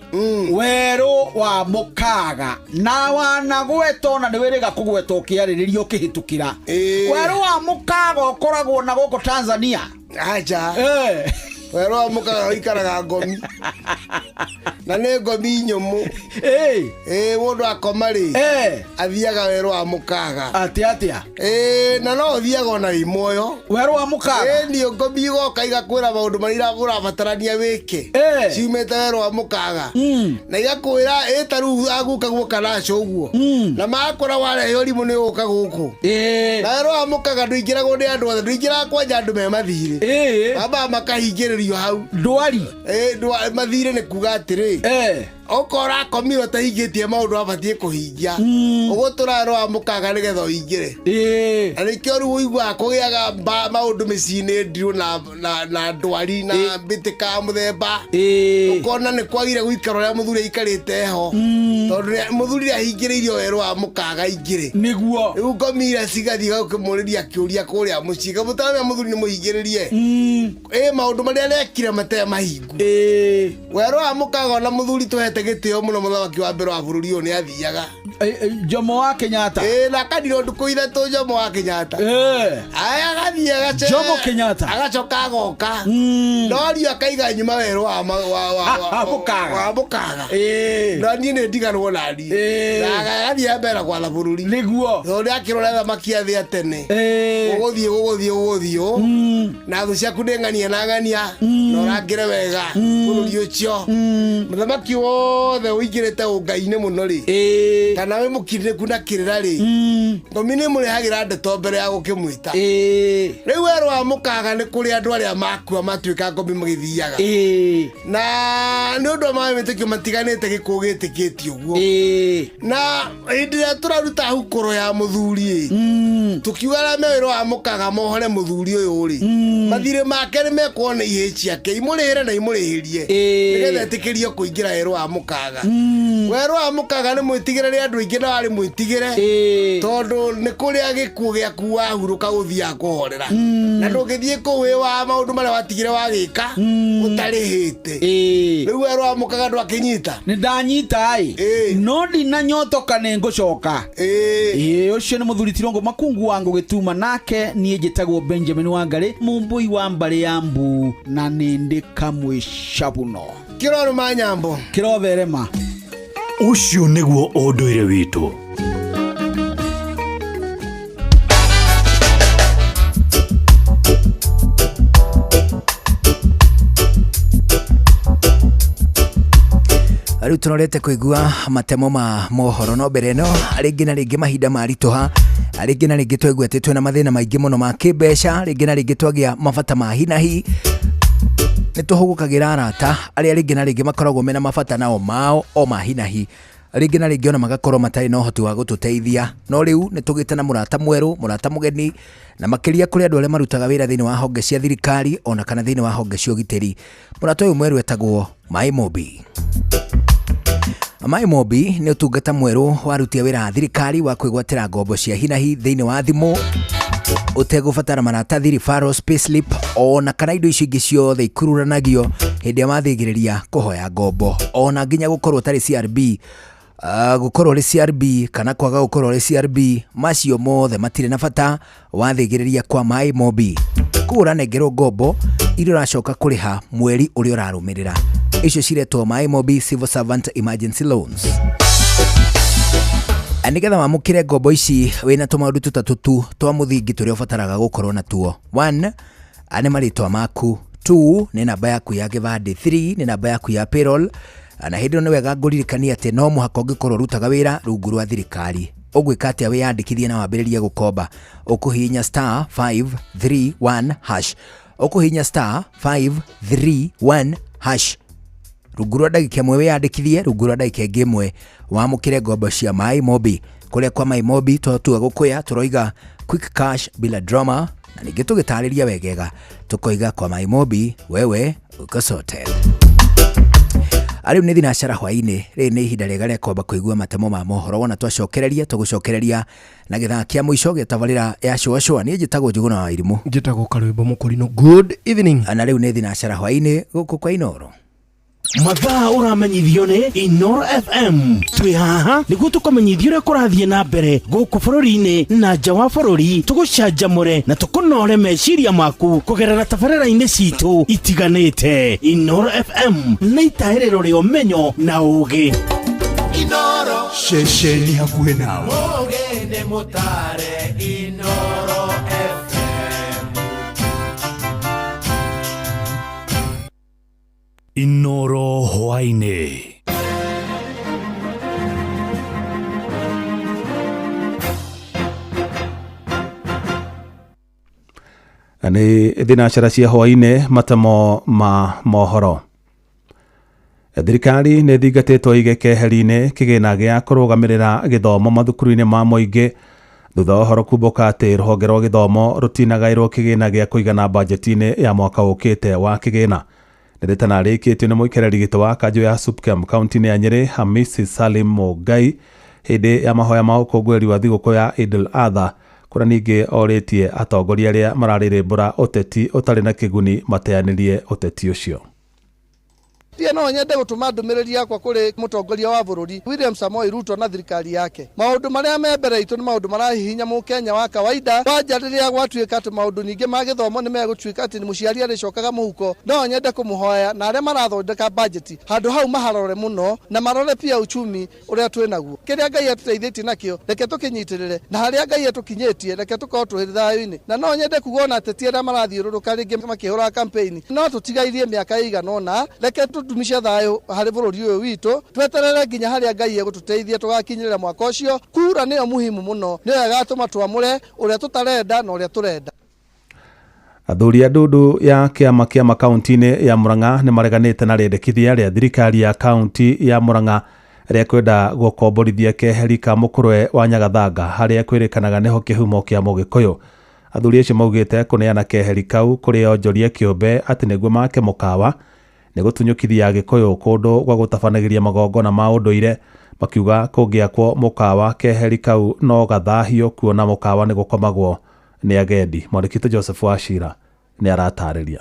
werũ wa mũkaga na wanagweta, ona nĩ wĩrĩga kũgweta ũkĩarĩrĩria ũkĩhĩtũkĩra werũ wa mũkaga ũkoragwo na gũkũ Tanzania. Acha. Werũ wa mũkaga ũikaraga ngomi na nĩ ngomi nyũmũ. Ĩĩ, mũndũ akoma rĩ, athiaga werũ wa mũkaga. Atĩ atĩa? Ĩĩ, na no ũthiaga ona wĩ muoyo werũ wa mũkaga. Ĩĩ, niĩ ngomi igoka igakwĩra maũndũ marĩa ũrabatarania wĩke ciumĩte werũ wa mũkaga, na igakwĩra ĩ ta rĩu aguka guoka naco ũguo, na makora warehe ũrimũ nĩ ũgũka gũkũ. Na werũ wa mũkaga ndũingĩragwo nĩ andũ othe, ndũingĩraga kwanja andũ me mathirĩ, mambaga makahingĩrĩrio hau. Ndwari. Mathirĩ nĩ kuga atĩrĩ, okorwo ũrakomire ũtahingĩtie maũndũ abatiĩ kũhingia, ũgũtũra werũ wa mũkaga nĩgetha ũingĩre. Na nĩkĩo rĩu ũiguaga kũgĩaga maũndũ mĩciĩ-inĩ, ndirũ na ndwari na mbĩtĩka ya mũthemba, ũkona nĩ kwagire gũikara ũrĩa mũthuri aikarĩte ho, tondũ mũthuri nĩ ahingĩrĩirio werũ wa mũkaga aingĩre. Nĩguo. Rĩu ngomi iria cigathiĩ gakĩmũrĩria kĩũria kũrĩa mũciĩ, kamũtaramia mũthuri nĩ mũhingĩrĩrie ĩ maũndũ marĩa arekire matarĩ mahingu. Werũ wa mũkaga, ona mũthuri tũhete gĩtĩo mũno, mũthamaki wa mbere wa bũrũri ũyũ, nĩ athiaga. Jomo wa Kenyatta. Na kaniro ndukũ ithatũ Jomo wa Kenyatta. Aya agathiĩ agace Jomo Kenyatta. Agacoka agoka. No rio akaiga nyuma werũ wa Mũkaga. Wa Mũkaga. No niĩ nĩ ndiganwo na niĩ. Na agathiĩ mbere gwatha bũrũri. Nĩguo. Tondũ nĩakĩrora thamaki a thĩ a tene. Gũgũthiĩ ũũ. Na thũ ciaku nĩ ng'ania na ng'ania. Na ũrangĩre wega bũrũri ũcio. Mũthamaki wothe ũingĩrĩte ũngai-inĩ mũno rĩ. Kana wĩ mũkindĩku na kĩrĩra rĩ. Ngomi nĩ mũrehagĩra ndeto mbere ya gũkĩmwĩta. Rĩu werũ wa Mũkaga nĩ kũrĩ andũ arĩa makua matuĩka ngomi magĩthiaga. Na nĩ ũndũ wa mawĩtĩkio matiganĩte gĩkũũ gĩtĩkĩtie ũguo. Na hĩndĩ ĩrĩa tũraruta hukũro ya mũthuri ĩ, tũkiuga arĩa me wĩra wa Mũkaga mohore mũthuri ũyũ rĩ, mathirĩ make nĩ mekuo nĩ ihĩĩ ciake imũrĩhĩre na imũrĩhĩrie nĩgetha etĩkĩrio kũingĩra werũ wa Mũkaga. Werũ wa Mũkaga nĩ mwĩtigĩre nĩ andũ aingĩ na warĩ mwĩtigĩre tondũ nĩ kũrĩa gĩkuũ gĩaku wahurũka gũthiaga kũhorera. Na ndũngĩthiĩ kũu wĩ wa maũndũ marĩa watigire wagĩka ũtarĩhĩte. Rĩu werũ wa Mũkaga ndwakĩnyita. Nĩ ndanyita ĩ. No ndinanyotoka nĩ ngũcoka. Ũcio nĩ mũthuri Tirongo Makungu wa Ngũgĩtuma nake niĩ njĩtagwo Benjamin Wangarĩ mũmbũi wa mbarĩ ya Mbu na nĩ ndĩ kamwe cabuno. Kĩrorũma nyambo. Kĩrotherema. Ũcio nĩguo ũndũire witũ. Rĩu tũnorete kũigua matemo ma mohoro no mbere ĩno rĩngĩ na rĩngĩ mahinda maritũha rĩngĩ na rĩngĩ twaigua atĩ twĩna mathĩna maingĩ mũno ma kĩmbeca rĩngĩ na rĩngĩ twagĩa mabata ma hi na hi nĩ tũhũgũkagĩra arata arĩa rĩngĩ na rĩngĩ makoragwo mena mabata nao mao o ma hi na hi rĩngĩ na rĩngĩ ona magakorwo matarĩ na ũhoti wa gũtũteithia no rĩu nĩ tũgĩte na mũrata mwerũ mũrata mũgeni na makĩria kũrĩ andũ arĩa marutaga wĩra thĩinĩ wa honge cia thirikari ona kana thĩinĩ wa honge cia ũgitĩri. Mũrata ũyũ mwerũ etagwo Maĩ Mobi. Maĩ Mobi nĩ ũtungata mwerũ warutia wĩra wa thirikari wa kwĩgwatĩra ngombo cia hi na hi thĩinĩ wa thimũ ũtegũbatara maratathi, referrals, payslip ona kana indo icio ingĩ ciothe ikururanagio hĩndĩ ĩrĩa wathĩgĩrĩria kũhoya ngombo ona nginya gũkorwo ũtarĩ CRB, gũkorwo ũrĩ CRB kana kwaga gũkorwo ũrĩ CRB, macio mothe matirĩ na bata wathĩgĩrĩria kwa Maĩ Mobi. Koguo ũranengerwo ngombo iria ũracoka kũrĩha mweri ũrĩa ũrarũmĩrĩra. Icio ciretwo Maĩ Mobi Civil Servant Emergency Loans. Nĩgetha wamũkĩre ngombo ici wĩna tũmaũndũ tũtatũ tu twa mũthingi tũrĩa ũbataraga gũkorwo natuo. 1 nĩ marĩtwa maku, 2 nĩ namba yaku ya gĩbandĩ, 3 nĩ namba yaku ya payroll. Na hĩndĩ ĩyo nĩ wega ngũririkanie atĩ no mũhaka ũngĩkorwo ũrutaga wĩra rungu rwa thirikari. Ũgwĩka atĩa wĩyandĩkithie na wambĩrĩrie gũkomba? Ũkũhihinya star 531 hash. Ũkũhihinya star 531 hash. Rungu rwa ndagĩka ĩmwe wĩyandĩkithie, rungu rwa ndagĩka ĩngĩ ĩmwe wamũkĩre ngombo cia Maĩ Mobi. Kũrĩa kwa Maĩ Mobi twatua gũkũya tũroiga quick cash bila drama, na ningĩ tũgĩtarĩria wegega tũkoiga kwa Maĩ Mobi wewe uko sorted. Rĩu nĩ thinacara hwaĩ-inĩ, rĩrĩ nĩ ihinda rĩega rĩa kwamba kũigua matemo ma mohoro wona twacokereria tũgũcokereria na gĩthaa kĩa mũico gĩa tabarĩra ya Shũa Shũa. Niĩ njĩtagwo Njũgũna wa Irimũ. Njĩtagwo Karwĩmbo Mũkũrinũ. Good evening. Na rĩu nĩ thinacara hwaĩ-inĩ gũkũ kwa Inoro. Mathaa ũramenyithio nĩ Inoro FM. Twĩ haha nĩguo tũkũmenyithie ũrĩa kũrathiĩ na mbere gũkũ bũrũri-inĩ na nja wa bũrũri, tũgũcanjamũre na tũkũnore meciria maku kũgerera tabarĩra-inĩ citũ itiganĩte. Inoro FM nĩ itaĩrĩro rĩa ũmenyo na ũũgĩ. Inoro ceceni hakuhĩ nawe. Mũũgĩ nĩ mũtare Inoro FM. Inoro hwaĩ-inĩ. Nĩ thinacara cia hwaĩ-inĩ matemo ma mohoro. Thirikari nĩ ĩthingatĩtwo ĩige keheri-inĩ kĩgĩna gĩa kũrũgamĩrĩra gĩthomo mathukuru-inĩ ma mũingĩ thutha wa ũhoro kumbũka atĩ rũhonge rwa gĩthomo rũtinagaĩrwo kĩgĩna gĩa kũigana bajeti-inĩ ya mwaka ũkĩte wa kĩgĩna. Nĩ rĩkĩtio nĩ mũikarĩri gĩtĩ wa kanjũ ya SUPKEM kaunti-inĩ ya Nyĩrĩ Hamisi Salim Mũngai hĩndĩ ya mahoya ma ũkũngũĩri wa thigũkũ ya Eid al-Adha, kũrĩa ningĩ orĩtie atongoria arĩa mararĩrĩmbũra ũteti ũtarĩ na kĩguni mateanĩrie ũteti ũcio. Pia no nyende gũtũma ndũmĩrĩri yakwa kũrĩ mũtongoria wa bũrũri William Samoei Ruto na thirikari yake. Maũndũ marĩa me mbere itũ nĩ maũndũ marahihinya mũkenya wa kawaida. Kwanja rĩrĩa gwatuĩka atĩ maũndũ ningĩ ma gĩthomo nĩ megũtuĩka atĩ mũciari arĩcokaga mũhuko, no nyende kũmũhoya na arĩa marathondeka bajeti handũ hau maharore mũno na marore pia uchumi ũrĩa twĩ naguo. Kĩrĩa Ngai atũteithĩtie nakĩo reke tũkĩnyitĩrĩre, na harĩa Ngai atũkinyĩtie reke tũkorwo twĩ thayũ-inĩ. Na no nyende kuga ona ateti arĩa marathiũrũrũka rĩngĩ makĩhũraga campaign, no tũtigairie mĩaka ĩigana ũna, reke tũdumishe thayũ harĩ bũrũri ũyũ witũ, tweterere nginya harĩa Ngai egũtũteithia tũgakinyĩrĩra mwaka ũcio. Kura nĩyo muhimu mũno, nĩyo ĩgatũma twamũre ũrĩa tũtarenda na ũrĩa tũrenda. Athuri a ndundu ya kĩama kĩa makaunti-inĩ ya Murang'a nĩ mareganĩte na rĩendekithia rĩa thirikari ya kaunti ya Murang'a rĩa kwenda gũkomborithia keheri ka mũkũrwe wa Nyagathanga harĩa kwĩrĩkanaga nĩho kĩhumo kĩa Mũgĩkũyũ. Athuri acio maugĩte kũneana keheri kau kũrĩ onjoria kĩũmbe atĩ nĩguo make mũkawa nĩ gũtunyũkithia Agĩkũyũ kũndũ gwa gũtabanagĩria magongona ma ũndũire, makiuga kũngĩakwo mũkawa keheri kau no gathahio kuona mũkawa nĩ gũkomagwo nĩ agendi. Mwandĩki witũ Joseph Wachira nĩ aratarĩria.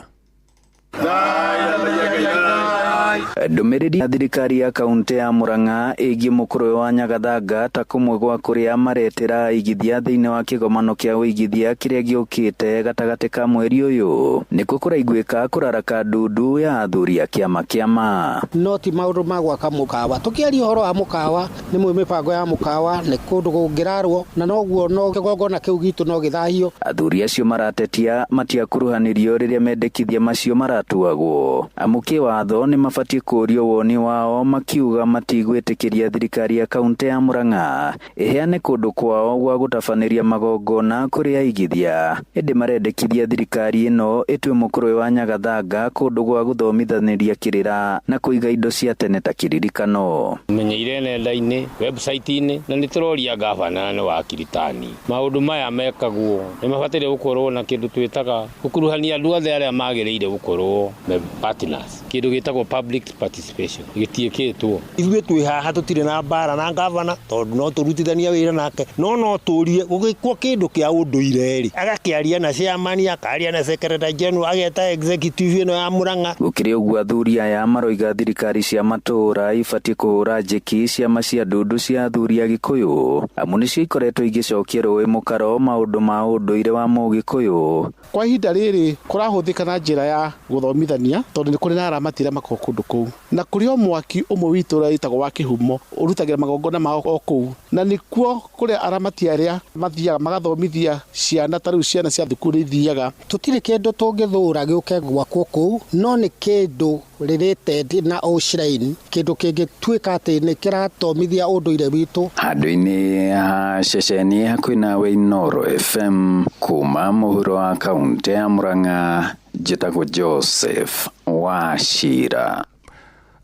Ndũmĩrĩri ya thirikari ya kaunti ya Murang'a ĩgiĩ mũkũrwe wa Nyagathanga ta kũmwe gwa kũrĩa maretĩra aigithia thĩinĩ wa kĩgomano kĩa ũigithia kĩrĩa gĩũkĩte gatagatĩ ka mweri ũyũ nĩkuo kũraiguĩka kũraraka ndundu ya athuri a kĩama kĩama. No ti maũndũ ma gwaka mũkawa, tũkĩaria ũhoro wa mũkawa nĩ mwĩ mĩbango ya mũkawa nĩ kũndũ kũngĩrarwo na noguo no kĩgongona kĩu gitũ no gĩthahio. Athuri acio maratetia matiakuruhanirio rĩrĩa mendekithia macio maratuagwo, amu kĩwatho nĩ mabatiĩ kũũrio woni wao, makiuga matigwĩtĩkĩria thirikari ya kaunti ya Murang'a ĩheane kũndũ kwao gwa gũtabanĩria magongona kũrĩ aigithia, ĩndĩ marendekithia thirikari ĩno ĩtue mũkũrwe wa Nyagathanga kũndũ gwa gũthomithanĩria kĩrĩra na kũiga indo cia tene ta kĩririkano. Menyeire nenda-inĩ, website-inĩ, na nĩ tũroria gavana nĩ wa Kiritani. Maũndũ maya mekagwo nĩ mabataire gũkorwo na kĩndũ twĩtaga gũkuruhania andũ othe arĩa magĩrĩire gũkorwo me partners, kĩndũ gĩtagwo public participation gĩtiĩkĩtwo. Ithuĩ twĩ haha tũtirĩ na mbara na gavana tondũ no tũrutithania wĩra nake, no no tũrie gũgĩkwo kĩndũ kĩa ũndũire rĩ, agakĩaria na chairman, akaria na secretary general, ageta executive ĩno ya Murang'a. Gũkĩrĩ ũguo athuri aya maroiga thirikari cia matũũra ibatiĩ kũhũra njeki ciama cia ndundu cia athuri a Gĩkũyũ, amu nĩcio ikoretwo igĩcokia rũĩ mũkaro maũndũ ma ũndũire wa Mũgĩkũyũ. Kwa ihinda rĩrĩ kũrahũthĩka na njĩra ya gũthomithania tondũ nĩ kũrĩ na aramati arĩa makoragwo kũndũ kũu, na kũrĩ o mwaki ũmwe witũ ũrĩa wĩtagwo wa kĩhumo ũrutagĩra magongona mao o kũu, na nĩkuo kũrĩa aramati arĩa mathiaga magathomithia ciana, ta rĩu ciana cia thukuru ithiaga. Tũtirĩ kĩndũ tũngĩthũra gĩũke gwakwo kũu, no nĩ kĩndũ related na o shrine, kĩndũ kĩngĩtuĩka atĩ nĩ kĩrathomithia ũndũire witũ. Handũ-inĩ ha ceceni hakuhĩ nawe Inooro FM kuma mũhuro wa kaunti ya Murang'a, njĩtagwo Joseph Wachira.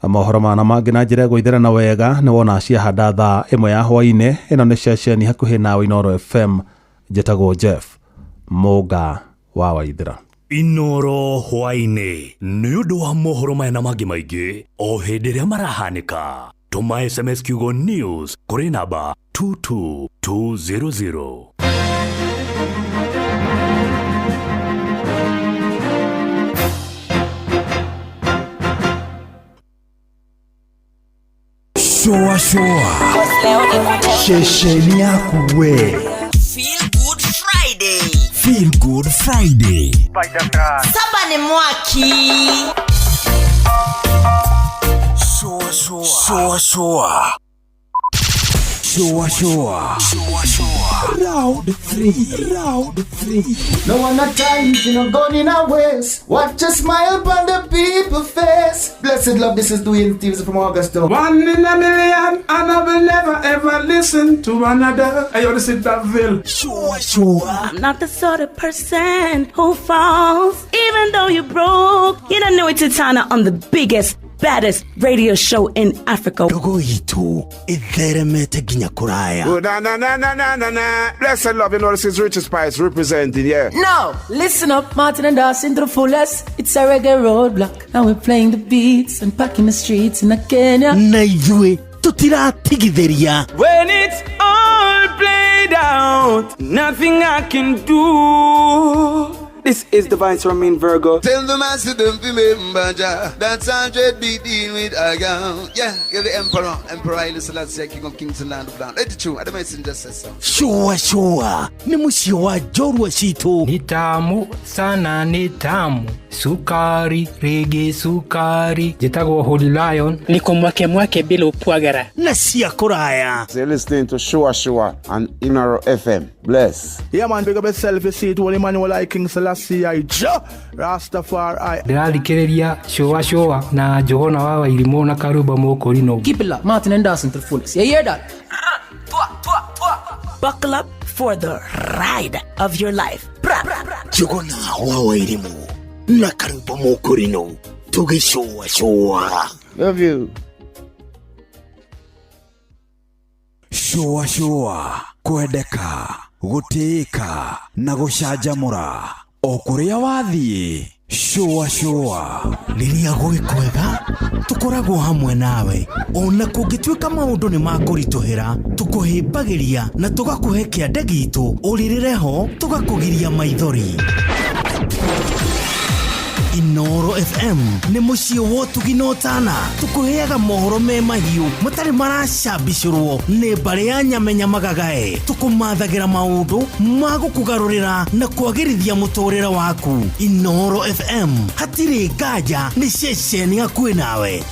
Mohoro mana mangĩ na njĩra ĩgũithĩrana wega nĩ wona ciahanda thaa 1 ya hwaĩ-inĩ. Ĩno nĩ ceceni hakuhĩ nawe Inooro FM, njĩtagwo Jeff Mũnga wa Waithĩra. Inooro hwaĩ-inĩ nĩ ũndũ wa mohoro maya na mangĩ maingĩ o hĩndĩ ĩrĩa marahanĩka. Tũma SMS kiugo news kũrĩ namba 22200. Shoa shoa ceceni yaku we. Feel Good Friday. Feel Good Friday. Saba ni mwaki. Shoa shoa. Shoa shoa. Shoa shoa. Shoa shoa. Round 3. Round 3. No one not time, you know, gone in our ways. Watch a smile upon the people's face. Blessed love, this is Dwayne Stevens from Augusta. 1 in a million, and I will never ever listen to another. I want to sit that bill. Sure, sure. I'm not the sort of person who falls, even though you're broke. You don't know it's Titana on the biggest, baddest radio show in Africa. Dogo itu itheremete nginya kuraya. Oh, na na na na na na na. Blessed love, you know this is Richard Spice representing, yeah. No, listen up, Martin and Dawson to the fullest. It's a reggae roadblock, and we're playing the beats and packing the streets in Kenya. Na ithuĩ tutiratigithĩria. When it's all played out, nothing I can do. This is the Vice Ramin Virgo. Tell the master don't remember Jah. That's 100 be deal with I go. Yeah, you're the emperor. Emperor Haile Selassie, King of Kings and Land of Land. Let it true. The messenger says so. Shua shua nĩ mũciĩ wa njorua citũ. Ni tamu sana ni tamu sukari rĩngĩ sukari njĩtagwo Holy Lion niko mwake mwake bila upwagara na cia kũraya. So you're listening to Shua Shua on Inoro FM. Bless. Yeah, man, big up yourself. You see it, Holy Emmanuel, I King Selassie, I Jah Rastafari. Ndĩrathikĩrĩria cũa cũa na Njũgũna wa Wairimũ na Karumba Mũkũrinũ. Keep it locked, Martin and Dawson to the fullest. You hear that? Buckle up for the ride of your life. Bra, bra, bra. Njũgũna wa Wairimũ na Karumba Mũkũrinũ tũgĩcũa cũa. Love you. Shua shua kwendeka gũtĩĩka na gũcanjamũra o kũrĩa wathiĩ shua shua Rĩrĩa gwĩ kwega tũkoragwo hamwe nawe ona kũngĩtuĩka maũndũ nĩ makũritũhĩra tũkũhĩmbagĩria na tũgakũhe kĩande gitũ ũrĩrĩre ho tũgakũgiria maithori. Inoro FM nĩ mũciĩ wa ũtugi na ũtana tũkũheaga mohoro me mahiũ matarĩ maracambicũrwo nĩ mbarĩ ya nyamenya magagae tũkũmathagĩra maũndũ ma gũkũgarũrĩra na kwagĩrithia mũtũrĩre waku. Inoro FM hatirĩ nganja nĩ ceceni hakuhĩ nawe.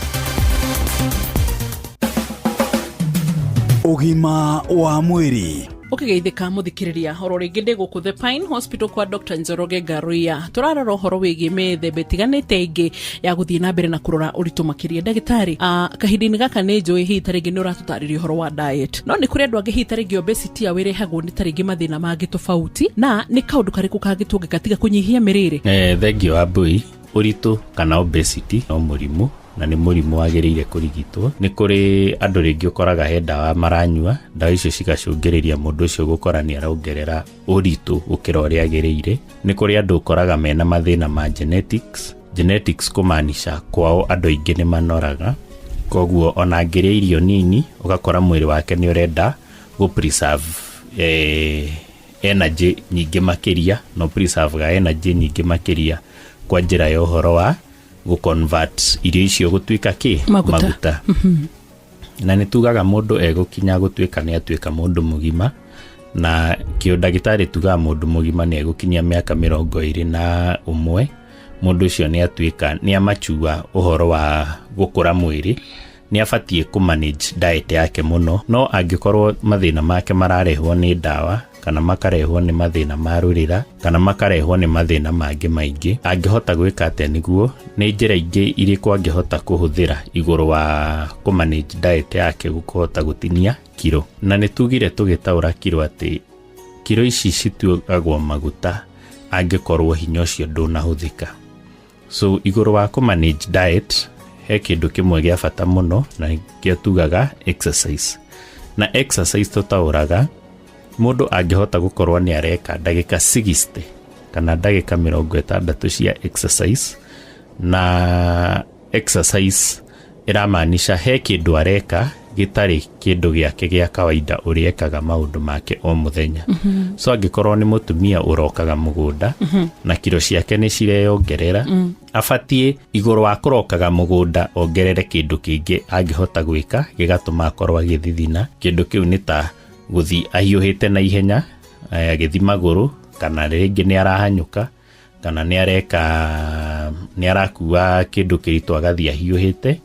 Ũgima wa mwĩrĩ. Ũkĩgeithĩka mũthikĩrĩria oro rĩngĩ ndĩ gũkũ The Pine Hospital kwa Dr. Njoroge Ngaruiya tũrarora ũhoro wĩgiĩ mĩthemba ĩtiganĩte ĩngĩ ya gũthiĩ na mbere na kũrora ũritũ makĩria. Ndagĩtarĩ, kahinda-inĩ gaka nĩ njũĩ hihi ta rĩngĩ nĩ ũratũtarĩria ũhoro wa diet, no nĩ kũrĩ andũ angĩ hihi ta rĩngĩ obesity yao ĩrehagwo nĩ ta rĩngĩ mathĩna mangĩ tofauti, na nĩ kaũndũ karĩkũ kangĩ tũngĩka tiga kũnyihia mĩrĩre? Thengio Wambui. Ũritũ kana obesity no mũrimũ na nĩ mũrimũ wagĩrĩire kũrigitwo. Nĩ kũrĩ andũ rĩngĩ ũkoraga he ndawa maranyua, ndawa icio cigacũngĩrĩria mũndũ ũcio gũkora nĩ arongerera ũritũ gũkĩra ũrĩa agĩrĩire. Nĩ kũrĩ andũ ũkoraga mena mathĩna ma genetics. Genetics kũmaanisha kwao andũ aingĩ nĩ manoraga, koguo ona angĩrĩa irio nini ũgakora mwĩrĩ wake nĩ ũrenda gũ preserve energy nyingĩ makĩria, no preserve ga energy nyingĩ makĩria kwa njĩra ya ũhoro wa gũ convert irio icio gũtuĩka kĩ? Maguta. Na nĩ tugaga mũndũ egũkinya gũtuĩka nĩ atuĩka mũndũ mũgima, na kĩo ndagĩtarĩ tugaga mũndũ mũgima nĩ egũkinyia mĩaka 21, mũndũ ũcio nĩ atuĩka nĩ amachua ũhoro wa gũkũra mwĩrĩ, nĩ abatiĩ kũ manage diet yake mũno. No angĩkorwo mathĩna make mararehwo nĩ ndawa kana makarehwo nĩ mathĩna ma rũrĩra kana makarehwo nĩ mathĩna mangĩ maingĩ, angĩhota gwĩka atĩa nĩguo nĩ njĩra ingĩ irĩkũ angĩhota kũhũthĩra igũrũ wa kũ manage diet yake gũkũhota gũtinia kiro. Na nĩ tugire tũgĩtaũra kiro atĩ kiro ici cituagwo maguta angĩkorwo hinya ũcio ndũnahũthĩka. So igũrũ wa kũ manage diet he kĩndũ kĩmwe gĩa bata mũno na nĩkĩo tugaga exercise. Na exercise tũtaũraga mũndũ angĩhota gũkorwo nĩ areka ndagĩka 60 kana ndagĩka 60 cia exercise, na exercise ĩramaanisha he kĩndũ areka gĩtarĩ kĩndũ gĩake gĩa kawaida ũrĩa ekaga maũndũ make o mũthenya. So angĩkorwo nĩ mũtumia ũrokaga mũgũnda na kiro ciake nĩ cireyongerera, abatiĩ igũrũ wa kũrokaga mũgũnda ongerere kĩndũ kĩngĩ angĩhota gwĩka gĩgatũma akorwo agĩthithina. Kĩndũ kĩu nĩ ta gũthiĩ ahiũhĩte na ihenya, agĩthiĩ magũrũ, kana rĩngĩ nĩ arahanyũka, kana nĩ areka nĩ arakua kĩndũ kĩritũ agathiĩ ahiũhĩte,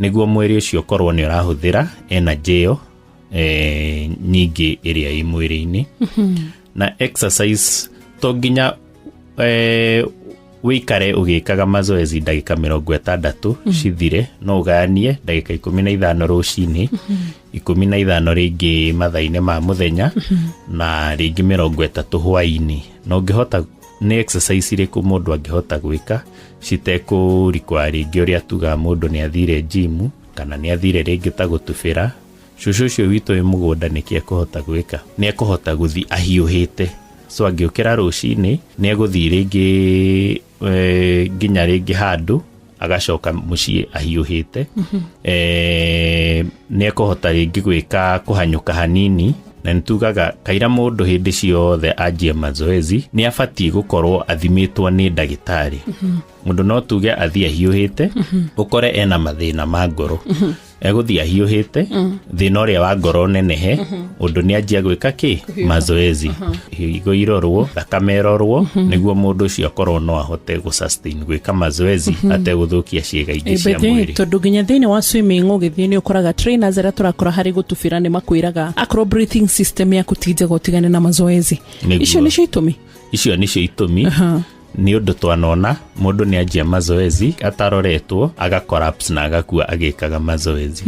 nĩguo mwĩrĩ ũcio ũkorwo nĩ ũrahũthĩra energy ĩyo nyingĩ ĩrĩa ĩ mwĩrĩ-inĩ. Na exercise to nginya wĩikare ũgĩkaga mazoezi ndagĩka 60 cithire, no ũgayanie ndagĩka 15 rũcinĩ, 15 rĩngĩ mathaa-inĩ ma mũthenya, na rĩngĩ 30 hwaĩ-inĩ. Na ũngĩhota nĩ exercise irĩkũ mũndũ angĩhota gwĩka citekũrikwa rĩngĩ ũrĩa tugaga mũndũ nĩ athire gym kana nĩ athire rĩngĩ ta gũtubĩra. Cũcũ ũcio witũ wĩ mũgũnda nĩkĩ ekũhota gwĩka? Nĩ ekũhota gũthiĩ ahiũhĩte. So angĩũkĩra rũcinĩ nĩ egũthiĩ rĩngĩ nginya rĩngĩ handũ agacoka mũciĩ ahiũhĩte. Nĩ ekũhota rĩngĩ gwĩka kũhanyũka hanini, Na nĩ tugaga kaira mũndũ hĩndĩ ciothe anjie mazoezi nĩ abatiĩ gũkorwo athimĩtwo nĩ ndagĩtarĩ. Mũndũ no tuge athiĩ ahiũhĩte, ũkore ena mathĩna ma ngoro, egũthiĩ ahiũhĩte, thĩna ũrĩa wa ngoro nenehe, ũndũ nĩ anjia gwĩka kĩ mazoezi, higo irorwo, thakame ĩrorwo, nĩguo mũndũ ũcio akorwo no ahote gũ sustain gwĩka mazoezi ategũthũkia ciĩga ingĩ cia mwĩrĩ. Tondũ nginya thĩinĩ wa swimming ũgĩthiĩ nĩ ũkoraga trainers arĩa tũrakora harĩ gũtubĩra nĩ makwĩraga akorwo breathing system yaku ti njega ũtigane na mazoezi. Nĩguo. Icio nĩcio itũmi. Icio nĩcio itũmi. Nĩ ũndũ twanona mũndũ nĩ anjia mazoezi ataroretwo, aga collapse na agakua agĩkaga mazoezi.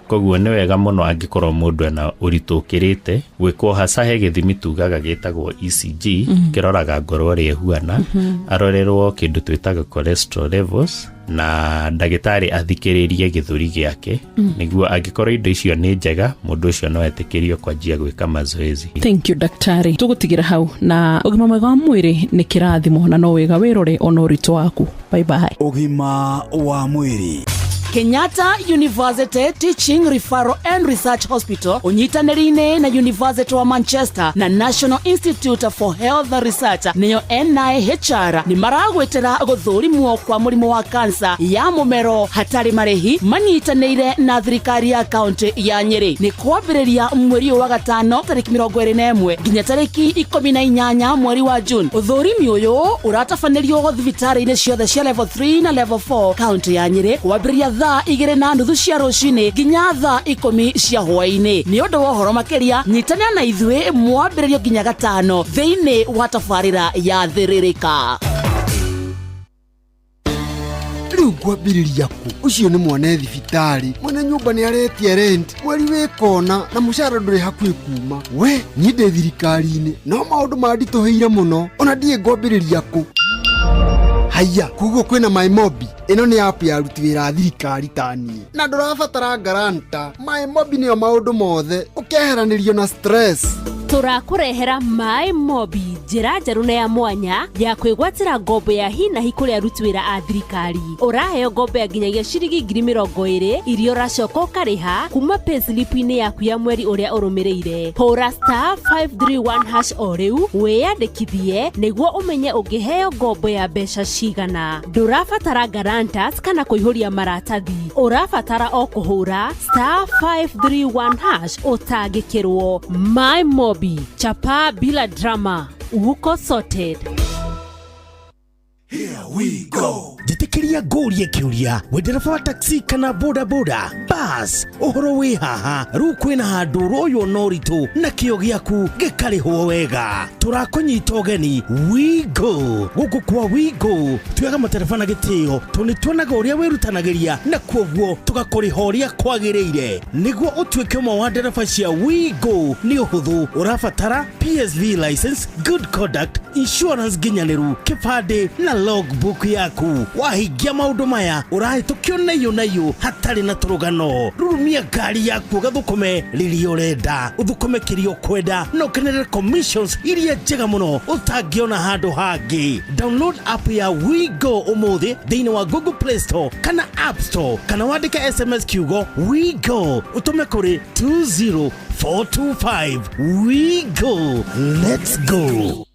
Koguo nĩ wega mũno angĩkorwo mũndũ ena ũritũ ũkĩrĩte gwĩkwo hasa he gĩthimi tugaga gĩtagwo ECG, kĩroraga ngoro ũrĩa ĩhuana, arorerwo kĩndũ twĩtaga cholesterol levels, na ndagĩtarĩ athikĩrĩrie gĩthũri gĩake, nĩguo angĩkorwo indo icio nĩ njega, mũndũ ũcio no etĩkĩrio kwanjia gwĩka mazoezi. Thank you daktari, tũgũtigĩra hau na ũgima mwega wa mwĩrĩ nĩ kĩrathimo na no wega wĩrore ona ũritũ waku. Bye bye. Ũgima wa mwĩrĩ. Kenyatta University Teaching Referral and Research Hospital unyitanĩri-inĩ na University wa Manchester na National Institute for Health Research nĩyo NIHR nĩ maragwĩtĩra gũthũrimwo kwa mũrimũ wa kansa ya mũmero hatarĩ marĩhi manyitanĩire na thirikari ya kaunti ya Nyĩrĩ. Nĩ kwambĩrĩria mweri ũyũ wa gatano tarĩki 21 nginya tarĩki 18 mweri wa June. Ũthũrimi ũyũ ũratabanĩrio thibitarĩ-inĩ ciothe cia level 3 na level 4 kaunti ya Nyĩrĩ kwambĩrĩria thaa 2:30 cia rũcinĩ nginya thaa 10 cia hwaĩ-inĩ. Nĩ ũndũ wa ũhoro makĩria nyitanĩra na ithuĩ mwambĩrĩrio nginya gatano thĩinĩ wa tabarĩra ya Thĩrĩrĩka. Rĩu ngwambĩrĩria kũ? Ũcio nĩ mwana e thibitarĩ, mwene nyũmba nĩ aretia rent, mweri wĩ kona na mũcara ndũrĩ hakuhĩ kuma. We niĩ ndĩ thirikari-inĩ no maũndũ manditũhĩire mũno, ona ndiĩ ngwambĩrĩria kũ. Haiya, koguo kwĩna MyMobi. Ĩno nĩ app ya aruti wĩra a thirikari ta niĩ, na ndũrabatara guarantor. MyMobi nĩyo maũndũ mothe, ũkeheranĩrio na stress. Tũrakũrehera MyMobi, njĩra njerũ na ya mwanya ya kwĩgwatĩra ngombo ya hi na hi kũrĩ aruti wĩra a thirikari. Ũraheo ngombo ya nginyagia ciringi 20,000 iria ũracoka ũkarĩha kuma payslip-inĩ yaku ya mweri ũrĩa ũrũmĩrĩire. Hũra *531# o rĩu wĩyandĩkithie nĩguo ũmenye ũngĩheo ngombo ya mbeca cigana. Ndũrabatara guarantors kana kũihũria maratathi, ũrabatara o kũhũra *531# ũtangĩkĩrwo. MyMobi, chapa bila drama, uko sorted. Here we go. Njĩtĩkĩria ngũrie kĩũria, wĩ ndereba wa taxi kana boda boda bas, ũhoro wĩ haha rĩu kwĩna handũ ũroywo na ũritũ na kĩo gĩaku gĩkarĩhwo wega. Tũrakũnyita ũgeni WeGo. Gũkũ kwa WeGo tuoyaga matereba na gĩtĩo tondũ nĩ tuonaga ũrĩa wĩrutanagĩria na kuoguo tũgakũrĩha ũrĩa kwagĩrĩire. Nĩguo ũtuĩke ũmwe wa ndereba cia WeGo nĩ ũhũthũ, ũrabatara PSV license, good conduct, insurance nginyanĩru, kĩbandĩ na logbook yaku. Wahingia maũndũ maya ũrahĩtũkio na iyũ na iyũ hatarĩ na tũrũgano. Rurumia ngari yaku ũgathũkũme rĩrĩa ũrenda, ũthũkũme kĩrĩa ũkwenda na ũkenerere commissions iria njega mũno ũtangĩona handũ hangĩ. Download app ya WeGo ũmũthĩ thĩinĩ wa Google Play Store kana App Store, kana wandĩke SMS kiugo WeGo ũtũme kũrĩ 20425. WeGo, let's go.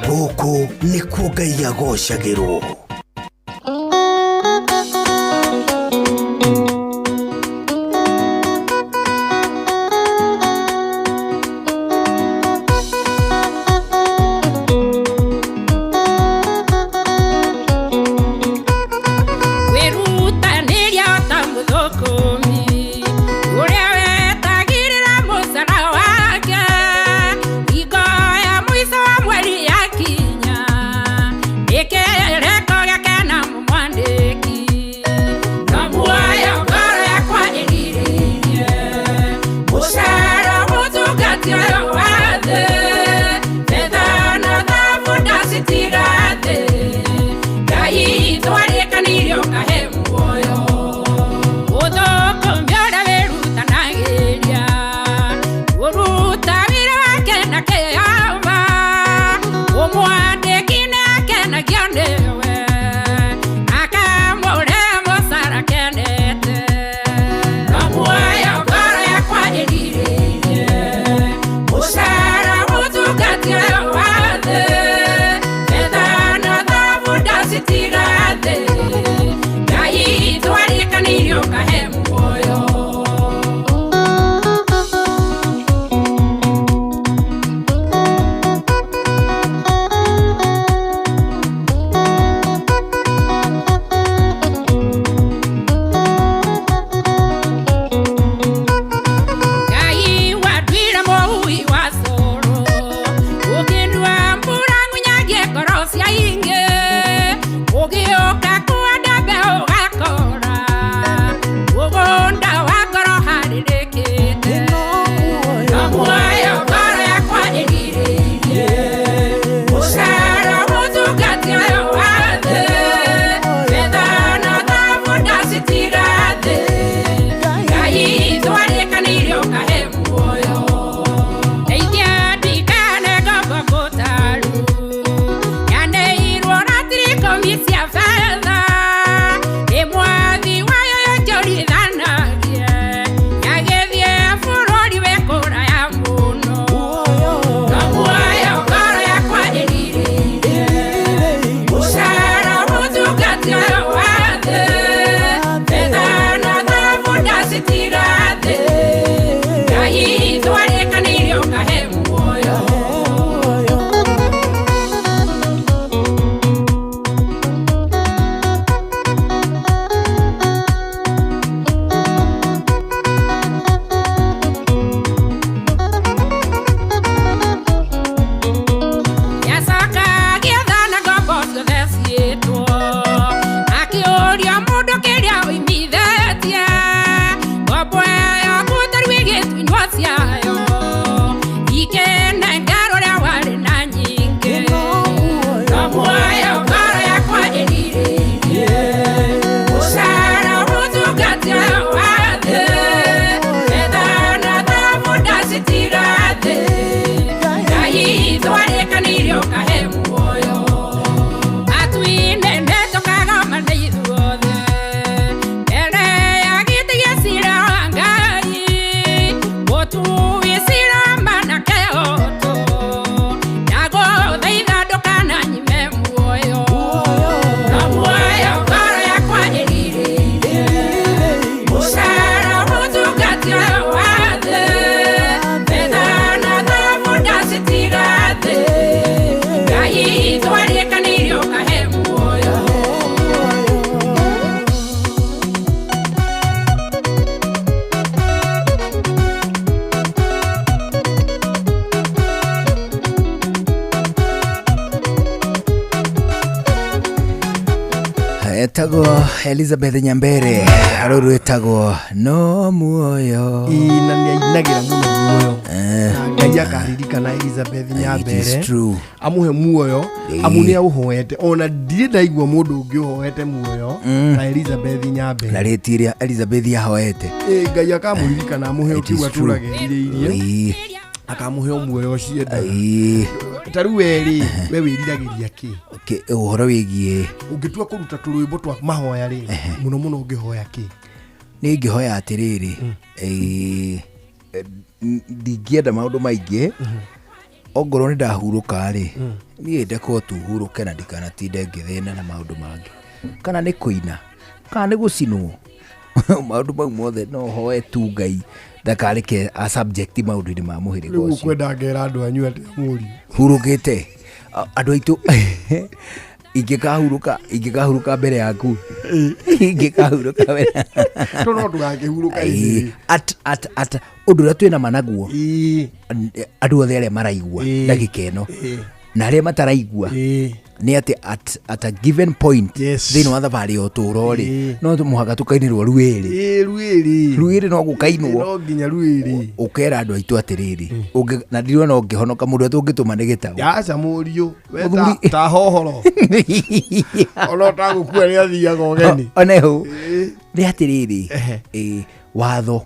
Gũkũ nĩkuo Ngai agocagĩrwo. Wĩrutanĩria ta mũthũkũmi ũrĩa wetagĩrĩra mũcara wake, hingo ya mũico wa mweri yakinya nĩkĩreko Etagwo Elizabeth Nyambere, rũrũ rwĩtagwo no muoyo. Ĩĩ, na nĩ ainagĩra mũno muoyo. Na Ngai akaririkana Elizabeth It is Nyambere true. Amũhe muoyo. Ĩĩ. Amu nĩ aũhoete, ona ndirĩ ndaigua mũndũ ũngĩ ũhoete muoyo ta Elizabeth Nyambere. Na rĩti ĩrĩa Elizabeth ahoete. Ĩĩ, Ngai akamũririkana amũhe. It is ũkiuga true. tũrage erirĩirie. Akamũhe o muoyo ũciendaga. Ta rĩu we rĩ, we wĩriragĩria kĩ? Okay, ũhoro wĩgiĩ Ũngĩtua kũruta tũrwĩmbo twa mahoya rĩ, mũno mũno ũngĩhoya kĩ? Nĩ ingĩhoya atĩrĩrĩ, ndingĩenda maũndũ maingĩ. Ongorwo nĩ ndahurũka rĩ, niĩ ndekwo tu hurũke na ndikanatinde ngĩthĩna na maũndũ mangĩ, kana nĩ kũina kana nĩ gũcinwo, maũndũ mau mothe no hoe tu Ngai ndakareke a subject maũndũ-inĩ ma mũhĩrĩga Rĩu ũcio. ũkwenda ngera andũ anyu atĩa, mũriũ? Hurũkĩte. Andũ aitũ, ingĩkahurũka, ingĩkahurũka mbere yaku, ingĩkahurũka mbere To no ndũgakĩhurũka. Ĩĩ, at ũndũ ũrĩa twĩna ma naguo, andũ othe arĩa maraigua ndagĩka ĩno na arĩa mataraigua, nĩ atĩ at a given point thĩinĩ wa thabarĩ ya ũtũũro rĩ, no mũhaka tũkainĩrwo ruĩrĩ. Ĩĩ, ruĩrĩ. Ruĩrĩ no gũkainwo. No nginya ruĩrĩ. Ũkera andũ aitũ atĩrĩrĩ, na ndirona ũngĩhonoka mũndũ ũrĩa tũngĩtũma nĩ gĩtaũ. Aca mũriũ, we ta hohoro ona ũtagũkua nĩ athiaga ũgeni. Onehu nĩ atĩrĩrĩ, watho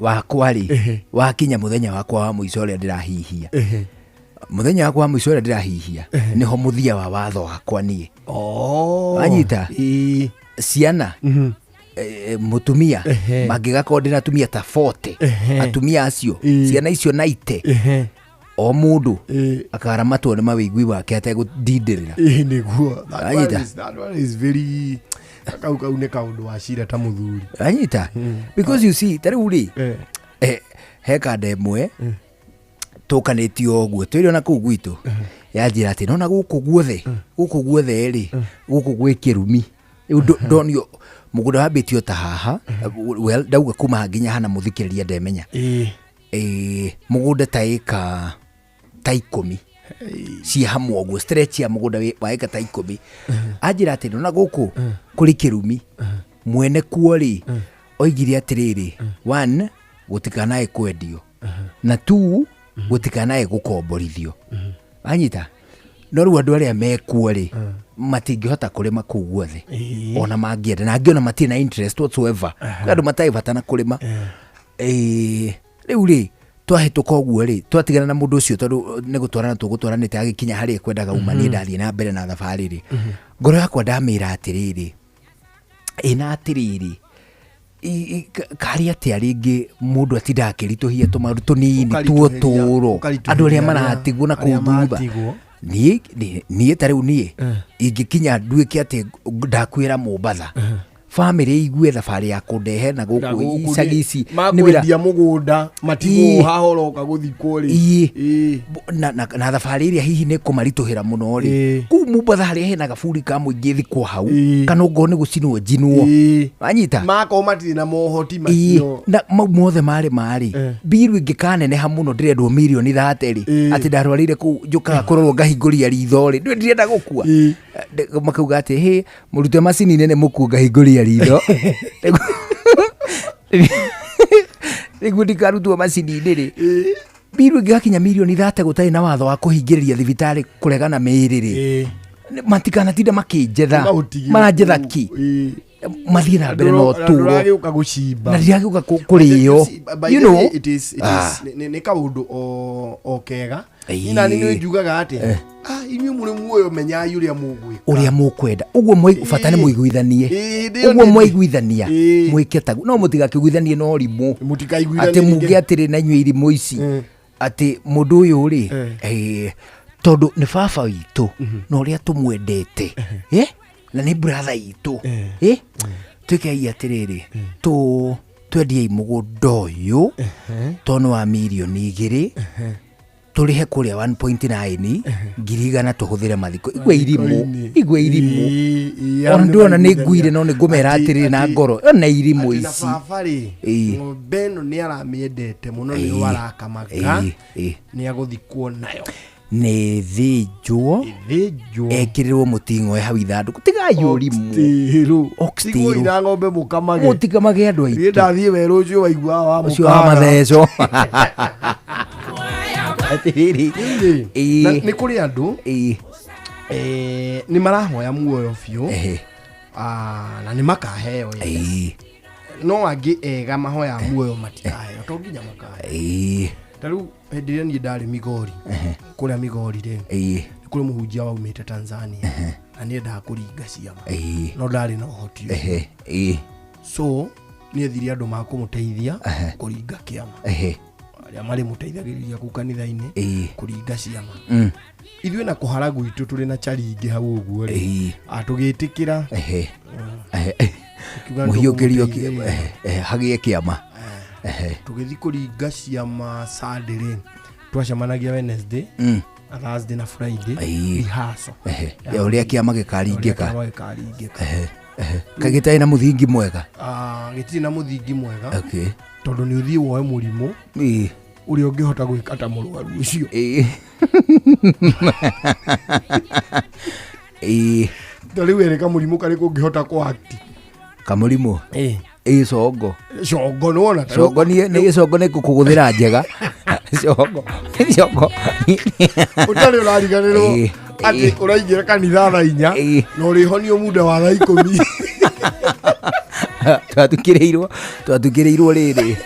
wakwa rĩ, wakinya mũthenya wakwa wa mũico ũrĩa ndĩrahihia, mũthenya wakwa wa mũico ũrĩa ndĩrahihia, nĩho mũthia wa watho wakwa niĩ. Wanyita? Ciana, mũtumia, mangĩgakorwo ndĩna atumia ta 40, atumia acio, ciana icio 90, o mũndũ akaramatwo nĩ mawĩigui wake ategũndindĩrĩra. Ĩĩ, nĩguo. That one Wanyita? That one is very kau nĩ kaũndũ wa cira ta mũthuri. Anyita? Because you see, ta rĩu rĩ, he kanda ĩmwe tũkanĩtio ũguo twĩrĩ ona kũu gwitũ, yanjĩra atĩ nona gũkũ guothe, gũkũ guothe rĩ, gũkũ gwĩ kĩrumi. Rĩu ndonio mũgũnda wambĩtio ta haha. Well, ndauga kuma haha nginya hana, mũthikĩrĩria ndemenya. Mũgũnda ta ĩka ta 10 ciĩ hamwe ũguo, stretch ya mũgũnda wa ĩka ta 10. Anjĩra atĩ nona gũkũ kũrĩ kĩrumi, mwene kuo rĩ oigire atĩrĩrĩ, one, gũtikanae kwendio, na two, gũtikanae gũkomborithio. Anyita? No rĩu andũ arĩa mekuo rĩ, matingĩhota kũrĩma kũu guothe ona mangĩenda, na angĩ ona matirĩ na interest whatsoever. Kwĩ andũ matarĩ bata na kũrĩma. Rĩu rĩ, twahĩtũka ũguo rĩ, twatigana na mũndũ ũcio, tondũ nĩ gũtwarana tũgũtwaranĩte agĩkinya harĩa ekwendaga uma, niĩ ndathiĩ na mbere na thabarĩ rĩ, ngoro yakwa ndamĩra atĩrĩrĩ, ĩna atĩrĩrĩ, karĩ atĩa rĩngĩ mũndũ atindaga akĩritũhia tũmaũndũ tũnini tuo tũro andũ arĩa maratigwo na kũu Arĩa thutha. matigwo. Niĩ ta rĩu niĩ ingĩkinya nduĩke atĩ ndakuĩra Mombatha, bamĩrĩ igue thabarĩ ya kũndehe na Na gũkũ gũkũ icagi ici nĩ wĩra. Makwendia mũgũnda matigwo haha ũroka gũthikwo rĩ. Ĩĩ. Na thabarĩ ĩrĩa hihi nĩ kũmaritũhĩra mũno rĩ, kũu Mombatha harĩa hena gaburi ka mũingĩ, thikwo hau, kana ongorwo nĩ gũcinwo njinwo. Wanyita? Makorwo matirĩ na mohoti Ĩĩ, macio. Na mau mothe marĩ marĩ mbiru ingĩkaneneha mũno, ndĩrendwo mirioni 30 rĩ, atĩ ndarwarĩire kũu njũkaga kũrorwo ngahingũria ritho rĩ, ndũĩ ndirenda gũkua. Makauga atĩ hĩ mũrute macini nene mũkuo ngahingũria ritho nĩguo ndikarutwo macini-inĩ rĩ. Mbiru ĩngĩgakinya mirioni 30 gũtarĩ na watho wa kũhingĩrĩria thibitarĩ kũregana mĩĩrĩ rĩ, matikanatinda makĩnjetha. Maũtigĩre Maranjetha kũu. ki mathiĩ na mbere na ũtũũro. Ndũragĩũka gũcimba. Na ndiragĩũka kũrĩo. By You the way, know? it Ah. is nĩ kaũndũ o kega. Ĩĩ. Nina nĩ njugaga atĩ inyuĩ mũrĩ muoyo, menyai ũrĩa mũgwĩka. Ũrĩa mũkwenda ũguo bata nĩ mũiguithanie. Ĩĩ, ndĩyo Ũguo mwaiguithania mwĩke taguo, no mũtigakĩiguithanie na ũrimũ. Mũtikaiguithanie Atĩ muge rĩngĩ. atĩrĩ na inyuĩ irimũ ici, atĩ mũndũ ũyũ rĩ, tondũ nĩ baba witũ na ũrĩa tũmwendete, na nĩ brother itũ, twĩkei atĩrĩrĩ, tũ twendiei mũgũnda ũyũ tondũ nĩ wa mirioni 2, tũrĩhe kũrĩa 1.9 ngiri igana tũhũthĩre mathiko. Igwe irimũ, igwe irimũ. Ona ndĩrona nĩ nguire, no nĩ ngũmera atĩrĩrĩ na ngoro ona irimũ Atĩ na ici. Baba rĩ, ng'ombe ĩno nĩ aramĩendete mũno, nĩyo arakamaga, nĩ agũthikwo nayo. Nĩ thĩnjwo. Ĩthĩnjwo. Ekĩrĩrwo mũting'oe hau ithandũkũ. Tigai ũrimũ. Oxtail. Oxtail. Tigwo ina ng'ombe mũkamage. Mũtikamage andũ aitũ. Niĩ ndathiĩ werũ ũcio waigua wa Ũcio wa mũkaga. matheco. Atĩrĩrĩ. Ĩĩ. Na nĩ kũrĩ andũ Ĩĩ. Nĩ marahoya muoyo biũ. Ehe. Ah, na nĩ makaheo yes. Ĩĩ. No angĩ ega mahoya muoyo matikaheo to nginya makaheo. Ĩĩ. Ta rĩu hĩndĩ ĩrĩa niĩ ndarĩ Migori kũrĩa Migori rĩ Ĩĩ. nĩ kũrĩ mũhunjia waumĩte Tanzania na nĩ endaga kũringa ciama Ĩĩ. no ndarĩ na ũhoti ũcio. Ehe. Ĩĩ. So nĩ ethire andũ makũmũteithia kũringa kĩama Ehe. arĩa marĩmũteithagĩrĩria kũu kanitha-inĩ Ĩĩ. kũringa ciama. Mm. Ithuĩ na kũhara gwitũ tũrĩ na chari ingĩ hau ũguo rĩ Ĩĩ. tũgĩtĩkĩra. Ehe. Ehe. Tũkiuga Mũhiũkĩrio nĩtũkũmũteithĩrĩria. ehe, ehe, hagĩe kĩama. Ehe. Tũgĩthiĩ kũringa ciama Sunday rĩ twacemanagia Wednesday na Thursday na Friday Ĩĩ. rehearsal. Ehe. Ya Ya ũrĩa kĩama ũrĩa gĩkaringĩka. kĩama gĩkaringĩka. Ehe. Ehe. Kaĩ gĩtarĩ na mũthingi mwega. Ah, gĩtirĩ na mũthingi mwega Okay. tondũ nĩ ũthiĩ woe mũrimũ Ĩĩ. ũrĩa ũngĩhota gwĩka ta mũrwaru ũcio. Ĩĩ. Ĩĩ. Ta rĩu erĩ kamũrimũ karĩkũ ũngĩhota kũ act? Kamũrimũ. Ĩĩ. Ĩĩ congo. Congo nĩwona ta rĩu- Congo nĩ nĩ congo nĩ ngũkũgũthĩra njega. Congo. Congo. Ũtarĩ ũrariganĩrwo Ĩĩ. atĩ ũraingĩra kanitha thaa 4 na ũrĩhonio muda wa thaa 10. Twatukĩrĩirwo twatukĩrĩirwo rĩrĩ.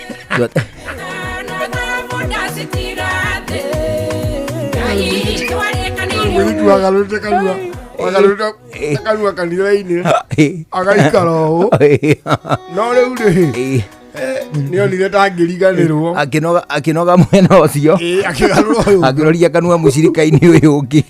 Mũirĩtu wagarũrĩte kanua wagarũrĩte kanua kanitha-inĩ agaikara ũũ no rĩu rĩ nĩonire ta angĩriganĩrwo. Akĩnoga akĩnoga mwena ũcio. Ĩĩ, akĩgarũra ũyũ ũngĩ. Akĩroria kanua mũcirika-inĩ ũyũ ũngĩ.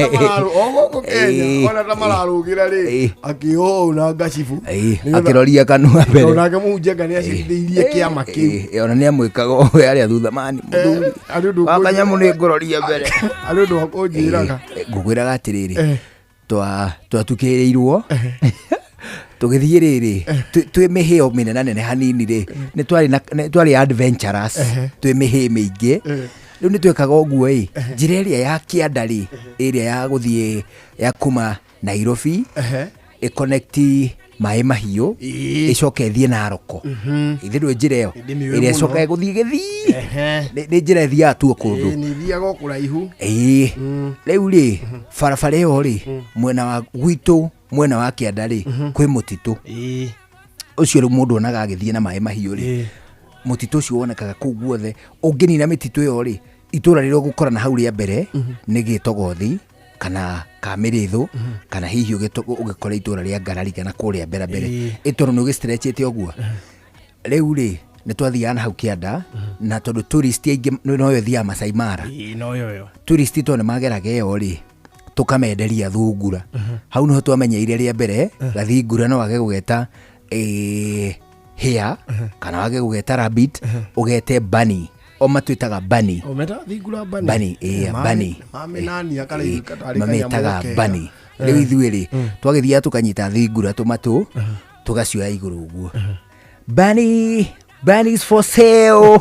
O gũkũ Kenya ona ta mararũgĩra rĩ akĩoha ũũ na ngacibũ. Ĩĩ, akĩroria kanua mbere. Onake mũhunjia nga nĩacirithĩirie kĩama kĩu. Ĩĩ, ona nĩ amwĩkaga ũũ arĩa thutha mani mũthuri. Arĩ ũndũ Wakanyamũ nĩ ngũroria mbere. Arĩ ũndũ wa kũnjĩraga. Ngũkwĩraga atĩrĩrĩ twatukĩrĩirwo tũgĩthiĩ rĩrĩ twĩ mĩhĩo mĩnenanene hanini rĩ nĩ twarĩ na nĩ twarĩ adventurous twĩ mĩhĩ mĩingĩ rĩu nĩ twekaga ũguo ĩ njĩra ĩrĩa ya kĩanda rĩ ĩrĩa ya gũthiĩ ya kuma Nairobi ĩconnect maĩ mahiũ ĩcoke ĩthiĩ Naroko ithe ndũĩ njĩra ĩyo Ndĩmĩũĩ ĩrĩa mũno. ĩcoka ĩgũthiĩ gĩthii nĩ njĩra ĩthiaga tuo kũndũ. Ĩĩ, nĩ ithiaga o kũraihu. Ĩĩ rĩu rĩ barabara ĩyo rĩ mwena wa gwitũ mwena wa kĩanda rĩ kwĩ mũtitũ ũcio rĩu mũndũ onaga agĩthiĩ na maĩ mahiũ rĩ mũtitũ ũcio wonekaga kũu guothe ũngĩnina mĩtitũ ĩyo rĩ itũra rĩrĩa ũgũkora na hau rĩa mbere nĩ gĩtogothi kana kamĩrĩthũ kana hihi ũgĩkora itũra rĩa ngarari kana kũrĩa mbere mbere Ĩĩ. ĩ tondũ nĩ ũgĩstretchĩte ũguo rĩu rĩ nĩ twathiaga na hau kĩanda na tondũ tourist aingĩ noyo ĩthiaga Masai Mara. Ĩĩ, noyo ĩyo. Tourist tondũ nĩ mageraga ĩyo rĩ tũkamenderia thungura hau nĩho twamenyeire rĩa mbere gathingura no wage gũgeta hare kana wage gũgeta rabbit ũgete bunny o matwĩtaga bunny. O metaga thingura bunny. Bunny, ĩĩ, bunny. Mamĩnania karaigua tarĩ mamĩtaga kanyamũ kega. bunny rĩu ithuĩ rĩ twagĩthiaga tũkanyita thingura tũmatũ tũgacioya igũrũ ũguo bunny bunnies for sale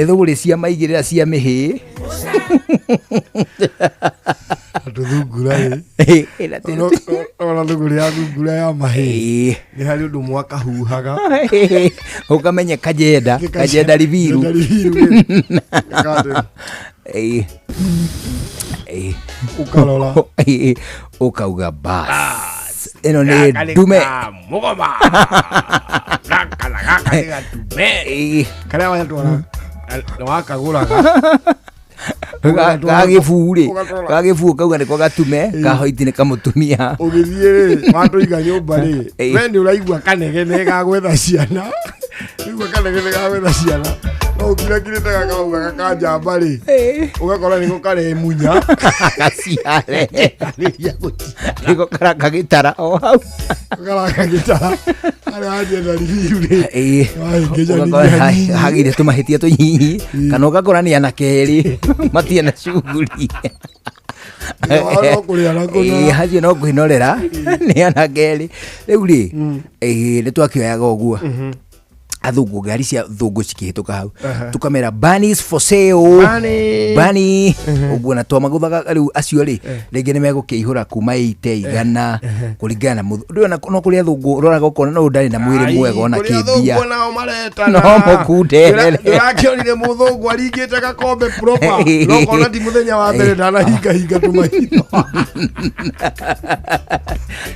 thũgũrĩ cia maigĩrĩra cia mĩhĩ Tũthungura rĩ ona thũgũrĩ ya thungura ya mahĩ nĩ harĩ ũndũ mwakahuhaga ũkamenya kajenda kajenda riviru. Kajenda riviru, ĩ. Ĩ. Ĩ. Ũkarora. Ĩ. Ũkauga bas ĩno nĩ Gaka nĩ ndume ka mũgoma gaka na gaka nĩ gatume Ĩ. karĩa watwara wakagũraga Gagĩbuu rĩ Ũgatwara. gagĩbuu ũkauga nĩko gatume kahoiti nĩ kamũtumia. Ũgĩthiĩ rĩ watũiga nyũmba rĩ Ĩ. we nĩ ũraigua kanegene ga gwetha ciana ũraigua kanegene ga gwetha ciana no ũkirakirĩte gakauga gakanjamba rĩ ũgakora nĩko karemunya gaciare nĩko karaka gĩtara o hau karaka gĩtara harĩa wanjenda ribiru rĩ Ĩ. Ũgakora hagĩire tũmahĩtia tũnyinyi kana ũgakora nĩ anake erĩ matirĩ na shughuli. No kũrĩa na kũnora. Ĩ, hacio no kwĩnorera nĩ anake erĩ rĩu rĩ ĩ, nĩ twakĩoyaga ũguo. Athũngũ, ngari cia thũngũ cikĩhĩtũka hau, Aha. tukamera bunnies for sale. Bunny. Bunny ũguo, na twamagũthaga rĩu acio rĩ, rĩngĩ nĩ megũkĩihũra kuma 80 igana kũringana na mũthũ. Ndũĩ ona no kũrĩ athũngũ ũroraga ũkona no ndarĩ na mwĩrĩ mwega ona kũrĩ kĩmbia. athũngũ nao maretana. No mũkunderere. Ndĩrakĩonire mũthũngũ aringĩte gakombe proper, no kona ti mũthenya wa mbere ndanahingahinga tũmaitho.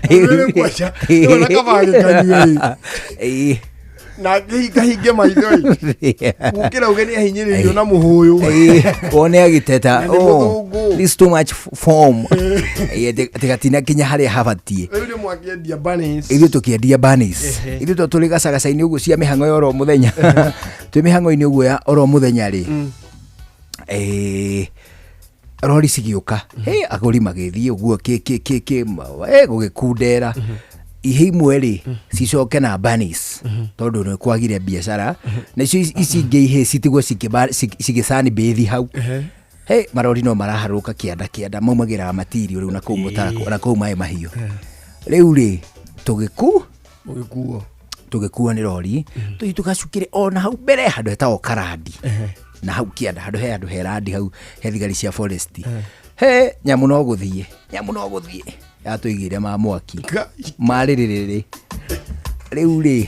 Rĩrĩ kwaca, nĩwona kaba agĩkanyua ĩ. Na akĩhingahinge maitho ĩ, gũkĩra uge nĩ ahinyĩrĩirio na mũhũyũ. Wone agĩteta, Na nĩ "Oh, mũthũngũ." this too much form." Ĩ, atĩ gatina kinya harĩa habatiĩ. Rĩu nĩ mwakĩendia bunnies. Ithuĩ tũkĩendia bunnies. Ehe. Ithuĩ to tũrĩ gacagaca-inĩ ũguo cia mĩhang'o ya oro mũthenya, twĩ mĩhang'o-inĩ ũguo ya oro mũthenya rĩ, rori cigĩũka. Hey, agũri magĩthiĩ ũguo kĩ kĩ kĩ kĩ gũgĩkundera ihe imwe rĩ cicoke na bunnies tondũ nĩ kwagire biacara, nacio ici ingĩ ihe citigwo cigĩcani bĩthi hau. Hey, marori no maraharũka kĩanda kĩanda, maumagĩra matirio rĩu na kũu mũtarako na kũu maĩ mahiũ. Rĩu rĩ tũgĩku Mũgĩkuo. Tũgĩkuo nĩ rori, tũthiĩ tũgacukĩre ona hau mbere handũ hetagwo Karandi, na hau kĩanda handũ he handũ he randi hau he thigari cia forest. He nyamũ no gũthiĩ, nyamũ no gũthiĩ yatũigĩire ma mwaki marĩrĩrĩrĩ. Rĩu rĩ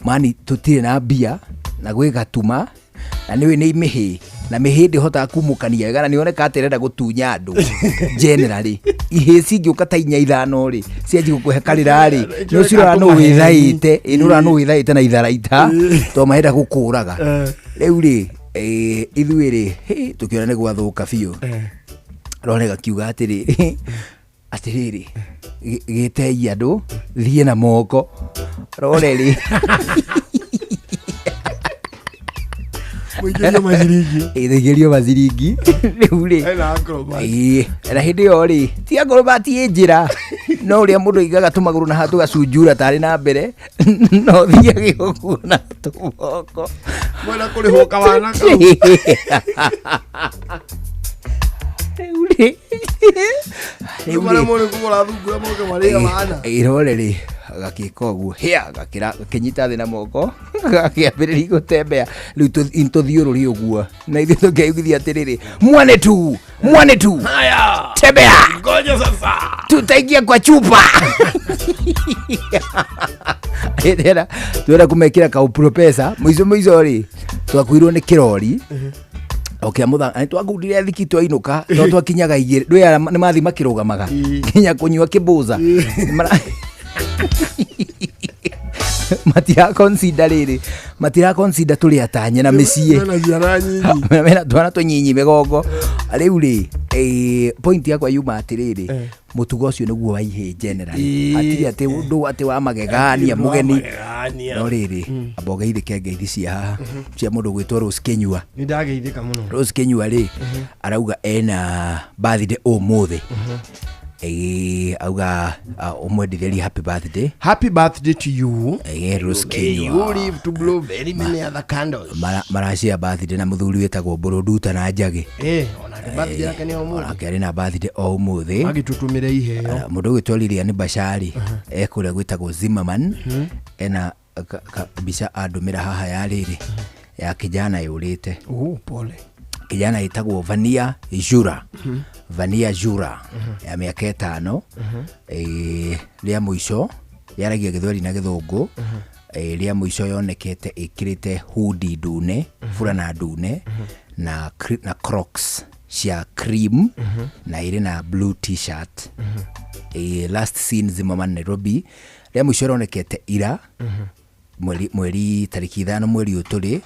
mani tũtirĩ na mbia na gwĩ gatuma na nĩũĩ nĩ mĩhĩ na mĩhĩ ndĩhotaga kumũkania wega na nĩoneka atĩ ĩrenda gũtunya andũ. Generally ihĩ cingĩũka ta inya ithano rĩ, cianji gũkũhe karĩra rĩ, nĩ ũcirora nũ wĩthaĩte, ĩ nĩ ũrora nũ wĩthaĩte na itharaita to marenda gũkũraga. Rĩu rĩ ithuĩ rĩ hĩ, tũkĩona nĩ gwathũka biũ, rore gakiuga atĩrĩrĩ, atĩrĩrĩ, gĩtei andũ thiĩ na moko rore rĩ. Mũingĩrio maciringi. Ĩthĩngĩrio maciringi rĩu rĩ. Ena acrobat. Ĩĩ, na hĩndĩ ĩyo rĩ ti acrobat ĩ njĩra, no ũrĩa mũndũ aigaga tũmagũrũ na haha tũgacunjura tarĩ na mbere no thiage ũguo na tũmoko. Mwena kũrĩhwo kawana kau. Rĩu rĩ Rĩu marĩa mũrĩ kũgũra thungura moke marĩe wana. Irore rĩ gakĩka ũguo hĩa gakĩra gakĩnyita thĩ na moko gakĩambĩrĩria gũtembea. Rĩu tũthiũrũrie ũguo na ithuĩ tũkeiguithia atĩrĩrĩ, mwane tu, mwane tu. Haya. Tembea. Ngoja sasa. Tutaingia kwa chupa. Twera twera kũmekĩra kaupropesa mũico mũico rĩ twakuirwo nĩ kĩrori okia mũthanga twakundire thiki twainũka no twakinyaga igĩrĩ ndũĩ aya nĩ mathi makĩrũgamaga nginya kũnyua kĩbũza. Matira consider rĩrĩ, matira consider tũrĩ atanye na mĩciĩ. Mena ciana nyinyi. Mena twana tũnyinyi mĩgongo. Rĩu rĩ point yakwa yuma atĩrĩrĩ, mũtugo ũcio nĩguo wa ihĩ generally. Hatirĩ atĩ ũndũ atĩ wa magegania Hatirĩ ũndũ wa mũgeni. magegania. No rĩrĩ, amba ũgeithĩke ngeithi cia haha cia mũndũ gwĩtwo Rose Kĩnyua. Nĩ ndageithĩka mũno. Rose Kĩnyua rĩ arauga ena birthday ũmũthĩ. Auga ũmwendithĩrie happy birthday. Happy birthday to you. Rose May you Kĩnyua. live to blow very many other candles. Marashare birthday na mũthuri wĩtagwo Mbũrũnduta na Njagĩ. Onake birthday yake nĩ ũmũthĩ. Onake arĩ na birthday o ũmũthĩ. Agĩtũtũmĩre iheo. Mũndũ ũgwĩtwo Lilian Bashari ekũrĩa gwĩtagwo Zimmerman, ena mbica andũmĩra haha ya rĩrĩ ya kijana yũrĩte. Oh, pole. Kijana ĩtagwo Vania Jura. Vania Jura ya mĩaka 5. Rĩa mũico yaragia Gĩthweri na Gĩthũngũ. Rĩa mũico yonekete ĩkĩrĩte hudi ndune, burana ndune na Crocs cia cream na ĩrĩ na blue t-shirt. Last seen Zimmerman Nairobi. Rĩa mũico ĩronekete ira mweri tarĩki 5 mweri ũyũ tũrĩ.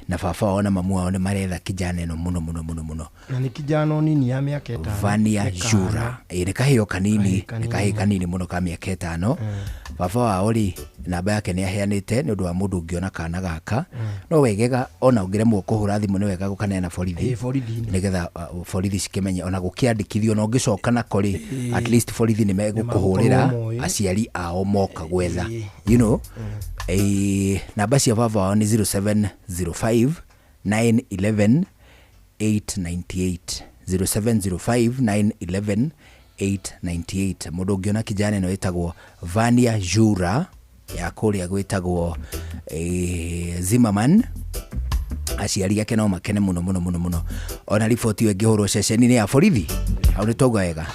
Na baba wao na mamu wao nĩ maretha kijana ĩno mũno mũno mũno mũno. Na nĩ kijana nini ya mĩaka 5. Vania Nĩ kana. Jura. Nĩ kahĩo kanini, Kahĩĩ nĩ kanini. kahĩĩ kanini mũno ka mĩaka 5. Baba wao rĩ namba yake nĩ aheanĩte nĩ ũndũ wa mũndũ ũngĩona kana gaka. No wegega ona ũngĩremwo kũhũra thimũ nĩ wega gũkaneana borithi. Borithi-inĩ. Nĩgetha borithi cikĩmenye ona gũkĩandĩkithio ona ũngĩcoka nako rĩ, at least borithi nĩ megũkũhũrĩra Nĩmagũkorwo moĩ. aciari ao moka gwetha. You know? Namba cia baba wao nĩ 0705 911 898. 0705 911 898. Mũndũ ũngĩona kijana ĩno ĩtagwo Vania Jura. Ya kũrĩa gwĩtagwo Zimmerman. Aciari ake no makene mũno mũno mũno mũno. Ona riboti ĩyo ĩngĩhũrwo ceceni-inĩ ya borithi hau nĩ twauga wega,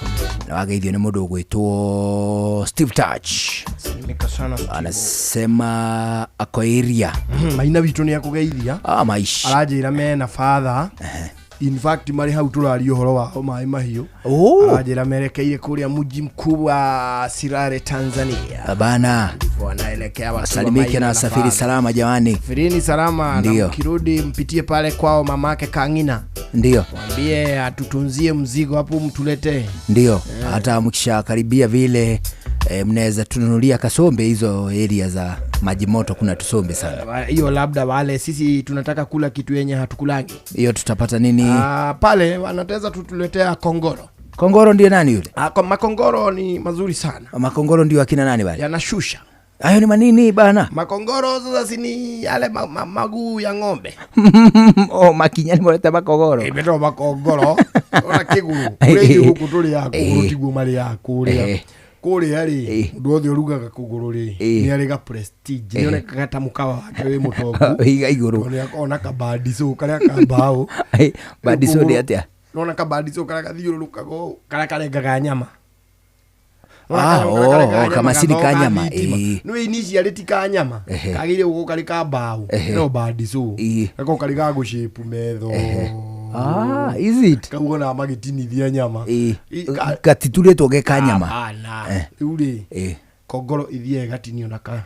na wageithio nĩ mũndũ ũgwĩtwo Steve Touch. Salimika sana Steve. Anasema ako area. Maina witũ nĩ akũgeithia. Ah, maish. Aranjĩra mena father. In fact marĩ hau tũraria ũhoro wao maĩ mahiũ. Oh. Aranjĩra merekeire kũrĩa mji mkuu wa Sirare, Tanzania. Bana. Ndivyo wanaelekea watu wa Salimike Maina na na safiri father. salama jamani. Safirini salama na Ndio. mkirudi mpitie pale kwao mamake Kang'ina. Ndio. Mwambie atutunzie mzigo hapo mtuletee. Ndio, hata mkishakaribia vile mnaweza tununulia kasombe hizo area za maji moto, kuna tusombe sana. Hiyo labda wale sisi tunataka kula kitu yenye hatukulangi. Hiyo tutapata nini? Pale wanataweza tutuletea kongoro. Kongoro ndio nani yule? Makongoro ni mazuri sana. Makongoro ndio akina nani wale? Yanashusha. Hayo ni manini bana? Makongoro sasa si ni yale maguu ya ng'ombe. Oh, makinya ni moreta makongoro. Imetwa makongoro. Ona kiguru. Kule huku tuli ya kuguru tiguo mali ya kuria. Kuria ri mundu wothe urugaga kuguru ri ni ari ga prestige ni onekaga ta mukawa wake wi mutongu Iga iguru. Ni akona kabadiso karia ka mbao. Badiso ni atia? Nona kabadiso karia gathiururukaga ũũ, karia karengaga nyama. Kama sini ka nyama. Nĩ initially ti ka nyama. Kagire gũkũ karĩ ka mbao. No badiso. Gako karĩ ga gũshape metho. Ah, is it? Kaugo na magitinithia nyama. Gatituretwo ge ka nyama. Hapana. Rĩu rĩ, kongoro ithiaga ĩgatinio na ka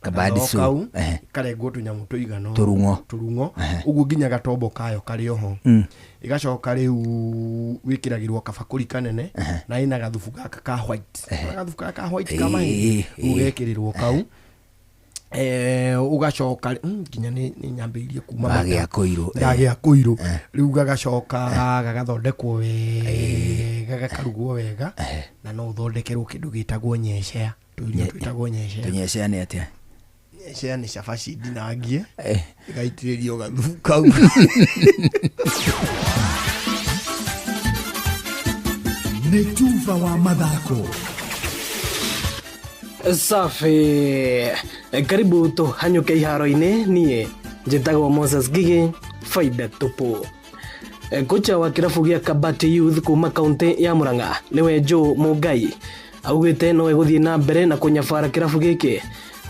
Kabadiso. kau karengwo tũnyamũ tũigana ũũ. Tũrung'o. Tũrung'o. Ũguo nginya gatombo kayo karĩ oho. Ĩgacoka rĩu wĩkĩragĩrwo kabakũri kanene na ĩna gathubu gaka ka white. Gathubu gaka ka white ka mahĩndĩ. Ũgekĩrĩrwo kau. Ugacoka nginya nĩ nyambĩrĩirie kuma mata. Wagĩa kũirũ. Ndagĩa kũirũ. Rĩu gagacoka gagathondekwo wega, gakarugwo wega na no ũthondekerwo kĩndũ gĩtagwo nyecea. Tũirio twĩtagwo nyecea. Tũnyecea nĩ atĩa? Nyecea nĩ cabaci ndinangie ĩgaitĩrĩrio gathubu kau. Nĩ tuba wa mathako. Safi, karibu tuhanyuke iharo-inĩ. Niĩ njĩtagwo Moses Gigi faida tupu. Kocha wa kĩrabu gĩa Kabati Youth kuma kaunti ya Murang'a nĩwe Joe Mungai augĩte no egũthiĩ na mbere na kũnyabara kĩrabu gĩkĩ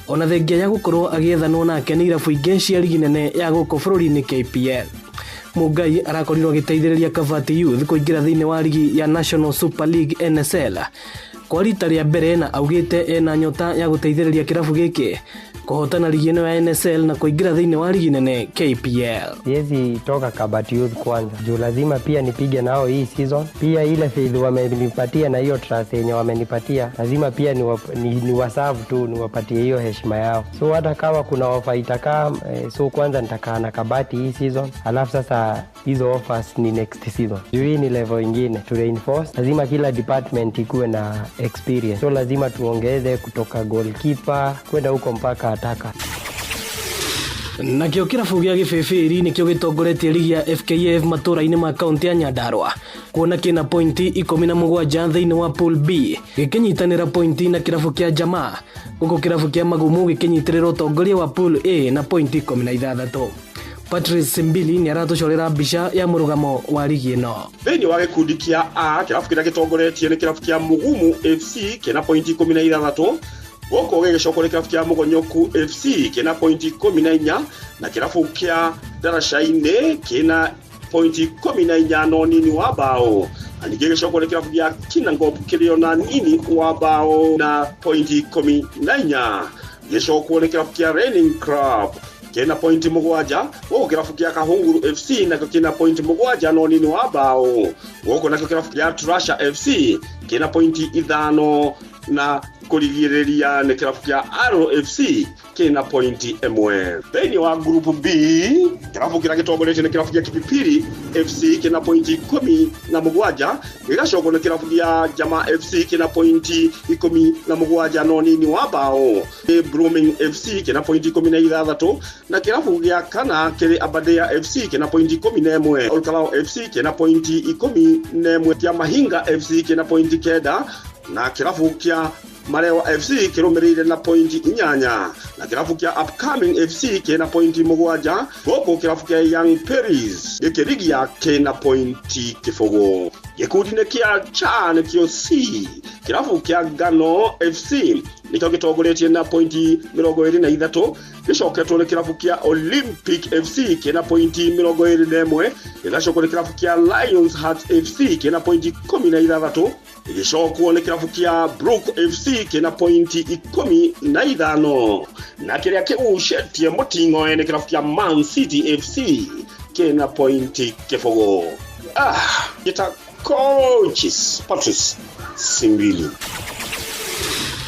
ona thengia ya gũkorwo agĩethanwo nake nĩ irabu ingĩ cia rigi nene ya gũkũ bũrũri-inĩ KPL. Mungai arakorirwo agĩteithĩrĩria Kabati Youth kũingĩra thĩinĩ wa rigi ya National Super League NSL kwa rita rĩa mbere na augĩte ena nyota ya gũteithĩrĩria kĩrabu gĩkĩ kũhotana ligi ĩno ya NSL na kuingira thĩinĩ wa ligi nene KPL. Siwezi toka Kabati Youth kwanza juu lazima pia nipige nao hii season. Pia ile faith wamenipatia na hiyo trust yenye wamenipatia lazima pia niwaserve tu, niwapatie hiyo heshima yao. So hata kama kuna offer itakaa, so kwanza nitakaa na Kabati hii season, alafu sasa hizo offers ni next season. Juu hii ni level ingine to reinforce, lazima kila department ikuwe na experience. So lazima tuongeze kutoka goalkeeper kwenda huko mpaka ataka. Nakĩo kĩrabu gĩa Gĩbĩbĩri nĩkĩo gĩtongoretie ligi ya FKF matũra-inĩ ma kaunti ya Nyandarua kuona kĩna pointi 17 thĩinĩ wa pool B gĩkĩnyitanĩra pointi na kĩrabu kĩa Jamaa, gũkũ kĩrabu kĩa Magumu gĩkĩnyitĩrĩra ũtongoria wa pool A na pointi 16. Patrice Simbili nĩ aratũcorera mbica ya mũrũgamo wa ligi ĩno. Thĩinĩ wa gĩkundi kĩa A kĩrabu kĩrĩa gĩtongoretie nĩ kĩrabu kĩa Mugumu FC kĩna pointi 16, gũkũ gĩgĩcokwo nĩ kĩrabu kĩa Mũgonyoku FC kĩna pointi 14 na kĩrabu kĩa Daraca-inĩ kĩna pointi 14 no nini wa bao, na ningĩ gĩgĩcokwo nĩ kĩrabu gĩa Kinangop kĩrĩ ona nini wa bao na pointi 14, gĩgĩcokwo nĩ kĩrabu kĩa Learning Club kĩna pointi 7, gũkũ kĩrabu kĩa Kahunguru FC nakĩo kĩna pointi 7 no nini wa bao, gũkũ nakĩo kĩrabu kĩa Trasha FC kĩna pointi 5 na kũrigĩrĩria nĩ kĩrabu kĩa RFC kĩna pointi 1. Thĩinĩ wa group B kĩrabu kĩrĩa gĩtongoretie nĩ kĩrabu kĩa Kipipiri FC kĩna pointi 17, gĩgacokwo nĩ kĩrabu kĩa Jama FC kĩna pointi 17 no nini wa bao, Blooming FC kĩna pointi 16 na kĩrabu gĩa kana kĩrĩ Aberdare FC kĩna pointi 11, Olkalou FC kĩna pointi 11, kĩa Mahinga FC kĩna pointi 9 na kĩrabu kĩa Marewa FC kĩrũmĩrĩire na pointi 8 na kĩrabu kĩa Upcoming FC kĩna pointi 7 gũkũ kĩrabu kĩa Young Paris gĩkĩrigia kĩna pointi 0. Gĩkundi-inĩ kĩa C nĩkĩo C, kĩrabu kĩa Ngano FC nĩkĩo gĩtongoretie na pointi 23, gĩcoketwo nĩ kĩrabu kĩa Olympic FC kĩna pointi 21, gĩgacokwo nĩ kĩrabu kĩa Lions Heart FC kĩna pointi 16, gĩgĩcokwo nĩ kĩrabu kĩa Brook FC kĩna pointi 15, na kĩrĩa kĩgucĩtie mũting'oe nĩ kĩrabu kĩa Man City FC kĩna pointi 0. Gĩta coaches Patrice Simbili.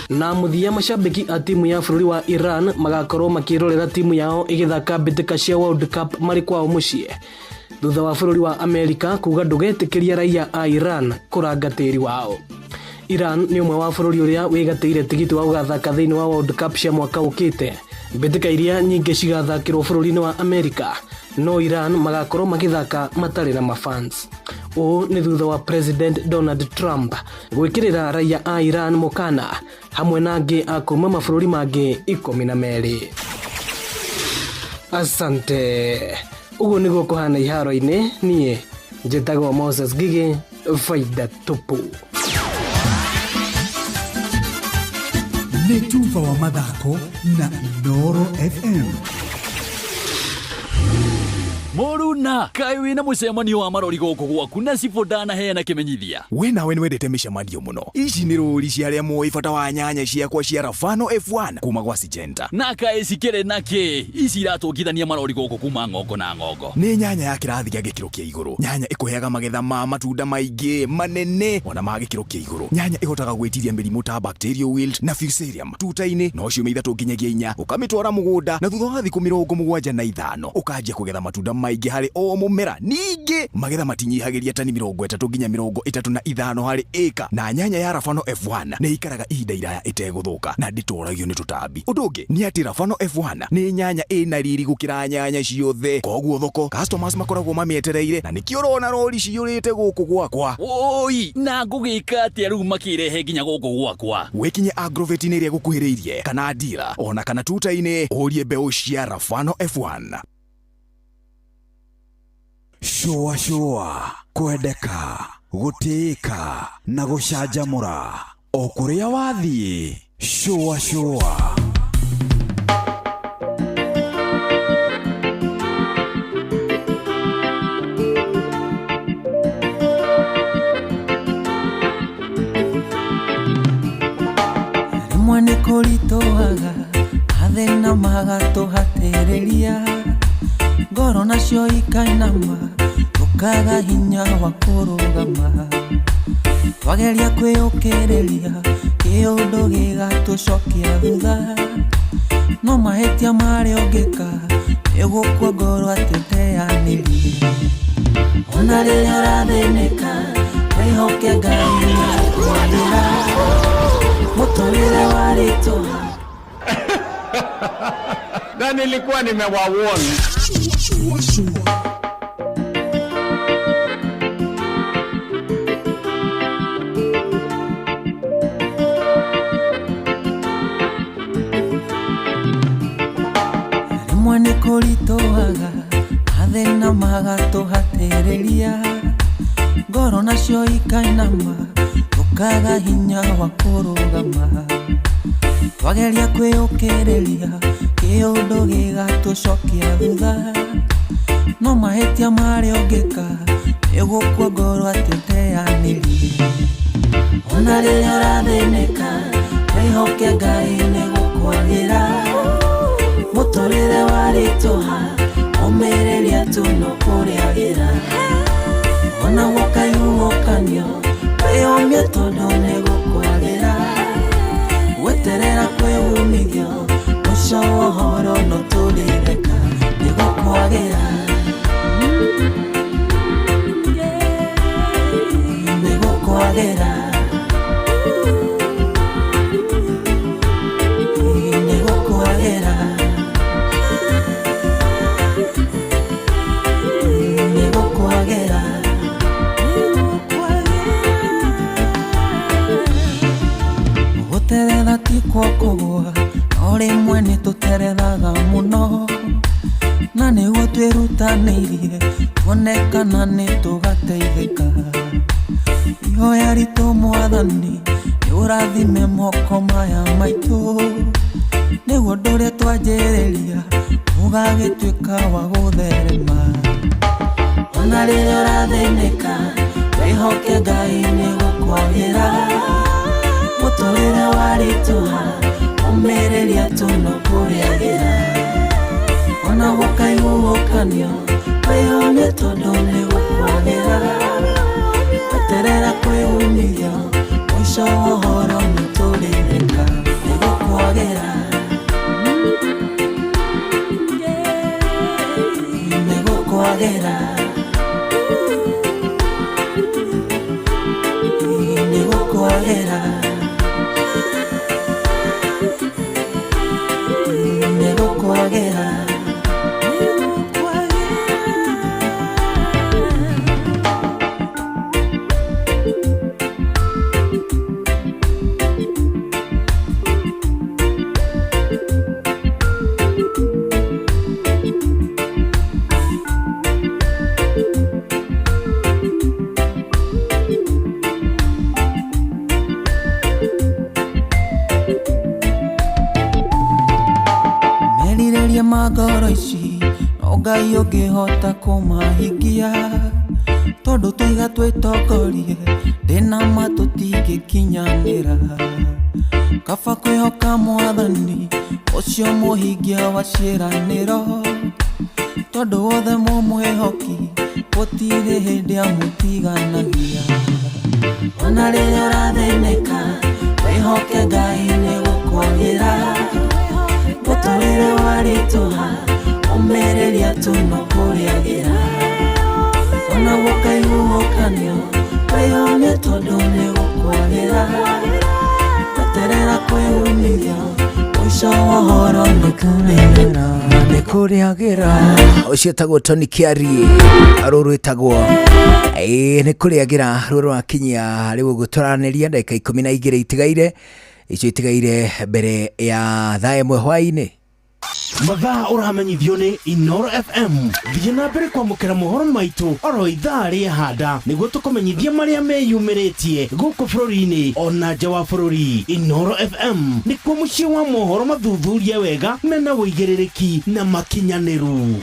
Na mũthia mashabiki a timu ya bũrũri wa Iran magakorwo makĩrorera timu yao ĩgĩthaka mbĩtĩka cia World Cup marĩ kwao mũciĩ thutha wa bũrũri wa Amerika kuga ndũgetĩkĩria raia a Iran kũranga tĩri wao. Iran nĩ ũmwe wa bũrũri ũrĩa wĩgatĩire tigiti wa gũgathaka thĩinĩ wa World Cup cia mwaka ũkĩte. Mbĩtĩka iria nyingĩ cigathakĩrwo bũrũri-inĩ wa Amerika, no Iran magakorwo magĩthaka matarĩ na mafans. Ũũ nĩ thutha wa President Donald Trump gwĩkĩrĩra raia a Iran mũkana hamwe na angĩ a kuma mabũrũri mangĩ 12. Asante. Ũguo nĩguo kũhana iharo-inĩ. Niĩ njĩtagwo Moses Gigi, faida tupu. Nĩ tuba wa mathako na Inooro FM. Mũruna, kaĩ wĩna mũcemanio wa marori gũkũ gwaku na cibũ ndanaheana kĩmenyithia. We nawe nĩwendete mĩcemanio mũno. Ici nĩ rũri cia arĩa moĩ bata wa nyanya ciakwa cia Rafano F1 kuma gwa Syngenta. Na kaĩ cikĩrĩ na kĩ? Ici iratũngithania marori gũkũ kuma ng'ongo na ng'ongo. Nĩ nyanya ya kĩrathi gĩa gĩkĩro kĩa igũrũ. Nyanya ĩkũheaga magetha ma matunda maingĩ manene ona ma gĩkĩro kĩa igũrũ. Nyanya ĩhotaga gwĩtiria mĩrimũ ta bacterial wilt na fusarium tuta-inĩ no ciumia 3 nginyagia 4 ũkamĩtwara mũgũnda na thutha wa thikũ 75 ũkanjia kũgetha matunda maingĩ harĩ o mũmera. Ningĩ magetha matinyihagĩria tani 30 nginya 35 harĩ ĩka, na nyanya ya Rafano F1 nĩ ikaraga ihinda iraya ĩtegũthũka na ndĩtoragio nĩ tũtambi. Ũndũ ũngĩ nĩ atĩ Rafano F1 nĩ nyanya ĩna riri gũkĩra nyanya ciothe, koguo thoko customers makoragwo mamĩetereire, na nĩkĩo ũrona rori ciyũrĩte gũkũ gwakwa. Oi, na ngũgĩka atĩa rĩu makĩrehe nginya gũkũ gwakwa? Wĩkinye agrovet-inĩ ĩrĩa ĩgũkuhĩrĩirie kana dira ona kana tuta-inĩ ũrie mbeũ cia Rafano F1. Shũa shũa, kwendeka, gũtĩĩka na gũcanjamũra o kũrĩa wathiĩ. Shũa shũa. Rĩmwe nĩ kũritũhaga mathĩna magatũhatĩrĩria, ngoro nacio ikainama tũkaga hinya wa kũrũgama, twageria kwĩyũkĩrĩria kĩũndũ gĩgatũcokia thutha, no mahĩtia marĩa ũngĩka nĩũgũkua ngoro atĩ ũteanĩrie. Ona rĩrĩa ũrathĩnĩka wĩhoke Ngai nĩegũkwagĩra, mũtũrĩre warĩtũha. Na nilikuwa nimewawarn. Rĩmwe nĩ kũritũhaga mathĩna magatũhatĩrĩria, ngoro nacio ikainama tũkaga hinya wa kũrũgama, twageria kwĩyũkĩrĩria kĩũndũ gĩgatũcokia thutha, no mahĩtia marĩa ũngĩka nĩũgũkua ngoro atĩ ũteanĩrie. Ona rĩrĩa ũrathĩnĩka wĩhoke Ngai nĩgũkwagĩra, mũtũrĩre warĩtũha ũmĩrĩria tu no kũrĩagĩra, ona gũkaihuhũkanio wĩyũmie tondũ nĩgũkwagĩra, weterera kwĩ umithio mũico wa ũhoro no tũrĩtheka nĩgũkwagĩra, nĩgũkwagĩra, nĩgũkwagĩra, nĩgũkwagĩra. twetererethaga mũno na nĩguo twĩrutanĩirie tuone kana nĩ tũgateithĩka. Ihoya ritũ Mwathani nĩ ũrathime moko maya maitũ, nĩguo ũndũ ũrĩa twanjĩrĩria ũgagĩtuĩka wa gũtherema. Ona rĩrĩa ũrathĩnĩka wĩhoke Ngai nĩ gũkwagĩra, mũtũrĩre waritũha ũmĩrĩria tu no kũrĩagĩra. Ona gũkaiguũkanio wĩyone tondũ nĩ gũkwagĩra, weterera kwĩ umithio mũico wa ũhoro nĩ tũrĩtheka, nĩ gũkwagĩra, nĩ gũkwagĩra, nĩ gũkwagĩra, nĩ gũkwagĩra. Merirĩria ma ngoro ici no Ngai ũngĩhota kũmahingia, tondũ tũiga twĩtongorie ndĩna ma tũtingĩkinyanĩra. Kaba kwĩhoka Mwathani ũcio mũhingia wa ciĩranĩro, tondũ wothe mũmwĩhoki gũtirĩ hĩndĩ amũtiganagia. Ona rĩrĩa ũrathĩnĩka wĩhoke Ngai nĩ gũkwagĩra, mũtũrĩre waritũha ũmĩrĩria tu no kũrĩagĩra. Ona gũkaiguũkanio wĩyone tondũ nĩ gũkwagĩra, weterera kwĩ umithio mũico wa ũhoro nĩ kũrĩagĩra, nĩ kũrĩagĩra. Ũcio etagwo Tony Kiarie, rũrũ rwĩtagwo ĩĩ nĩ kũrĩagĩra. Rũrũ rwakinyia rĩu ũguo tũranĩria ndagĩka 12 itigaire, icio itigaire mbere ya thaa 1 hwaĩ-inĩ. Mathaa ũramenyithio nĩ Inoro FM. Thiĩ na mbere kwamũkĩra mohoro maitũ oro ithaa rĩa handa nĩguo tũkũmenyithie marĩa meyumĩrĩtie gũkũ bũrũri-inĩ ona nja wa bũrũri. Inoro FM nĩkuo mũciĩ wa mohoro mathuthurie wega mena ũigĩrĩrĩki na makinyanĩru.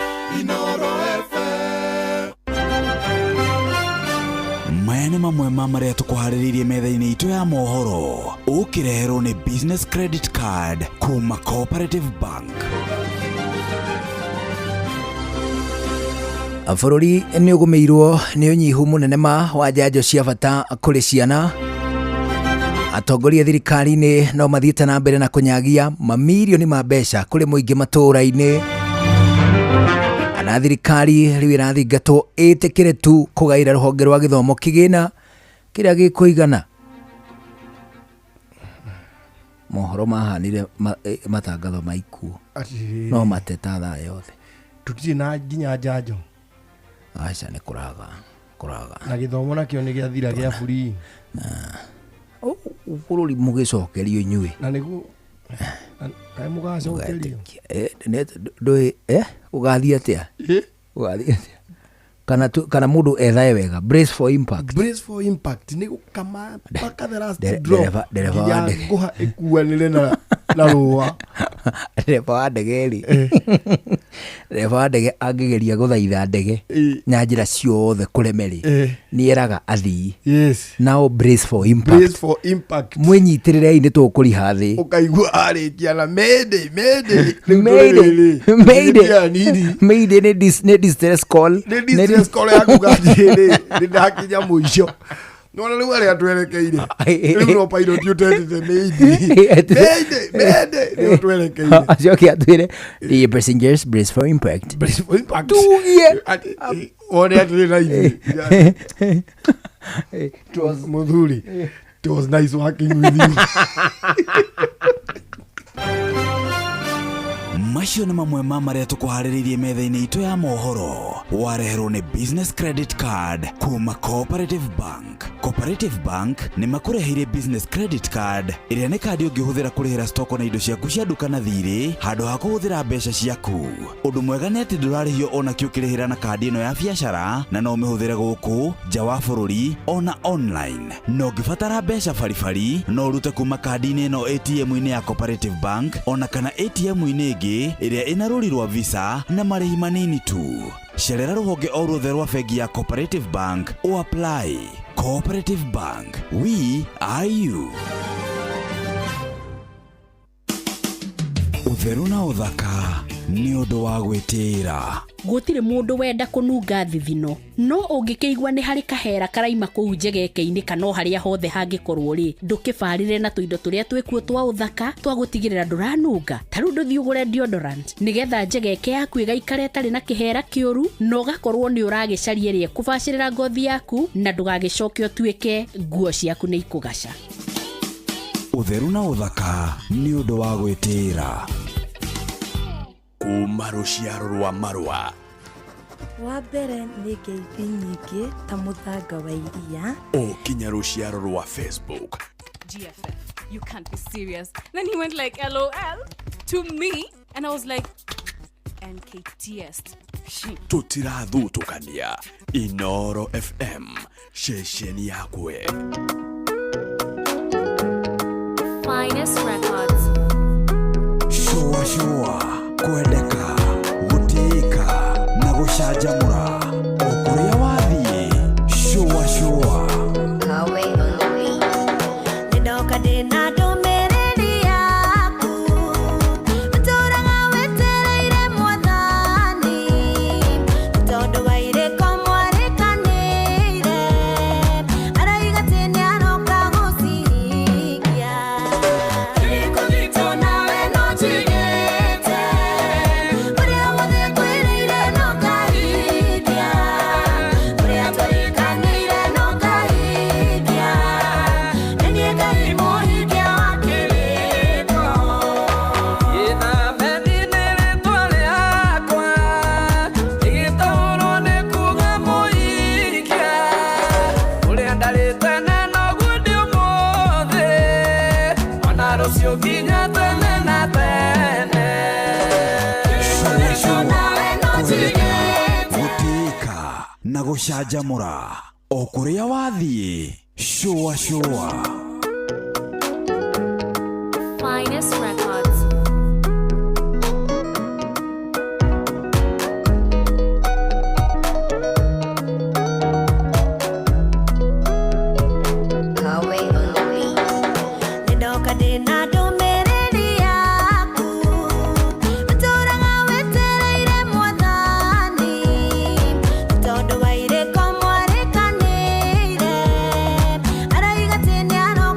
Maya nĩ mamwe ma marĩa tũkũharĩrĩirie metha-inĩ itũ ya mohoro, ũkĩreherwo nĩ Business Credit Card kuma Cooperative Bank. Bũrũri nĩ ũgũmĩirwo nĩ ũnyihu mũnene ma wa njanjo cia bata kũrĩ ciana. Atongoria thirikari-inĩ no mathiĩte na mbere na kũnyagia mamirioni ma mbeca kũrĩ mũingĩ matũũra-inĩ. Na thirikari rĩu ĩrathingatwo ĩtĩkĩre tu kũgaĩra rũhonge rwa gĩthomo kĩgĩna kĩrĩa gĩkũigana. Mohoro mahanire matangatho ma ikuũ. Atĩrĩrĩ. No mateta thaa yothe. Tũtirĩ na nginya njanjo. Aca nĩ kũraga, kũraga. Na gĩthomo nakĩo nĩ gĩathira gĩa buri. Bũrũri mũgĩcokerio inyuĩ. Na nĩguo kaĩ mũgacokerio. Ndũĩ, ũgathiĩ atĩa? Ũgathiĩ atĩa? Kana tu, kana mũndũ ethae wega. Brace for impact. Brace for impact nĩ gũkama mpaka the last drop. Dereba wa Nginya ndege. ngũha ĩkuanĩre na rũa. Dereba wa ndege rĩ. Dereba wa ndege angĩgeria gũthaitha ndege na njĩra ciothe kũreme rĩ, nĩ eraga athii. Nao brace for impact. Brace for impact. Mwĩnyitĩrĩrei nĩ tũkũriha thĩ. Ũkaigua arĩkia na mayday, mayday. Rĩu Mayday, tũrĩ rĩ, mayday. tũrĩ nini. Mayday nĩ nĩ distress call. Nĩ distress call ya kuga atĩrĩrĩ, nĩ ndakinya mũico. Nĩwona rĩu arĩa twerekeire. Rĩu no pilot ũtendete mayday. Mayday, mayday, nĩo twerekeire. Acoke atwĩre, Dear passengers, brace for impact. Brace for impact. Tugie. Ati, wone atĩrĩ na ithuĩ. Mũthuri, it was nice working with you. Macio nĩ mamwe ma marĩa tũkũharĩrĩirie metha-inĩ itũ ya mohoro, wareherwo nĩ Business Credit Card kuma Cooperative Bank. Cooperative Bank nĩ makũreheire business credit card ĩrĩa nĩ kandi ũngĩhũthĩra kũrĩhĩra stoko na indo ciaku cia nduka na thirĩ handũ ha kũhũthĩra mbeca ciaku. Ũndũ mwega nĩ atĩ ndũrarĩhio ona kĩ ũkĩrĩhĩra na kandi ĩno ya biacara na no ũmĩhũthĩre gũkũ nja wa bũrũri ona online. Na ũngĩbatara mbeca baribari no ũrute kuma kandi-inĩ ĩno ATM-inĩ ya Cooperative Bank ona kana ATM-inĩ ĩngĩ ĩrĩa ĩna rũri rwa Visa na marĩhi manini tu. Cerera rũhonge o ruothe rwa bengi ya Cooperative Bank o apply. Cooperative Bank, we are you. Ũtheru na ũthaka nĩ ũndũ wa gwĩtĩĩra. Gũtirĩ mũndũ wenda kũnunga thithino, no ũngĩkĩigua nĩ harĩ kahera karaima kũu njegeke-inĩ kana o harĩa hothe hangĩkorwo rĩ, ndũkĩbarĩre na tũindo tũrĩa twĩkuo twa ũthaka twa gũtigĩrĩra ndũranunga. Ta rĩu ndũthiĩ ũgũre deodorant nĩgetha njegeke yaku ĩgaikara ĩtarĩ na kĩhera kĩũru, na ũgakorwo nĩ ũragĩcaria ĩrĩa ĩkũbacĩrĩra ngothi yaku na ndũgagĩcoke ũtuĩke nguo ciaku nĩ ikũgaca. Ũtheru na ũthaka nĩ ũndũ wa gwĩtĩĩra. Kuma rũciaro rwa marũa Wa mbere nĩ ngeithi nyingĩ ta mũthanga wa iria. O kinya rũciaro rwa Facebook. GFF, you can't be serious. Then he went like, LOL to me. And I was like, NKTS. Tũtirathutũkania. Inoro FM, ceceni yakwe. Finest Records. Shua shua, kwendeka, gũtĩĩka na gũcanjamũra o kũrĩa wathiĩ. Shua shua. Nĩndoka ndĩna ndũmĩrĩri yaku, ũtũũraga wetereire Mwathani, tondũ wa irĩko mwarĩkanĩire, aroiga atĩ nĩaroka gũcihingia. Kĩrĩko gitũ nawe no njigĩte, ũrĩa wothe ngwĩrĩire no ngahingia, ũrĩa twarĩkanĩire no ngahingia, nĩ niĩ Ngai mũhingia wa kĩrĩko. Gĩthambe-inĩ rĩtwa rĩakwa, rĩgĩtaũrwo nĩ kuuga mũikia. Ũrĩa ndarĩ tene noguo ndĩ ũmũthĩ, ona rũciũ nginya tene na tene. Shua shua, kwendeka, gũtĩĩka na gũcanjamũra o kũrĩa wathiĩ. Shua shua. Finest Records. Nĩndoka ndĩna ndũmĩrĩri yaku, ũtũũraga wetereire Mwathani, tondũ wa irĩko mwarĩkanĩire, aroiga atĩ nĩaroka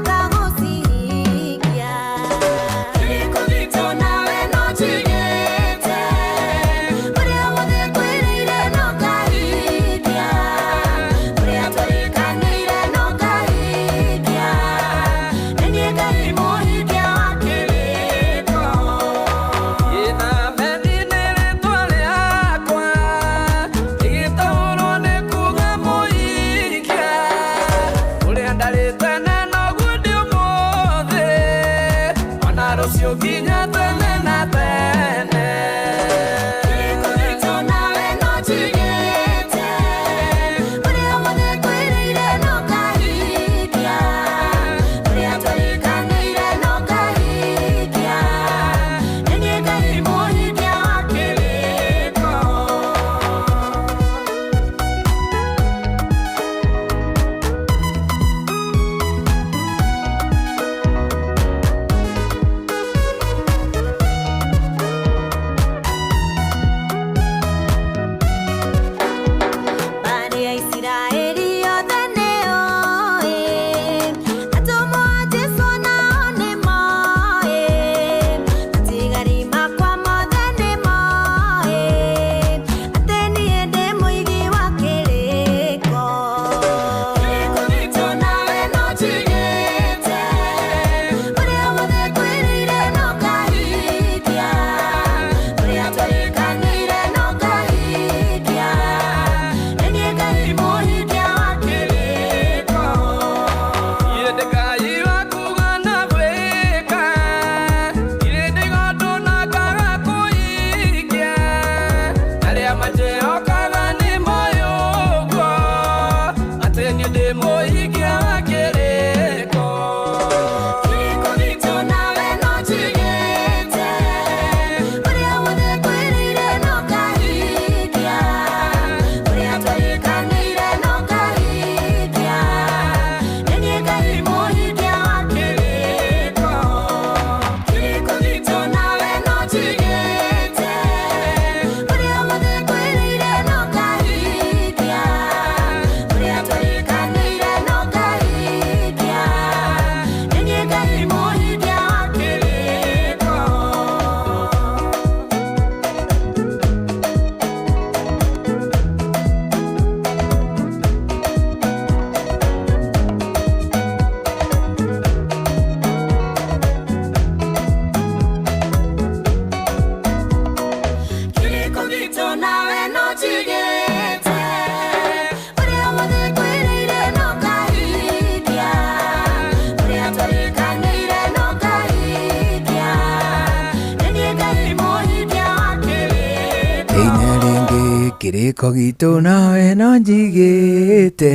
Kĩrĩko gitũ nawe no njigĩte,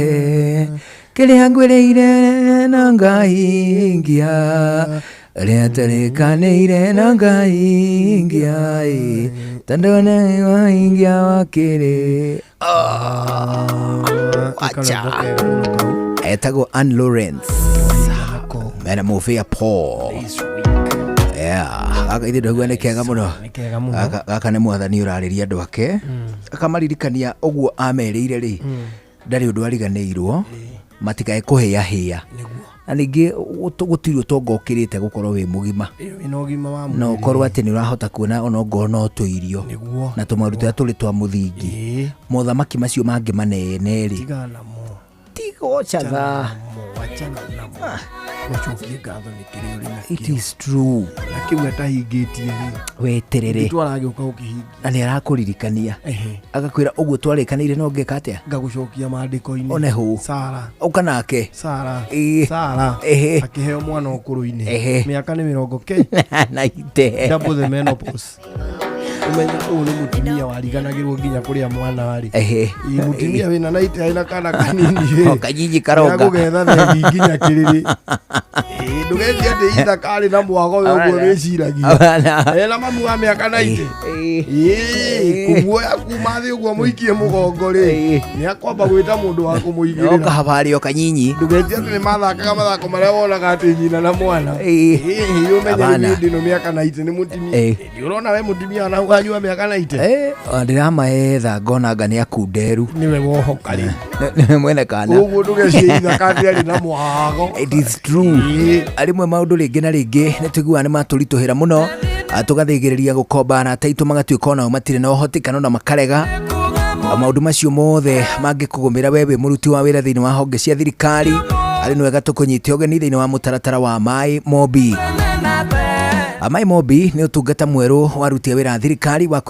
kĩrĩa ngwĩrĩire no ngahingia, ũrĩa tũrĩkanĩire no ngahingia, ĩ, tondũ nĩ wahingia wakĩrĩ. Acha etagwo Ann Lawrence mena Muvia Paul. Yeah, gaka ithe ndaigua nĩ kega mũno. Nĩ kega mũno. Gaka nĩ mwathani ũrarĩria andũ ake, akamaririkania ũguo amerĩire rĩ, ndarĩ ũndũ ariganĩirwo, matikae kũhĩahĩa, na ningĩ gũtirĩ ũtonga ũkĩrĩte gũkorwo wĩ mũgima Wĩna ũgima wa na mwĩrĩ. ũkorwo atĩ nĩ ũrahota kuona ona ongorwo no tũirio Nĩguo. na tũmaũndũ tũrĩa tũrĩ twa mũthingi, mothamaki macio mangĩ manene rĩ, Tigana namo. Tigocatha. Wachana namo. Gũcokie ngatho nĩ kĩrĩa ũrĩ nakĩo. It is true. Na kĩu atahingĩtie rĩ, weterere twaragĩũka gũkĩhingia. Na nĩ arakũririkania agakwĩra ũguo twarĩkanĩire no ngĩka atĩa. Ngagũcokia maandĩko-inĩ. One hũ. Sara. Ũka nake. Sara. Ĩĩ. Sara. Ehe. Akĩheo mwana ũkũrũ-inĩ. Ehe. Mĩaka nĩ mĩrongo ke. Na ite. Double the menopause. Ũmenya ũyũ nĩ mũtumia wariganagĩrwo nginya kũrĩa mwana arĩ. Ehe. Ĩ, mũtumia wĩna naite arĩ na kana kanini. O kanyinyi karonga. Nĩagũgetha thendi nginya kĩrĩrĩ. Ĩ, ndũgetie atĩ itha karĩ na mwago we ũguo wĩciragia. Abana. Ena mamu wa mĩaka naite. Ĩ, kũmuoya kuma thĩ ũguo mũikie mũgongo rĩ, nĩ akwamba gwĩta mũndũ wa No kũmũigĩrĩra. kahabarĩ o kanyinyi. Ndũgetie atĩ nĩ mathakaga mathako marĩa wonaga atĩ nyina na mwana. Ĩ. Ĩ, ũmenye Abana. rĩu hĩndĩ ĩno mĩaka naite nĩ mũtumia. Ĩ. Nĩ ũrona we mũtumia ona ũkanyua mĩaka naite. Eh, ndĩramaetha ngona anga nĩ akunderu. Nĩwe wohoka rĩ. Nĩwe mwene kana. Ũguo ndũgecirie ithaka atĩ arĩ na mwago. It is true. Rĩmwe maũndũ rĩngĩ na rĩngĩ nĩ tũiguaga nĩ matũritũhĩra mũno. Tũgathĩgĩrĩria gũkomba arata aitũ magatuĩka onao matirĩ na ũhoti kana ona makarega. Maũndũ macio mothe mangĩkũgũmĩra we wĩ mũruti wa wĩra thĩinĩ wa honge cia thirikari, arĩ nĩ wega tũkũnyite ũgeni thĩinĩ wa mũtaratara wa Maĩ Mobi. Maĩ Mobi nĩ ũtungata mwerũ wa aruti a wĩra a thirikari wa kwĩ